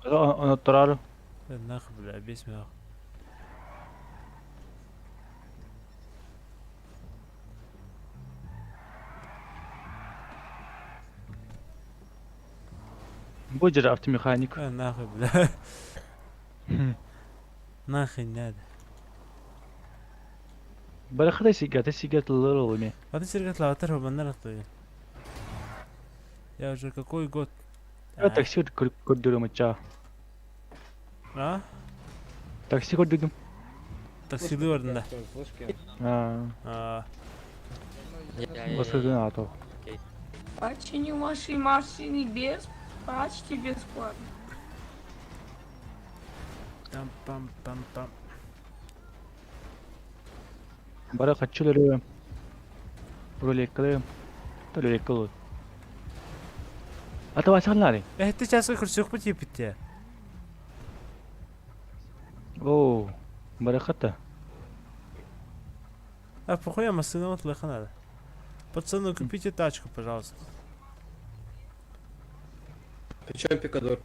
Speaker 2: Оны турар.
Speaker 1: Нахуй, бля, бес мях.
Speaker 2: Будь же автомеханик.
Speaker 1: А, нахуй, бля. Нахуй надо.
Speaker 2: Барахата сигата сигат лырылыми.
Speaker 1: А ты сигат латар баннар Я уже какой год?
Speaker 2: Я такси көрдүрүм ча.
Speaker 1: А?
Speaker 2: Такси көрдүрдүм.
Speaker 1: Такси да.
Speaker 2: А.
Speaker 1: А.
Speaker 2: Басырдын ато.
Speaker 11: Починю ваши машины без, почти бесплатно.
Speaker 1: Там пам пам пам.
Speaker 2: Бара хачулары. Роликалы. Роликалы. А то васалнары.
Speaker 1: Это сейчас көрсөк бу типте.
Speaker 2: О, барахата.
Speaker 1: А похуй я машина вот надо. Пацаны, купите тачку, пожалуйста.
Speaker 8: Причем пикадор?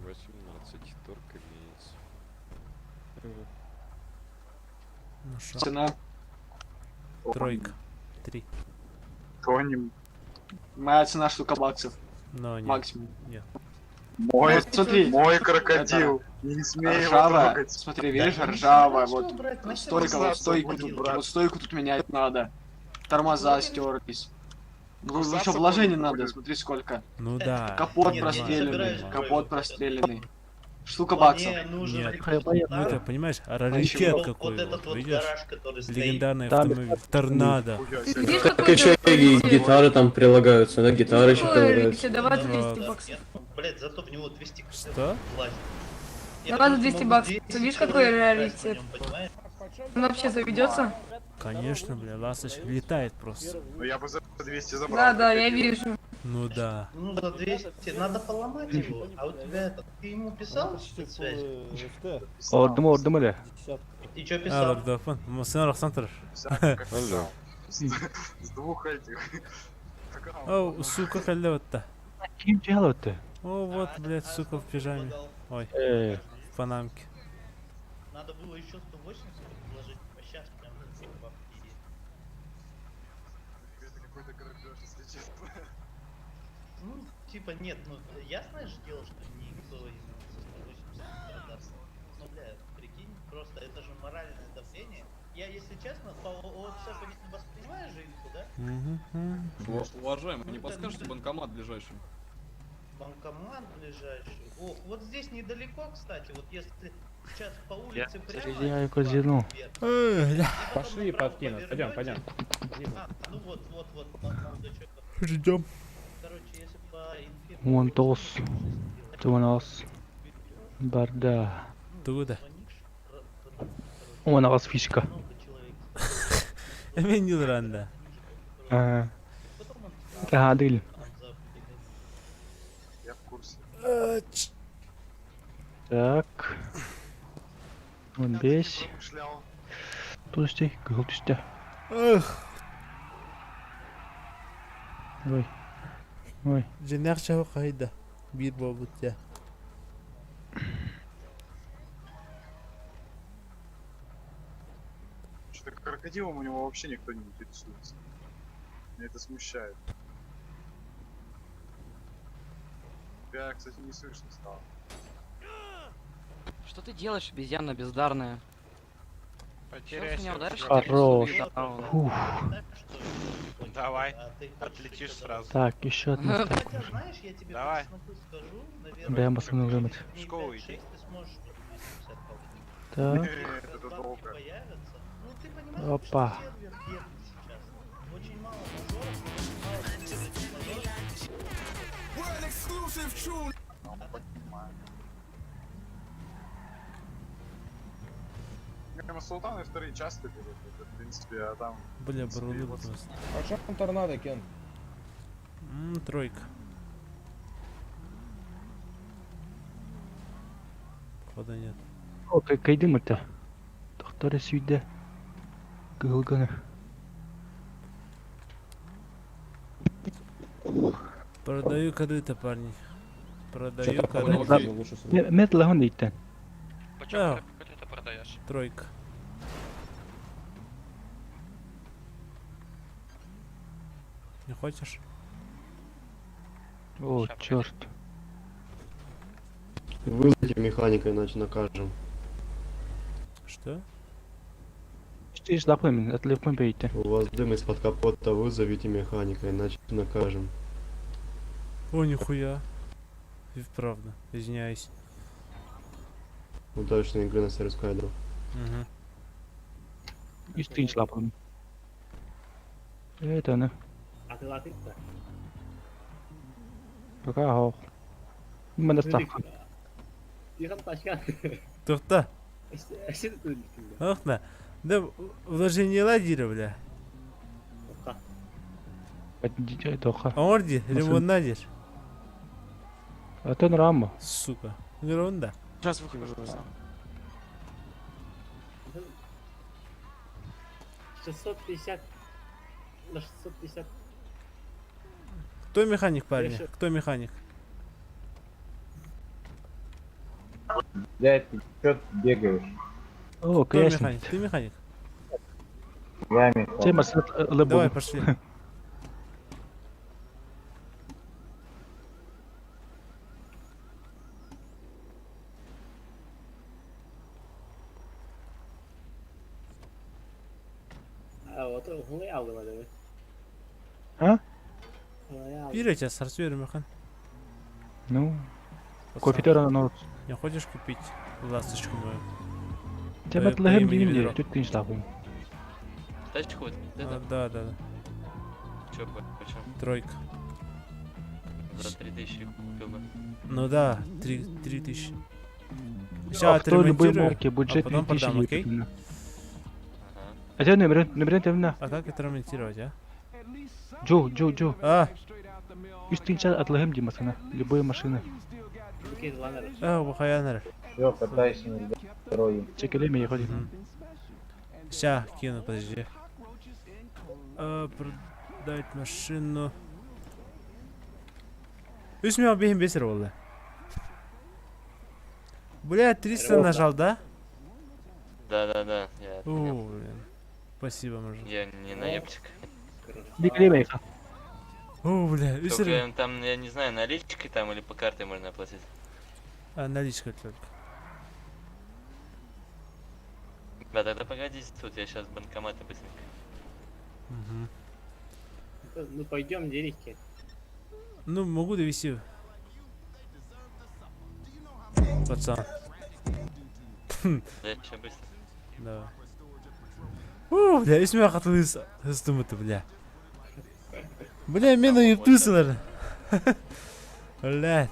Speaker 15: 18, торг имеется.
Speaker 1: Ну шо?
Speaker 4: Цена.
Speaker 1: Тройка. Три.
Speaker 4: Тони. Моя цена штука баксов.
Speaker 1: Но нет.
Speaker 4: Максимум.
Speaker 1: Нет.
Speaker 4: Мой, вот смотри.
Speaker 7: Мой крокодил. Не смей его
Speaker 4: Ржавая.
Speaker 7: трогать.
Speaker 4: Смотри, видишь, ржавая. Вот
Speaker 9: брать,
Speaker 4: стойка, вот стойку тут, вот стойку тут менять надо. Тормоза стерлись. Ну, еще вложений надо, смотри сколько.
Speaker 1: Ну да.
Speaker 4: Капот
Speaker 9: Нет,
Speaker 4: простреленный,
Speaker 9: я не
Speaker 4: капот простреленный. Штука баксов.
Speaker 9: Мне нужен
Speaker 1: Нет. Ну это, понимаешь, раритет
Speaker 9: Вот
Speaker 1: какой
Speaker 9: этот
Speaker 1: вот,
Speaker 9: вот
Speaker 1: видишь?
Speaker 9: гараж, который стоит.
Speaker 1: Легендарный
Speaker 2: Там-
Speaker 1: автомобиль. Торнадо.
Speaker 11: Видишь,
Speaker 8: Так еще и гитары там прилагаются, да, гитары еще прилагаются.
Speaker 11: Давай
Speaker 1: 200
Speaker 11: баксов.
Speaker 9: Блять, зато в него 200
Speaker 1: Что?
Speaker 9: влазит.
Speaker 11: Давай за 200 баксов. Видишь, какой раритет? Он вообще заведется?
Speaker 1: Конечно, бля, ласточка летает просто.
Speaker 7: Ну я бы за 200 забрал.
Speaker 11: Да, да, я вижу.
Speaker 1: Ну да.
Speaker 9: Ну, за 200. Надо поломать его. А у тебя это... Ты ему писал связь?
Speaker 2: Ордым, ордым эле.
Speaker 9: Ты что
Speaker 1: А,
Speaker 9: писал?
Speaker 1: Лордофон. Сен Александр.
Speaker 7: С двух этих.
Speaker 1: О, сука, каллеватта.
Speaker 2: Ким делать-то?
Speaker 1: О, вот, блядь, сука в пижаме. Ой, в панамке.
Speaker 9: Надо было еще 180 предложить, а сейчас прям бабки есть.
Speaker 7: Это какой-то грабеж, если честно.
Speaker 9: Ну, типа, нет, ну, ясное же дело, что никто именно за 180 не продаст. Ну, бля, прикинь, просто это же моральное давление. Я, если честно, по ООЦ воспринимаю же инфу, да?
Speaker 6: Уважаемый, не подскажете банкомат ближайший?
Speaker 9: Банкомат ближайший. Ох, вот здесь недалеко, кстати, вот если сейчас по улице прямо...
Speaker 2: Я козину.
Speaker 12: Пошли подкину. Пойдем, пойдем.
Speaker 9: А, ну вот, вот, вот, молодой человек.
Speaker 1: Ждем.
Speaker 9: Короче, если по инфе...
Speaker 2: Вон тос. Туанас. Барда.
Speaker 1: Туда.
Speaker 2: Вон ас фишка.
Speaker 1: Эменил ранда.
Speaker 2: Ага. Адыль.
Speaker 7: Я в курсе.
Speaker 2: Так. Вон бес. Тусти, гылтусти.
Speaker 1: Эх.
Speaker 2: Ой. Ой.
Speaker 1: Женях чего хайда. Бир бобут я.
Speaker 7: Что-то крокодилом у него вообще никто не интересуется. Меня это смущает. Тебя, кстати, не слышно стало.
Speaker 14: Что ты делаешь, обезьяна бездарная?
Speaker 15: Потеряйся.
Speaker 14: Сейчас меня ударишь,
Speaker 2: Хорош. Фух.
Speaker 15: Давай, отлетишь сразу.
Speaker 2: Так, еще одна ставка.
Speaker 9: Знаешь, я тебе
Speaker 15: Давай.
Speaker 9: по чесноку скажу, наверное,
Speaker 2: Бля, машину вымыть.
Speaker 15: В школу иди.
Speaker 9: ты сможешь 250 получить.
Speaker 2: Так.
Speaker 7: Это долго.
Speaker 9: Появятся. Ну, ты понимаешь,
Speaker 2: Опа.
Speaker 9: что сервер бедный сейчас. Очень мало мажоров, очень мало мажоров.
Speaker 7: Прямо Султан и вторые часто берут, это, в принципе, а там...
Speaker 1: Бля, бруды просто.
Speaker 12: А что там торнадо, Кен?
Speaker 1: Тройка. Походу нет.
Speaker 2: О, кайдым это. Доктор сюда. Гылганы.
Speaker 1: Продаю корыто, парни. Продаю корыто.
Speaker 2: Мет лагон дейттен.
Speaker 1: Да. Тройка. Не хочешь?
Speaker 2: О, черт.
Speaker 5: Вызовите механика, иначе накажем.
Speaker 1: Что?
Speaker 2: Ты ж лапами, отлепым бейте.
Speaker 5: У вас дым из-под капота, вызовите механика, иначе накажем.
Speaker 1: О, нихуя. И правда, извиняюсь.
Speaker 5: Удачной игры на сервис Кайдро.
Speaker 1: Угу.
Speaker 2: И ты ж лапами. Это не.
Speaker 3: А ты латык-то?
Speaker 2: Пока хох. Мен доставка.
Speaker 3: Тихо, тачка.
Speaker 1: Тухта.
Speaker 3: Сен
Speaker 1: Ох на. Да вложение ладира, бля.
Speaker 2: Тоха.
Speaker 1: Орди, ремонт надишь.
Speaker 2: А то нрама.
Speaker 1: Сука. Ерунда.
Speaker 4: Сейчас выхожу.
Speaker 3: 650 на 650.
Speaker 1: Кто механик, парни?
Speaker 3: Еще.
Speaker 1: Кто механик?
Speaker 13: Блядь, ты чё бегаешь?
Speaker 2: О,
Speaker 1: Кто механик? Ты механик?
Speaker 13: Я механик.
Speaker 2: Тема с
Speaker 1: Давай, пошли.
Speaker 3: А вот он алдым адымы.
Speaker 2: А?
Speaker 1: Бир сейчас сарсу механ.
Speaker 2: Ну, кофе тоже на
Speaker 1: Не хочешь купить ласточку мою?
Speaker 2: Тема
Speaker 1: По
Speaker 2: тлехем
Speaker 1: имени
Speaker 2: дивинде,
Speaker 1: Ведро.
Speaker 2: тут ты лапами.
Speaker 14: Тачку вот
Speaker 1: А,
Speaker 14: это?
Speaker 1: да, да, да.
Speaker 14: Чё, почем?
Speaker 1: Тройка.
Speaker 14: За 3000 купил бы.
Speaker 1: Ну да, 3000. Сейчас
Speaker 2: Авто любой
Speaker 1: отремонтирую,
Speaker 2: марки,
Speaker 1: а
Speaker 2: бюджет
Speaker 1: потом продам,
Speaker 2: 2000
Speaker 1: окей?
Speaker 2: евро. Это номер, номер темна.
Speaker 1: А как отремонтировать, а?
Speaker 2: Джо, Джо, Джо.
Speaker 1: А.
Speaker 2: Үстінча атлахым димасына, любой машина.
Speaker 1: А, бухаянер.
Speaker 13: Все, катайся на дороге.
Speaker 2: Чекалеме ехали.
Speaker 1: Ща, кину, подожди. А, продать машину. Үс миллион бихин бесер болды. Бля, 300 нажал, да?
Speaker 14: Да-да-да, я
Speaker 1: О,
Speaker 14: понял.
Speaker 1: блин. Спасибо, мужик.
Speaker 14: Я не наебчик.
Speaker 2: Беглеме еха.
Speaker 1: О, бля, үс
Speaker 14: Только там, я не знаю, наличкой там или по карте можно оплатить.
Speaker 1: А, наличка только.
Speaker 14: Да, тогда погодите тут, я сейчас банкоматы быстренько.
Speaker 1: Угу.
Speaker 3: Ну пойдем, деревки.
Speaker 1: Ну, могу довести. Пацан.
Speaker 14: Да, я сейчас быстро.
Speaker 1: Давай. У, бля, үс миллион хатылыс хыстымыты, бля. Бля, мен уйыптысылар. Бля.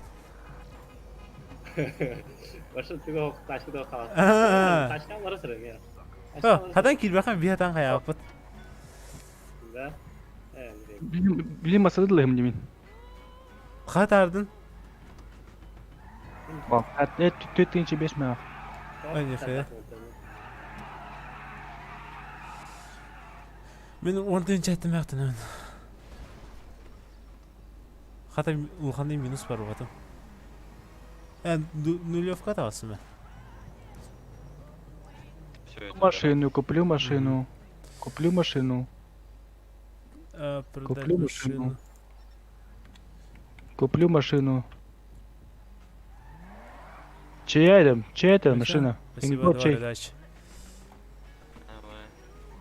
Speaker 3: Башы түгө тачка да калат.
Speaker 1: А.
Speaker 3: Тачка барасыр мен.
Speaker 1: О, хатан килбахан би хатан хаяппыт.
Speaker 3: Да.
Speaker 2: Билим масадылыхым димин.
Speaker 1: Хатардын.
Speaker 2: Э, төттінші бес мә.
Speaker 1: Ай, нихуя. Мен он тыгынчы айттым яктын мен. Хата улхандай минус бар батым. Э, нулевка табасың ба?
Speaker 2: Машину, куплю машину. Куплю машину.
Speaker 1: А, продать
Speaker 2: Куплю машину.
Speaker 1: машину.
Speaker 2: Куплю машину. Чья это? Чья это
Speaker 1: Ну всё,
Speaker 2: машина?
Speaker 1: Спасибо,
Speaker 2: Инго
Speaker 1: давай,
Speaker 2: чей?
Speaker 1: удачи.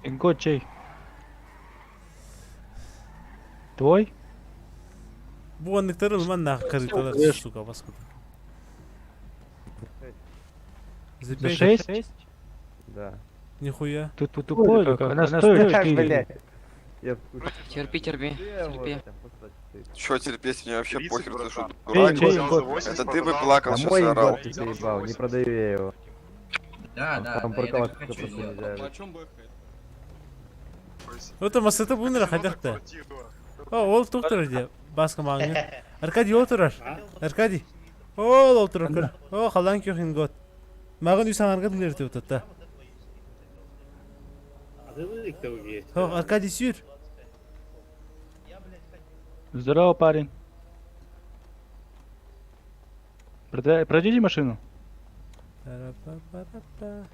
Speaker 2: Инго чей? Твой?
Speaker 1: Бу анныктар ылман нах карыталар,
Speaker 2: Конечно.
Speaker 1: сука, баскыда.
Speaker 2: За шесть?
Speaker 13: Да.
Speaker 1: Нихуя.
Speaker 2: Ты тут тупой или как? Она стоит четыре.
Speaker 13: Я
Speaker 14: Терпи, терпи, терпи.
Speaker 8: Чё терпеть, мне вообще похер, ты что,
Speaker 2: Эй,
Speaker 8: дурак?
Speaker 2: чей ингот?
Speaker 8: Это ты бы плакал, сейчас
Speaker 13: мой
Speaker 8: орал.
Speaker 13: ингот ты заебал, не продаю я его.
Speaker 14: Да, да,
Speaker 13: Там
Speaker 14: да, я
Speaker 13: парковаться
Speaker 14: так хочу
Speaker 13: просто
Speaker 14: сделать.
Speaker 13: нельзя.
Speaker 1: Это масата бунра хадахта. О, ол туктар де. Баска маңы. Аркадий отырар. Аркадий. Ол отырар. О, халан көхин гот. Маған үс аңарга дилер деп отатта. О, Аркадий сюр.
Speaker 2: Здорово, парень. Продай, продадите машину?
Speaker 1: Пара-па-па-па-па.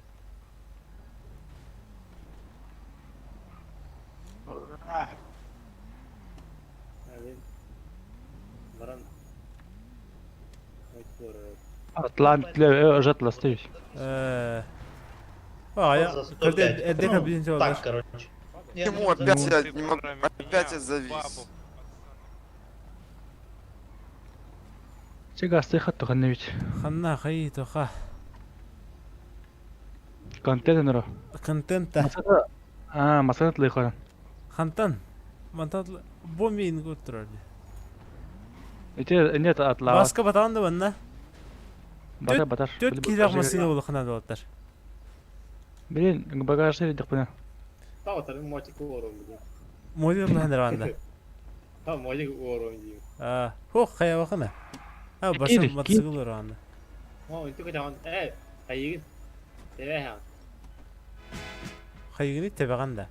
Speaker 3: Баран.
Speaker 2: Атлант, жатла стоит.
Speaker 1: А, я... Когда Эдека блин,
Speaker 9: Так, короче.
Speaker 8: Почему опять я не могу, опять я завис?
Speaker 2: Чега астыхат туханна ведь.
Speaker 1: Ханна хай тоха.
Speaker 2: Контент
Speaker 1: Контента.
Speaker 2: А, масата лыхара.
Speaker 1: Хантан. Мантан бо мин гутрар.
Speaker 2: Эти нет атла.
Speaker 1: Баска батан да банна.
Speaker 2: Батар, батар.
Speaker 1: Төт килак машина болу хана долаттар.
Speaker 2: Блин, багаж дик бына.
Speaker 3: Тау мотик уором блин.
Speaker 1: Модер лахандар ванда.
Speaker 3: Та мотик уором дейм.
Speaker 1: А, хо хая бахана. А,
Speaker 2: Кири,
Speaker 1: башым
Speaker 2: кири.
Speaker 1: мотоцикл анда.
Speaker 3: О, интү качан. Э, хайыгын. Тебе ха.
Speaker 1: Хайыгыны тебеганда.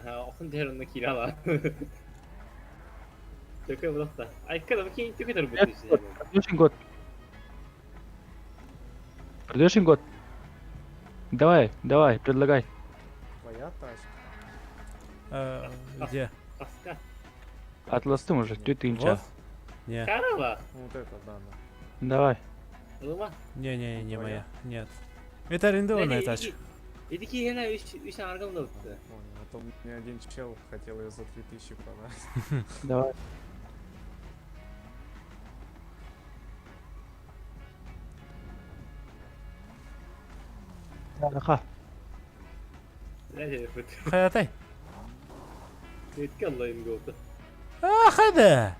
Speaker 3: Охун дер онны кирала. Төкө булакта. Айка да кин төкө төр бу.
Speaker 2: Продаешь год. Продаешь год. Давай, давай, предлагай.
Speaker 12: Твоя тачка.
Speaker 1: А, где?
Speaker 3: Аска.
Speaker 2: Атластым уже, ты тынча.
Speaker 1: Вот? Не.
Speaker 3: Карала.
Speaker 12: Вот это, да, да.
Speaker 2: Давай.
Speaker 3: Улма.
Speaker 1: Не, не, не моя. Нет. Это арендованная тачка.
Speaker 3: Эти кихена үч үч аргам да бутты.
Speaker 12: Понял. А то мне один чел хотел ее за 3000 продать.
Speaker 2: Давай. Ха.
Speaker 1: Хаятай.
Speaker 3: Өткө Аллахым голду.
Speaker 1: А, хайда.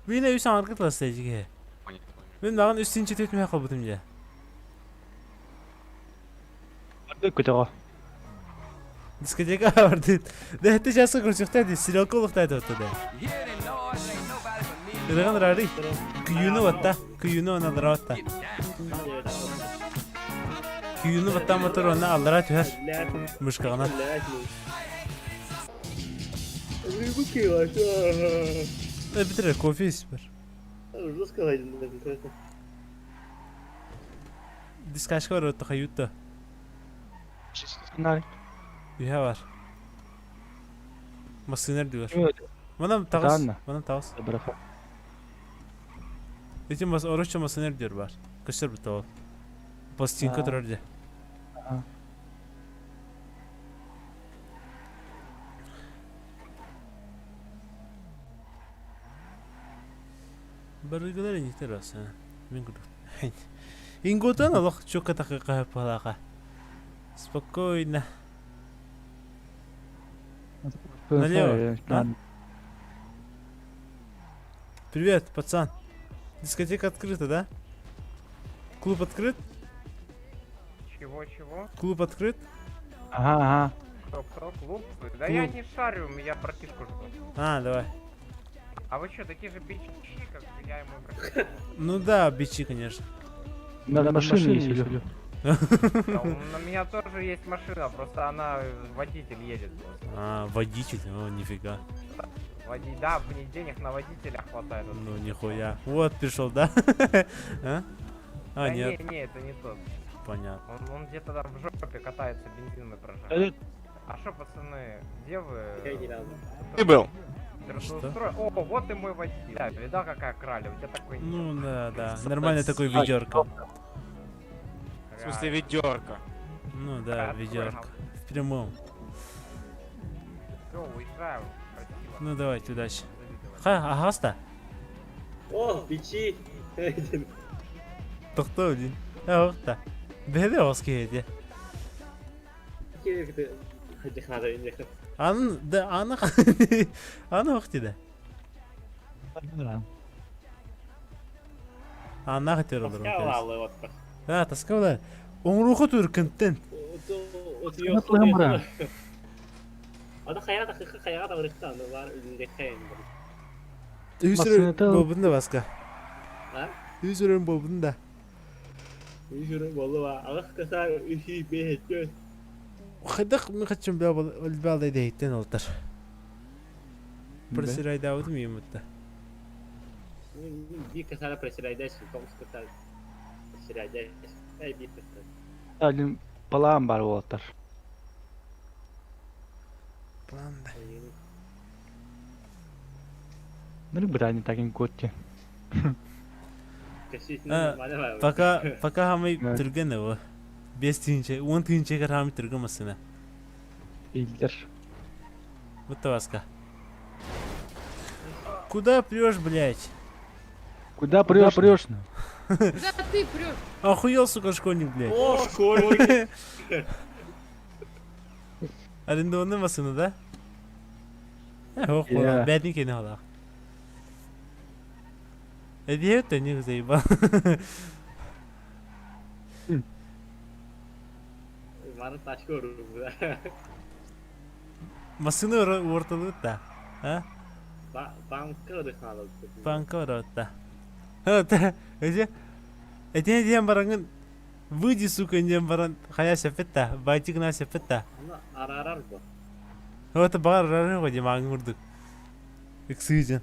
Speaker 1: Бина үс аңарга класстайжыге. Мин маған үс тинче төтмө калбытым дьэ.
Speaker 2: Барды көтөҕө.
Speaker 1: Дискотека барды. Да это сейчас көрсөхтә ди, стрелка олохта это да. Ырыган рары. Күйүнү батта, күйүнү она аллара батта. Күйүнү батта мотор она аллара түһэр. Мышкаҕынан. Битре кофе испер. Дискашка бар отта хаютта. Үһэ бар. Массыына үрдүгэр. Манам таҕыс. Манам таҕыс. Ити мас ороччо массыына үрдүгэр бар. Көстөр бутта ол. Пластинка турар дьэ. Барыгылар инниктер баса. Мин курдук. Инготан олох чукка такыка палака. Спокойно. Налево. А? Привет, пацан. Дискотека открыта, да? Клуб открыт?
Speaker 17: Чего-чего?
Speaker 1: Клуб открыт?
Speaker 2: Ага, ага.
Speaker 17: Кто, кто? Клуб? Да я не шарю, я братишку жду.
Speaker 1: А, давай.
Speaker 17: А вы что, такие же бичи, как я ему братишку?
Speaker 1: Ну да, бичи, конечно.
Speaker 2: Надо машину есть, Илюх.
Speaker 17: Да, у меня тоже есть машина, просто она водитель едет просто.
Speaker 1: А, водитель, о, нифига.
Speaker 17: Води... Да, мне денег на водителя хватает.
Speaker 1: Ну, нихуя. Вот пришел, да? А? А,
Speaker 17: да
Speaker 1: нет.
Speaker 17: Не, не, это не тот.
Speaker 1: Понятно.
Speaker 17: Он где-то там в жопе катается, бензин прожигает. А что, пацаны, где вы?
Speaker 6: Ты был?
Speaker 17: Что? О, вот и мой водитель. Да, видал, какая краля, у тебя такой нет.
Speaker 1: Ну да, да. Нормально такой ведерко.
Speaker 6: В смысле ведерко?
Speaker 1: Ну да, ведерко. В прямом.
Speaker 17: Все, уезжаю. Красиво.
Speaker 1: Ну давайте, удачи. Ха, агаста.
Speaker 3: О, бичи!
Speaker 1: Тохтоо дин. Аҕта. Бэһэ оҕус киһи Аны да аны аны ох диде. Анна хотел олорон. А, таска Оҥоруха тур контент. Үс болбун да баска. Үс өрөн болбун да. Хайдах михачым бал дейттен олтар. Просирайдаабытым юмутта.
Speaker 2: Алим план бар болаттар.
Speaker 1: План да.
Speaker 2: Ну, брани таким котте.
Speaker 1: Пока пока хамай түрген его. Бес түйінче, он түйінче хамай түрген масына.
Speaker 2: Илдер.
Speaker 1: Вот баска. Куда прешь, блядь?
Speaker 2: Куда прешь, прешь?
Speaker 11: Куда ты прешь?
Speaker 1: Охуел, сука, школьник, блядь.
Speaker 3: О, школьник.
Speaker 1: Арендованный машина, да? Ох, бедненький не голах. Это не заебал. Машина орталыта. А? Банка оротта. Эже. Этен диэн бараңын выйди, сука, диэн баран хая сепетта, байтик на сепетта.
Speaker 3: Арарар бу.
Speaker 1: Вот бар арарар го димагын урдук. Иксыжен.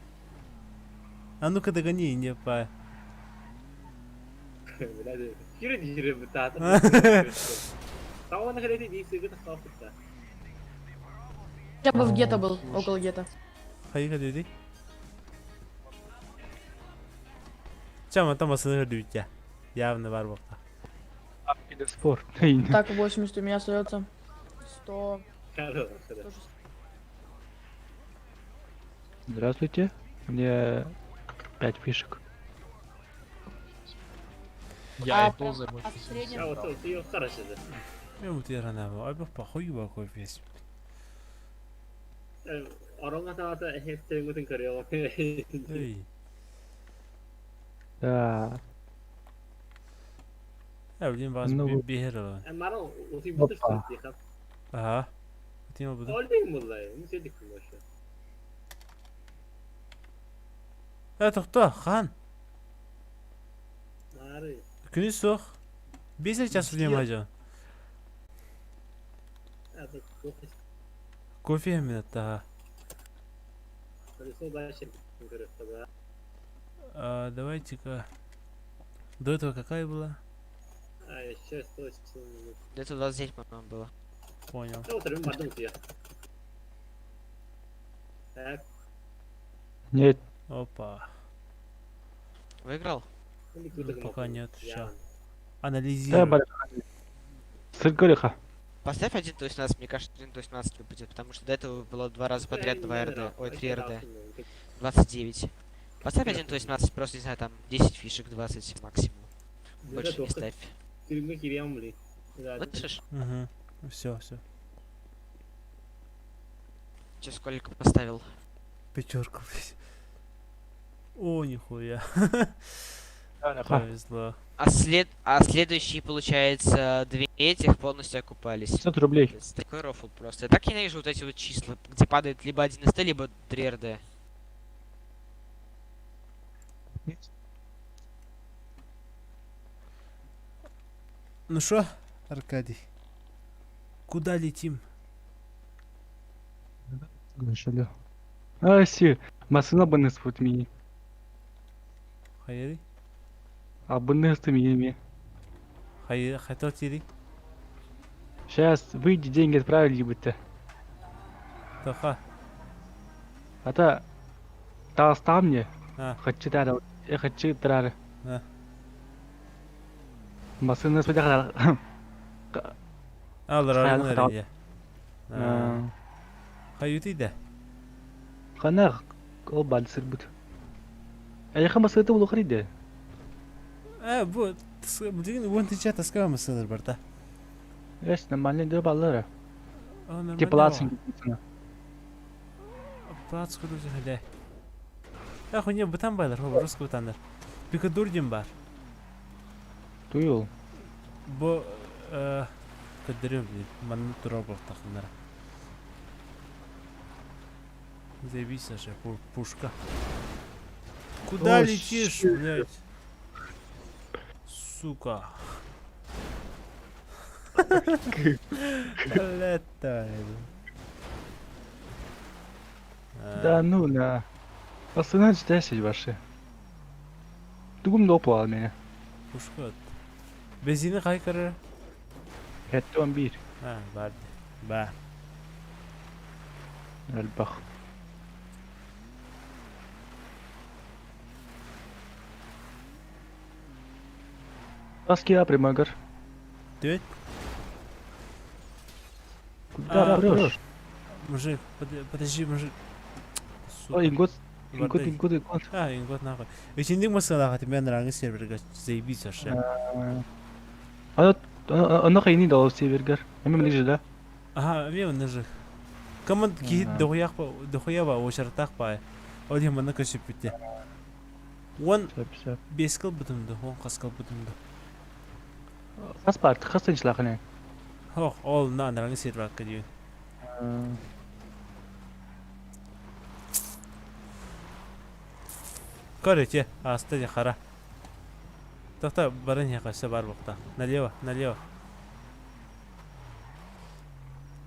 Speaker 1: А ну-ка догони, не по.
Speaker 11: Я бы в гетто был, около гетто.
Speaker 1: Хайга деди. Чама там басını hördü Явно бар бокта.
Speaker 2: Спорт.
Speaker 11: Так, 80 у меня остается 100.
Speaker 2: Здравствуйте. Мне 5 фишек.
Speaker 11: Я и был за
Speaker 1: Я вот я рано, а похуй какой весь.
Speaker 2: Да.
Speaker 1: Э, билин баас
Speaker 2: Ну,
Speaker 1: биһэр ылан.
Speaker 2: Опа.
Speaker 1: Аха. Тима буду. Э, тохто, хан. Күнүс суох. Бес час время жон. Кофе минутта. А, давайте-ка. До этого какая была?
Speaker 18: Где-то 29, по-моему, было.
Speaker 1: Понял.
Speaker 2: Нет.
Speaker 1: Опа.
Speaker 18: Выиграл?
Speaker 1: Ну, пока нет, ща.
Speaker 2: Да,
Speaker 1: Анализируем.
Speaker 2: барыха. Сыргориха.
Speaker 18: Поставь 1 до 18, мне кажется, 1 до 18 выпадет, потому что до этого было два раза подряд 2 РД, ой, 3 РД. 29. Поставь 1 до 18, просто, не знаю, там 10 фишек, 20 максимум. Больше не ставь. Слышишь?
Speaker 1: Угу. Все, все.
Speaker 18: Че, сколько поставил?
Speaker 1: Пятерку, блядь. О, нихуя.
Speaker 2: Ха.
Speaker 1: Повезло.
Speaker 18: А, след... а следующие, получается, две этих полностью окупались.
Speaker 2: 500 рублей.
Speaker 18: Это Такой рофл просто. Я так ненавижу вот эти вот числа, где падает либо 1 СТ, либо 3 РД.
Speaker 1: Ну что, Аркадий? Куда летим?
Speaker 2: А, си, масына быныс вот мини.
Speaker 1: Хайри?
Speaker 2: А быныс ты мини.
Speaker 1: Хайри, хотел тири?
Speaker 2: Сейчас выйди, деньги отправили бы ты.
Speaker 1: Тоха.
Speaker 2: А то та мне.
Speaker 1: А.
Speaker 2: Хочу тара, я хочу тарары.
Speaker 1: А.
Speaker 2: Масына спадя
Speaker 1: Алыр,
Speaker 2: Хайалы
Speaker 1: алыр. Хайути да.
Speaker 2: Хана ол бальсыр бут. А я хама сыты булу хриде.
Speaker 1: Э, бу, билген уон тича таскава масылар бар да.
Speaker 2: Эс нормально деп алыр.
Speaker 1: О, нормально.
Speaker 2: Типа лацин.
Speaker 1: Плац куру хәле. Э, хуйня бутан байлар, хо, русский бутандар. Бика дурдин бар.
Speaker 2: Туйул.
Speaker 1: Бу э көдөрөм блин, манны тура бактакыннар. Заебись, Саша, пушка. Куда
Speaker 2: О,
Speaker 1: летишь,
Speaker 2: щит.
Speaker 1: блядь? Сука. Летай.
Speaker 2: Да ну на. Масына 10 ваши. Тугум допал меня.
Speaker 1: Пушка. Бензини кайкыры?
Speaker 2: Хетте 11.
Speaker 1: Ha, бар. Ба.
Speaker 2: Элбах. Аски прямой
Speaker 1: Төт.
Speaker 2: Куда прешь?
Speaker 1: Мужик, подожди, мужик. Сука.
Speaker 2: Ой, ингот, ингот,
Speaker 1: Бардай.
Speaker 2: ингот, ингот.
Speaker 1: А, ингот нахуй. Ичиндик масалага мен раңы серверге заебись вообще.
Speaker 2: Аны аны кыйны да севергер. Эми мына да.
Speaker 1: Ага, мен нажих. Команд ки дохуях па, дохуя ба, очартах па. Ол hem мана көсүп битте. Он бес кыл бутумду, он кас кыл бутумду.
Speaker 2: Хас бар, хас тынчлахны.
Speaker 1: Хох, ол на раңы серверге дейин. Короче, аста де хара. Тохта барын яқасы бар бұқта. Налево, налево.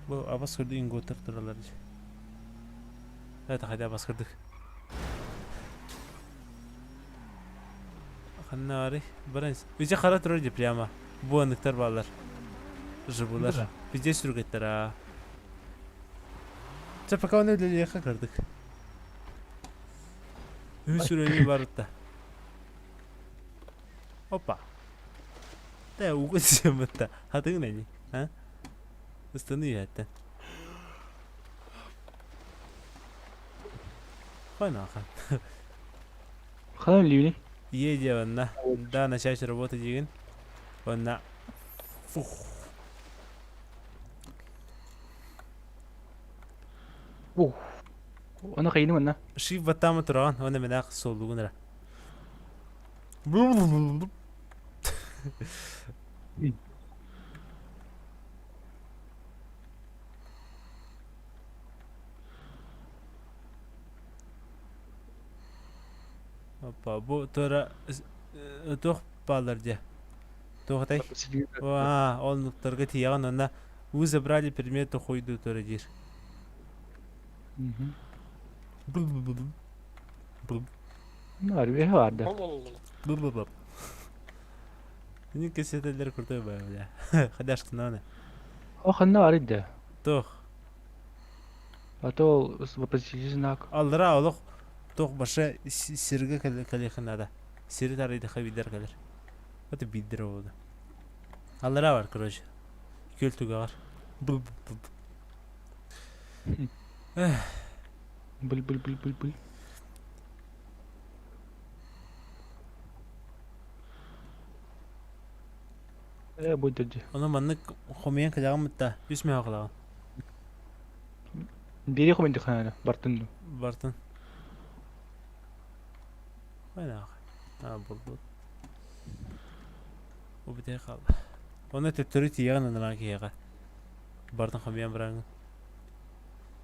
Speaker 1: Бұл абас көрді инготыр туралар. Это хайда абас көрдік. Ханнары, барын. Өте қара тұрар деп прямо. Бу анықтар балар. Жыбылар.
Speaker 2: Да.
Speaker 1: Бізде сүргеттер, а. Ча пока оны өлелеха көрдік. Үс үрөми барытта. Опа. Да, угы жемытта. Хатың нәни, а? Ыстыны үйәтті. Қойна ақан.
Speaker 2: Хана ливни.
Speaker 1: Едем на. Да, начать работать деген. Онна. Фух.
Speaker 2: Ух. Аны кыйны мына.
Speaker 1: Шив баттамы тұрған, оны мен ақ солугунра. Опа, бу туора туох бааллар дьэ? Туох этэй? Аа, оннуктарга тиийэҕин онно вы забрали предмет хуйду туора диир.
Speaker 2: Арбиһа баар да.
Speaker 1: Мин кэсэтэллэр крутой баа бля. Хадашкынаны.
Speaker 2: О, ханна бар иде.
Speaker 1: Туох.
Speaker 2: А то вопросительный знак.
Speaker 1: Аллара олох туох баша сиргэ кэлиэххин наада. Сири тарыйдахха биирдэр кэлэр. Это биирдэр буолду. Аллара бар, короче. Күөл түгэҕэр.
Speaker 2: Бл бл бл бл бл. Э, бу дьэ.
Speaker 1: Ону маннык хомуйан кэлэҕин да үс мөһө кылаҕын.
Speaker 2: Бири хомуйдuk хана бартын ду.
Speaker 1: Бартын. Хайнаах. А, булбут. Бу бүтэ хаалла. Оны төттөрү тиийэҕин анараа киһиэхэ. Бартын хомуйан бараҥын.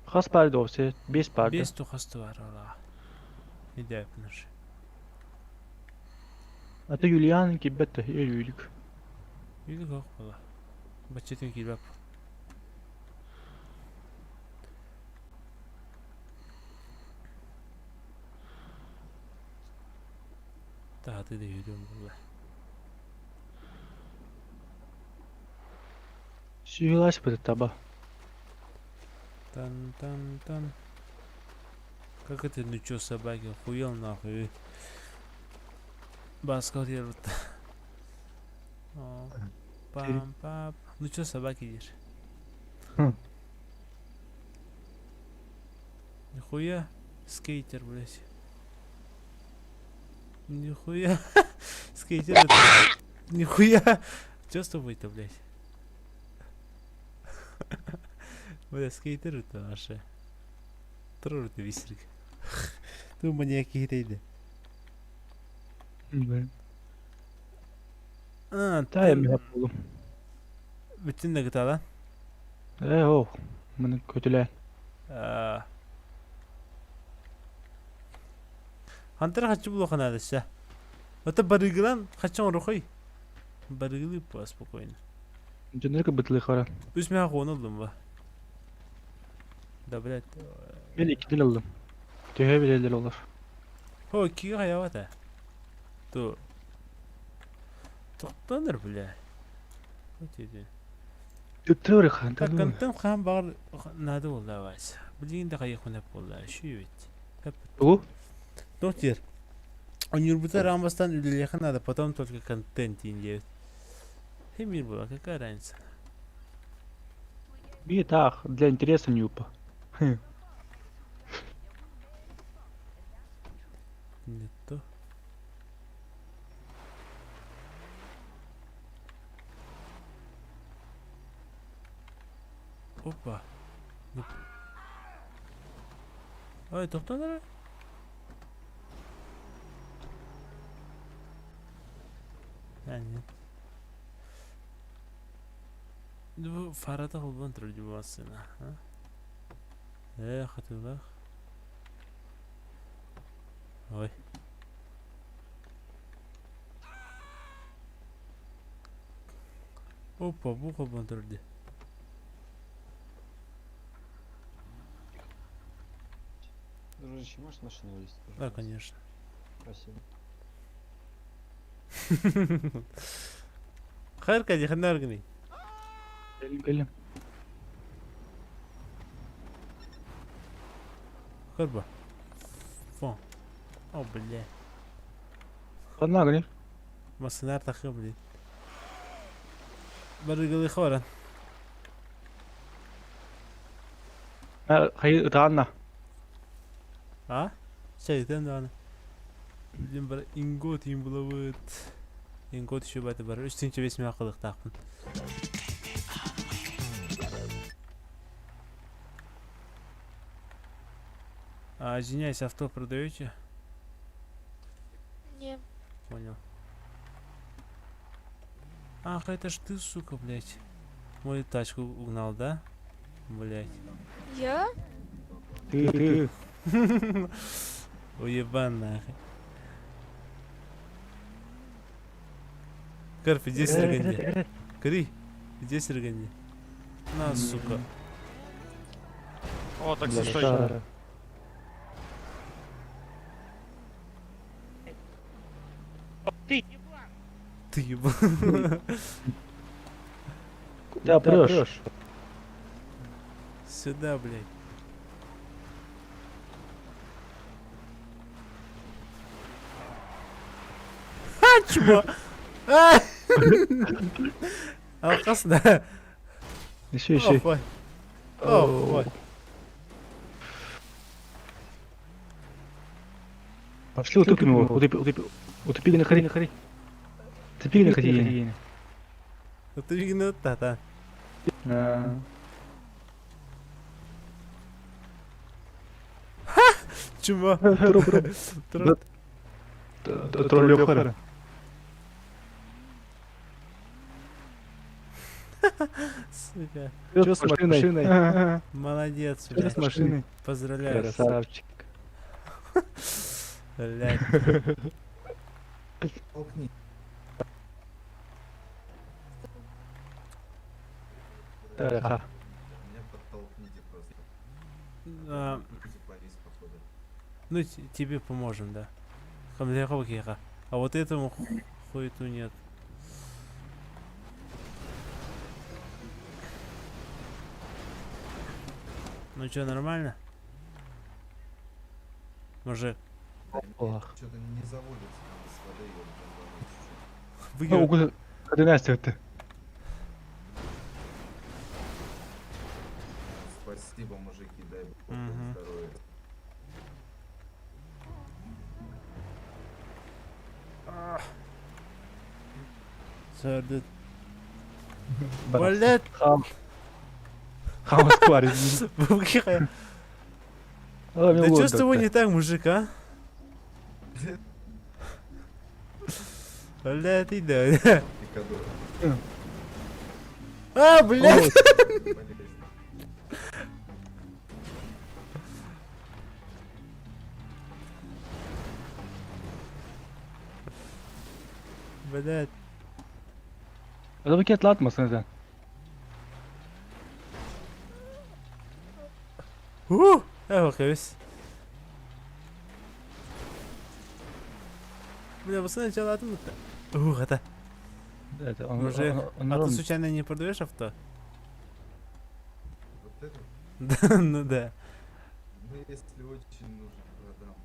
Speaker 2: Хас баар доҕусе? Бес баар.
Speaker 1: Бес тухас бар ола. Идэпнер.
Speaker 2: Ата Юлиан кибет да үйлүк.
Speaker 1: Үйлүк ох була. Баччытын киирбэп. Таһаты да yürüyorum була.
Speaker 2: Сүйілас быты таба.
Speaker 1: Тан тан тан. Как это, ну чё, собаки, охуел нахуй. Баска вот. Пам пап. Ну чё, собаки идешь? Нихуя скейтер, блядь. Нихуя. Скейтер это. Нихуя. Чё с тобой-то, блядь? Бля, скейтер это наше. Трор это висерик. Ты маньяки это А,
Speaker 2: Та я буолум.
Speaker 1: Бүтүн да гытала.
Speaker 2: Э, о, маны көтүлэ.
Speaker 1: Хантара хачы булуха надо ся. Это барыгылан хачан рухай. Барыгылы по спокойно.
Speaker 2: Дьоннорго бытылы хара.
Speaker 1: Үс меха қуаналдым ба. Да, блядь.
Speaker 2: Мен иккиден ыллым. Төһө билэллэр олор.
Speaker 1: О, киги хаябата. Ту. Тоқтаныр, бля. Вот иди.
Speaker 2: Түптүрі хан.
Speaker 1: Так, контент хан бағыр надо болды, Вася. Билигин да хайых болды, шүй ведь.
Speaker 2: Тугу?
Speaker 1: Доктор. Универбута рамбастан үлелеха надо, потом только контент делать. Хемир была, какая разница?
Speaker 2: Би так, для интереса не упа.
Speaker 1: Не то. Опа. Ой, тоқтаңдар. А, нет. Bu Farada холбон турду басына, а? Э, хатылах. Ой. Опа, бу холбон турду.
Speaker 4: Дружище, можешь машину вывести?
Speaker 1: Да, конечно.
Speaker 4: Спасибо.
Speaker 1: Хайр кadi ханаргни.
Speaker 2: Кэлим кэлим.
Speaker 1: Хорба. Фон. О, бля.
Speaker 2: Ханна гани.
Speaker 1: Масынар тахы, блин. Барыгылы хоран.
Speaker 2: Хай ытаанна.
Speaker 1: А? Шайтан да. Блин, бар ингот им булабыт. Ингот еще баты бар. Үч тинче бес миң кылыктаакпын. А, извиняюсь, авто продаете?
Speaker 11: Не.
Speaker 1: Понял. Ах, это ж ты, сука, блядь. Мою тачку угнал, да? Блядь.
Speaker 11: Я?
Speaker 2: Ты, ты.
Speaker 1: Уебан нахуй. Карп, иди сырганди. Кри, иди сырганди. На, сука.
Speaker 15: О, такси, стой.
Speaker 9: Ты
Speaker 1: Ты ебан.
Speaker 2: Куда прешь?
Speaker 1: Сюда, блядь. Ха, чмо! А! Алкас, да?
Speaker 2: Еще, еще.
Speaker 1: Ой. Ой.
Speaker 2: Пошли утопим его. Утопи, утопи, утопи, находи, находи. Утопи, находи.
Speaker 1: Утопи, ну, та-та. Чмо. Труп.
Speaker 2: Троллёхара.
Speaker 1: Сука.
Speaker 2: Чё с машиной?
Speaker 1: Молодец,
Speaker 2: Чё
Speaker 1: блядь.
Speaker 2: с машиной?
Speaker 1: Поздравляю.
Speaker 2: Красавчик.
Speaker 1: Блядь.
Speaker 2: Ха.
Speaker 7: Меня подтолкните просто.
Speaker 1: А, Ну, тебе поможем, да. А вот этому хуету нет. Ну что, нормально? Мужик.
Speaker 2: Ох.
Speaker 7: Что-то не заводится, надо с воды его добавить чуть-чуть.
Speaker 1: Выиграл.
Speaker 2: Ну, куда ты?
Speaker 7: Спасибо, мужики, дай бог вам
Speaker 1: Мгм.
Speaker 7: здоровья.
Speaker 1: Сардыт. Блядь.
Speaker 2: Хам. Хамас парень.
Speaker 1: Да что с тобой не так, мужик, а? Бля, ты да. А, блядь! Блядь.
Speaker 2: Это пакет латмос, это.
Speaker 1: У, окей. Бля, вот сначала отмыто. Ух, это.
Speaker 2: Это он,
Speaker 1: Мужик,
Speaker 2: он, он,
Speaker 1: а ты
Speaker 2: он,
Speaker 1: случайно не продаешь авто?
Speaker 7: Вот это?
Speaker 1: Да, ну да.
Speaker 7: Ну, если очень нужно, продам.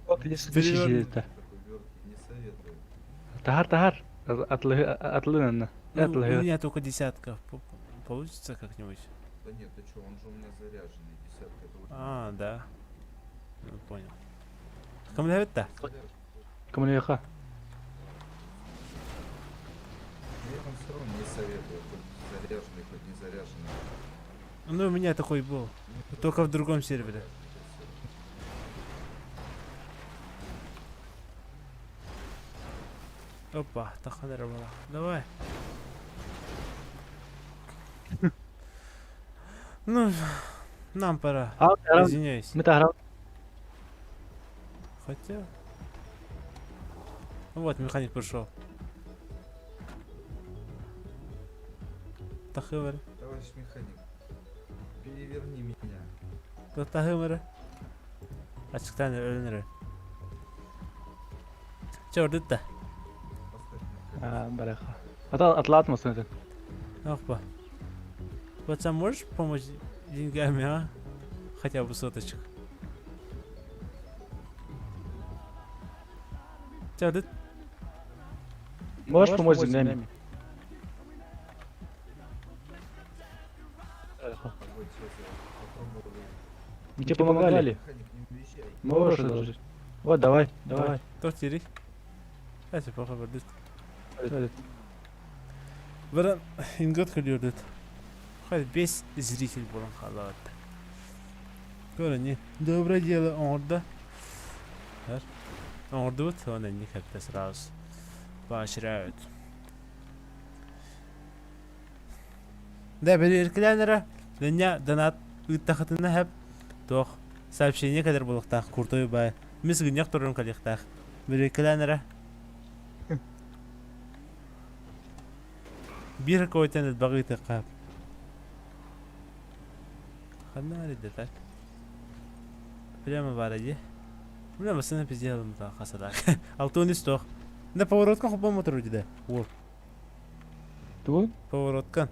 Speaker 2: Вот если
Speaker 1: Переверни.
Speaker 2: это.
Speaker 7: Такой вертки не советую.
Speaker 2: Тахар, тахар. Отлы,
Speaker 1: Ну, у
Speaker 2: отлы.
Speaker 1: меня только десятка. Получится как-нибудь?
Speaker 7: Да нет, ты чё, он же у меня заряженный, десятка. Это очень
Speaker 1: А, да. Ну, понял. Кому да?
Speaker 2: Кому не ха?
Speaker 7: Я вам все равно не советую, хоть заряженный, хоть не заряженный.
Speaker 1: Ну, у меня такой был. Только в другом сервере. Опа, таханера была. Давай. Ну, нам пора.
Speaker 2: А,
Speaker 1: Извиняюсь.
Speaker 2: Мы тахар.
Speaker 1: Хотя... Ну Вот, механик пришел. Тахымер.
Speaker 7: Товарищ механик, переверни меня.
Speaker 1: Тахымер. Açıktan ölünür. Çordu da.
Speaker 2: А, бараха. Отлатмос, это.
Speaker 1: Опа. Пацан, можешь помочь деньгами, а? Хотя бы соточек. Чорду.
Speaker 2: Можешь помочь деньгами? Мы тебе помогали. Можешь одолжить. Вот, давай, давай.
Speaker 1: Тортири. Hadi bakalım hadi. Баран ингот көрүөрдүт. Хай бес зритель болан халаат. Көрө Доброе дело оңорда. Оңордубут, оны не как-то сразу поощряют. Да, бэрикилээн эрэ. Дэння донат ыыттахытына хэп туох сообщение кэлэр буолуохтаах куртой бай. Мис гынньах туран кэлиэхтээх. Бэрикилээн эрэ. Биир какой-то элбэх ыытыахха. Ханна арыйда так? Прямо баар дии. Бля, машина пиздела та хасадак. Алтын үс тоқ. Да поворотка хоппон мотор да. Уол.
Speaker 2: Тугу?
Speaker 1: Поворотка.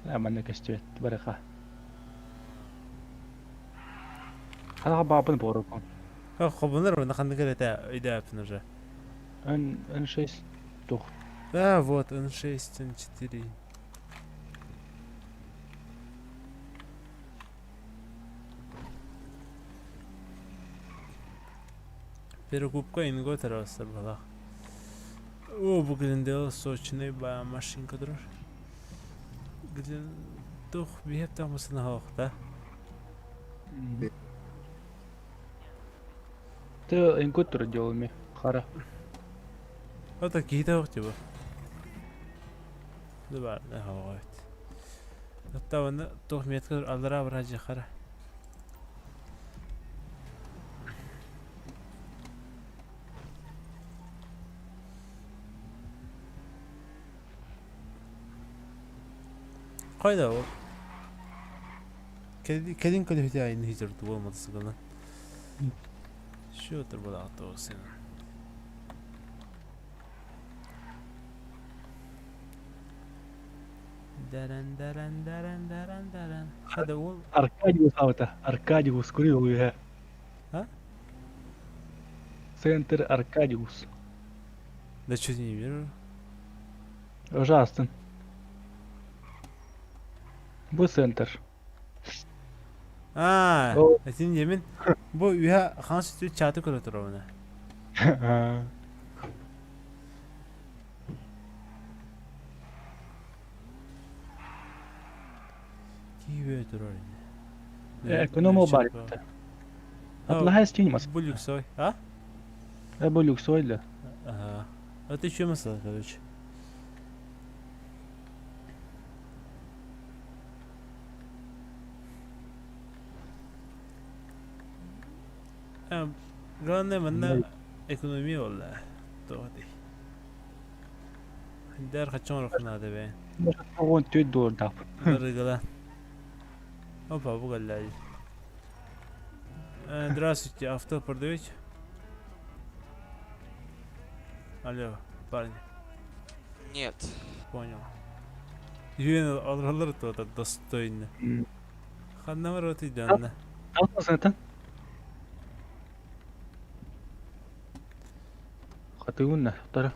Speaker 2: А, манна көстүбэт. Барыха. Ханаха баапын поворотка.
Speaker 1: Хобунар на ханнык эрэ өйдөөппүн уже.
Speaker 2: Н Н6 тух.
Speaker 1: Да, вот Н6, Н4. Перекупка инго тарасыр балах. О, бу Глендейл сочный ба машинка турар. Глен тух биһеп тамысына хоқта.
Speaker 2: Ты инго тур делами. Хара.
Speaker 1: Это киһитэ хоқ тиба. Дыбар, не хоғойт. Оттаваны тух метка аллара баражы хара. Қайда ол? Кэлин көлүһүтэ айын хизерду болмады сыгына. Шутер була тосын. Даран даран даран даран даран. Хада ол.
Speaker 2: Аркадиус аута. Аркадиус курил уя.
Speaker 1: А?
Speaker 2: Центр Аркадиус.
Speaker 1: Да что не верю.
Speaker 2: Ужасно. Бу центр.
Speaker 1: А, этин yemin. Бу үһә хан сүтү чаты көрө турабына. Киеве турар.
Speaker 2: Экономо бар. Атлахай стимас.
Speaker 1: Бу люксой, а?
Speaker 2: Бу люксой для.
Speaker 1: Ага. А ты что масла, короче? Главное, манна экономия болла. Тоғды. Дәр қачан рухнады бе.
Speaker 2: Он төт доллар
Speaker 1: Дорогала. Опа, бугалляй. Здравствуйте, авто продаете? Алло, парни.
Speaker 18: Нет.
Speaker 1: Понял. Юен алралар то это достойно. Ханна рот идённа.
Speaker 2: Это? Хатыгунна, тара.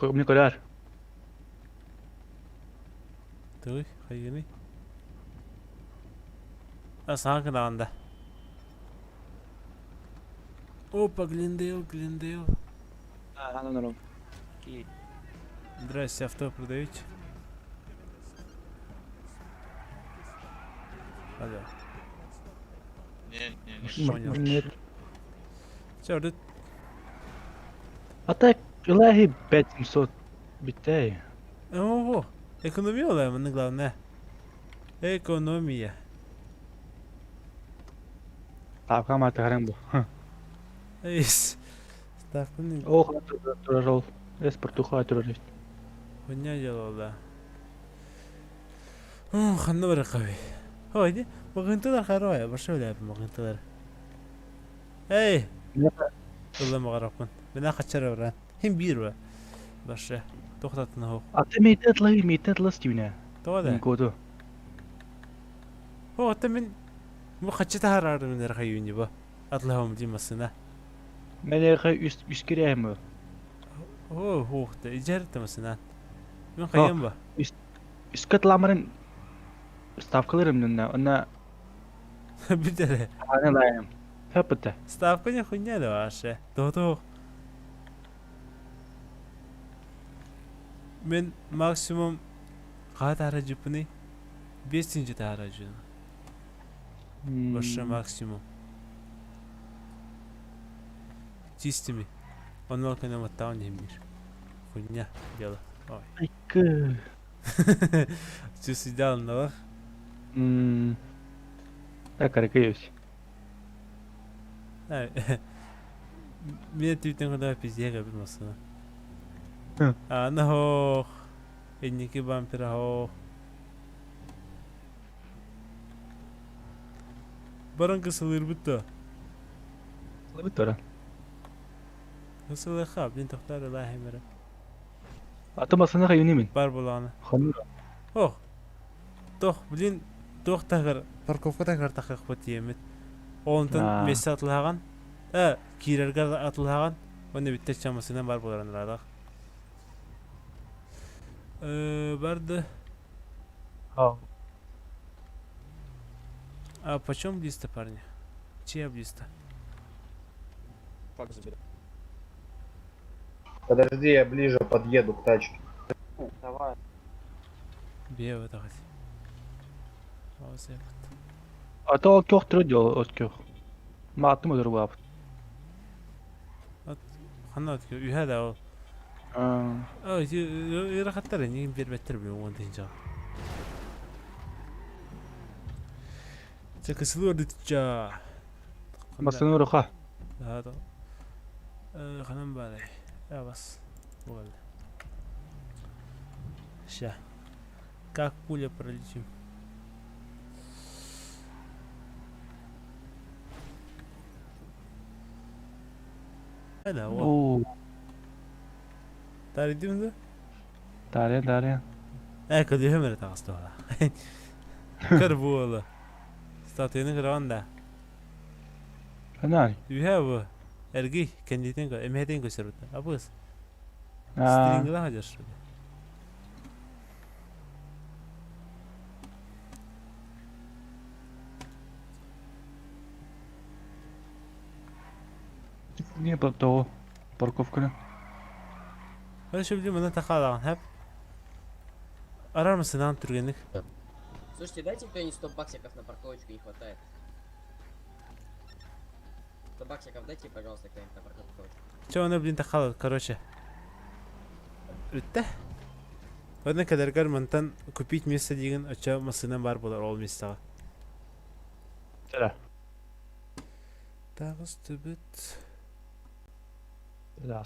Speaker 2: Мне коляр.
Speaker 1: Туй, хайыны. А саң кыдаганда. Опа, Глендейл, Глендейл.
Speaker 2: А, ну, ну.
Speaker 1: Здрасте, авто продаете? Алло.
Speaker 7: Не, не, не.
Speaker 1: Понял.
Speaker 2: Нет.
Speaker 1: Все, тут
Speaker 2: А так, Илахи 5700 битей.
Speaker 1: Ого, экономия ола, мне главное. Экономия.
Speaker 2: Ставка маты харем бу.
Speaker 1: Эйс. Ставка не.
Speaker 2: Ох, туражол. Эс портуха туражол.
Speaker 1: Хуйня делал, да. О, ханна бар кави. Ой, мағынтылар харая, баша үләп мағынтылар. Эй! Улла мағараппын. Мена хачар баран. Хим бир ба. Баша. Тоқтатын хоқ.
Speaker 2: А ты мейтет лай, мейтет лас тюне.
Speaker 1: Тода.
Speaker 2: Коду.
Speaker 1: О, та мен бу хачы тахарарды мен рахаюни ба. Атлахам димасына.
Speaker 2: Мен хай үст үскерәме.
Speaker 1: О, хохта, ижәрті масына. Мен қайым ба?
Speaker 2: Үскәт ламарын ставкаларым нына, она
Speaker 1: Бүтере.
Speaker 2: Аны лайым. Хапыта.
Speaker 1: Ставка не хуйня да вообще. То-то. Мен максимум қатара жіпіні 5 тара жіпіні. Баша максимум. Чистыми. Он волкана маттаун не мир. Хуйня дело. Ой.
Speaker 2: Айкы.
Speaker 1: Чус идеально.
Speaker 2: Так, арыкаюсь.
Speaker 1: Мен түйтен куда пиздеге бир масына. Ана хох. Энники бампера хох. Баран кысылыр бутта.
Speaker 2: Бут бара.
Speaker 1: Кысылыр ха, блин тохтар ла хемере.
Speaker 2: Аты масына кайыны
Speaker 1: Бар буланы.
Speaker 2: Ханура.
Speaker 1: Ох. Тох, блин, тох тагыр, парковка тагыр тахых бут емит. Онтон месте атылһаган. Э, киирэргэ атылһаган. Оны биттер чамасынан бар боларан ырадах. Э, барды.
Speaker 2: А.
Speaker 1: А почем близко, парни? Чья близко?
Speaker 13: Подожди, я ближе подъеду к тачке.
Speaker 4: Давай.
Speaker 1: Бева тахать.
Speaker 2: А то көх трудел от көх. Ма аттым өтөр бап.
Speaker 1: Ханна от үһә да ол. А, ирахаттар не бербеттер билем он тинча. Ча кысылы орды тича.
Speaker 2: Масыны руха.
Speaker 1: Да, да. Э, ханам бары. Я бас. Бугал. Ща. Как пуля пролетим. Да, о. Таридим да?
Speaker 2: Дарья, Дарья.
Speaker 1: Ecco, di come era sto Карбола. Статуяны кырган
Speaker 2: Ханай.
Speaker 1: You have эрги кендитен ко эмхетен көсөрүт. Абыс. Стрингла хажар.
Speaker 2: Не по того парковка.
Speaker 1: Хорошо, блин, мына тахалаган хәп. Арар mısın lan түргенlik?
Speaker 10: Слушайте, дайте кто-нибудь 100 баксиков на парковочку, не хватает. 100 баксиков дайте, пожалуйста, кто-нибудь на парковочку.
Speaker 1: Че оны блин тахал, короче. Үтте. Одна кадәргәр мантан купить место деген ача масына бар болар ол местага.
Speaker 2: Да.
Speaker 1: Тагыз түбүт.
Speaker 2: Да.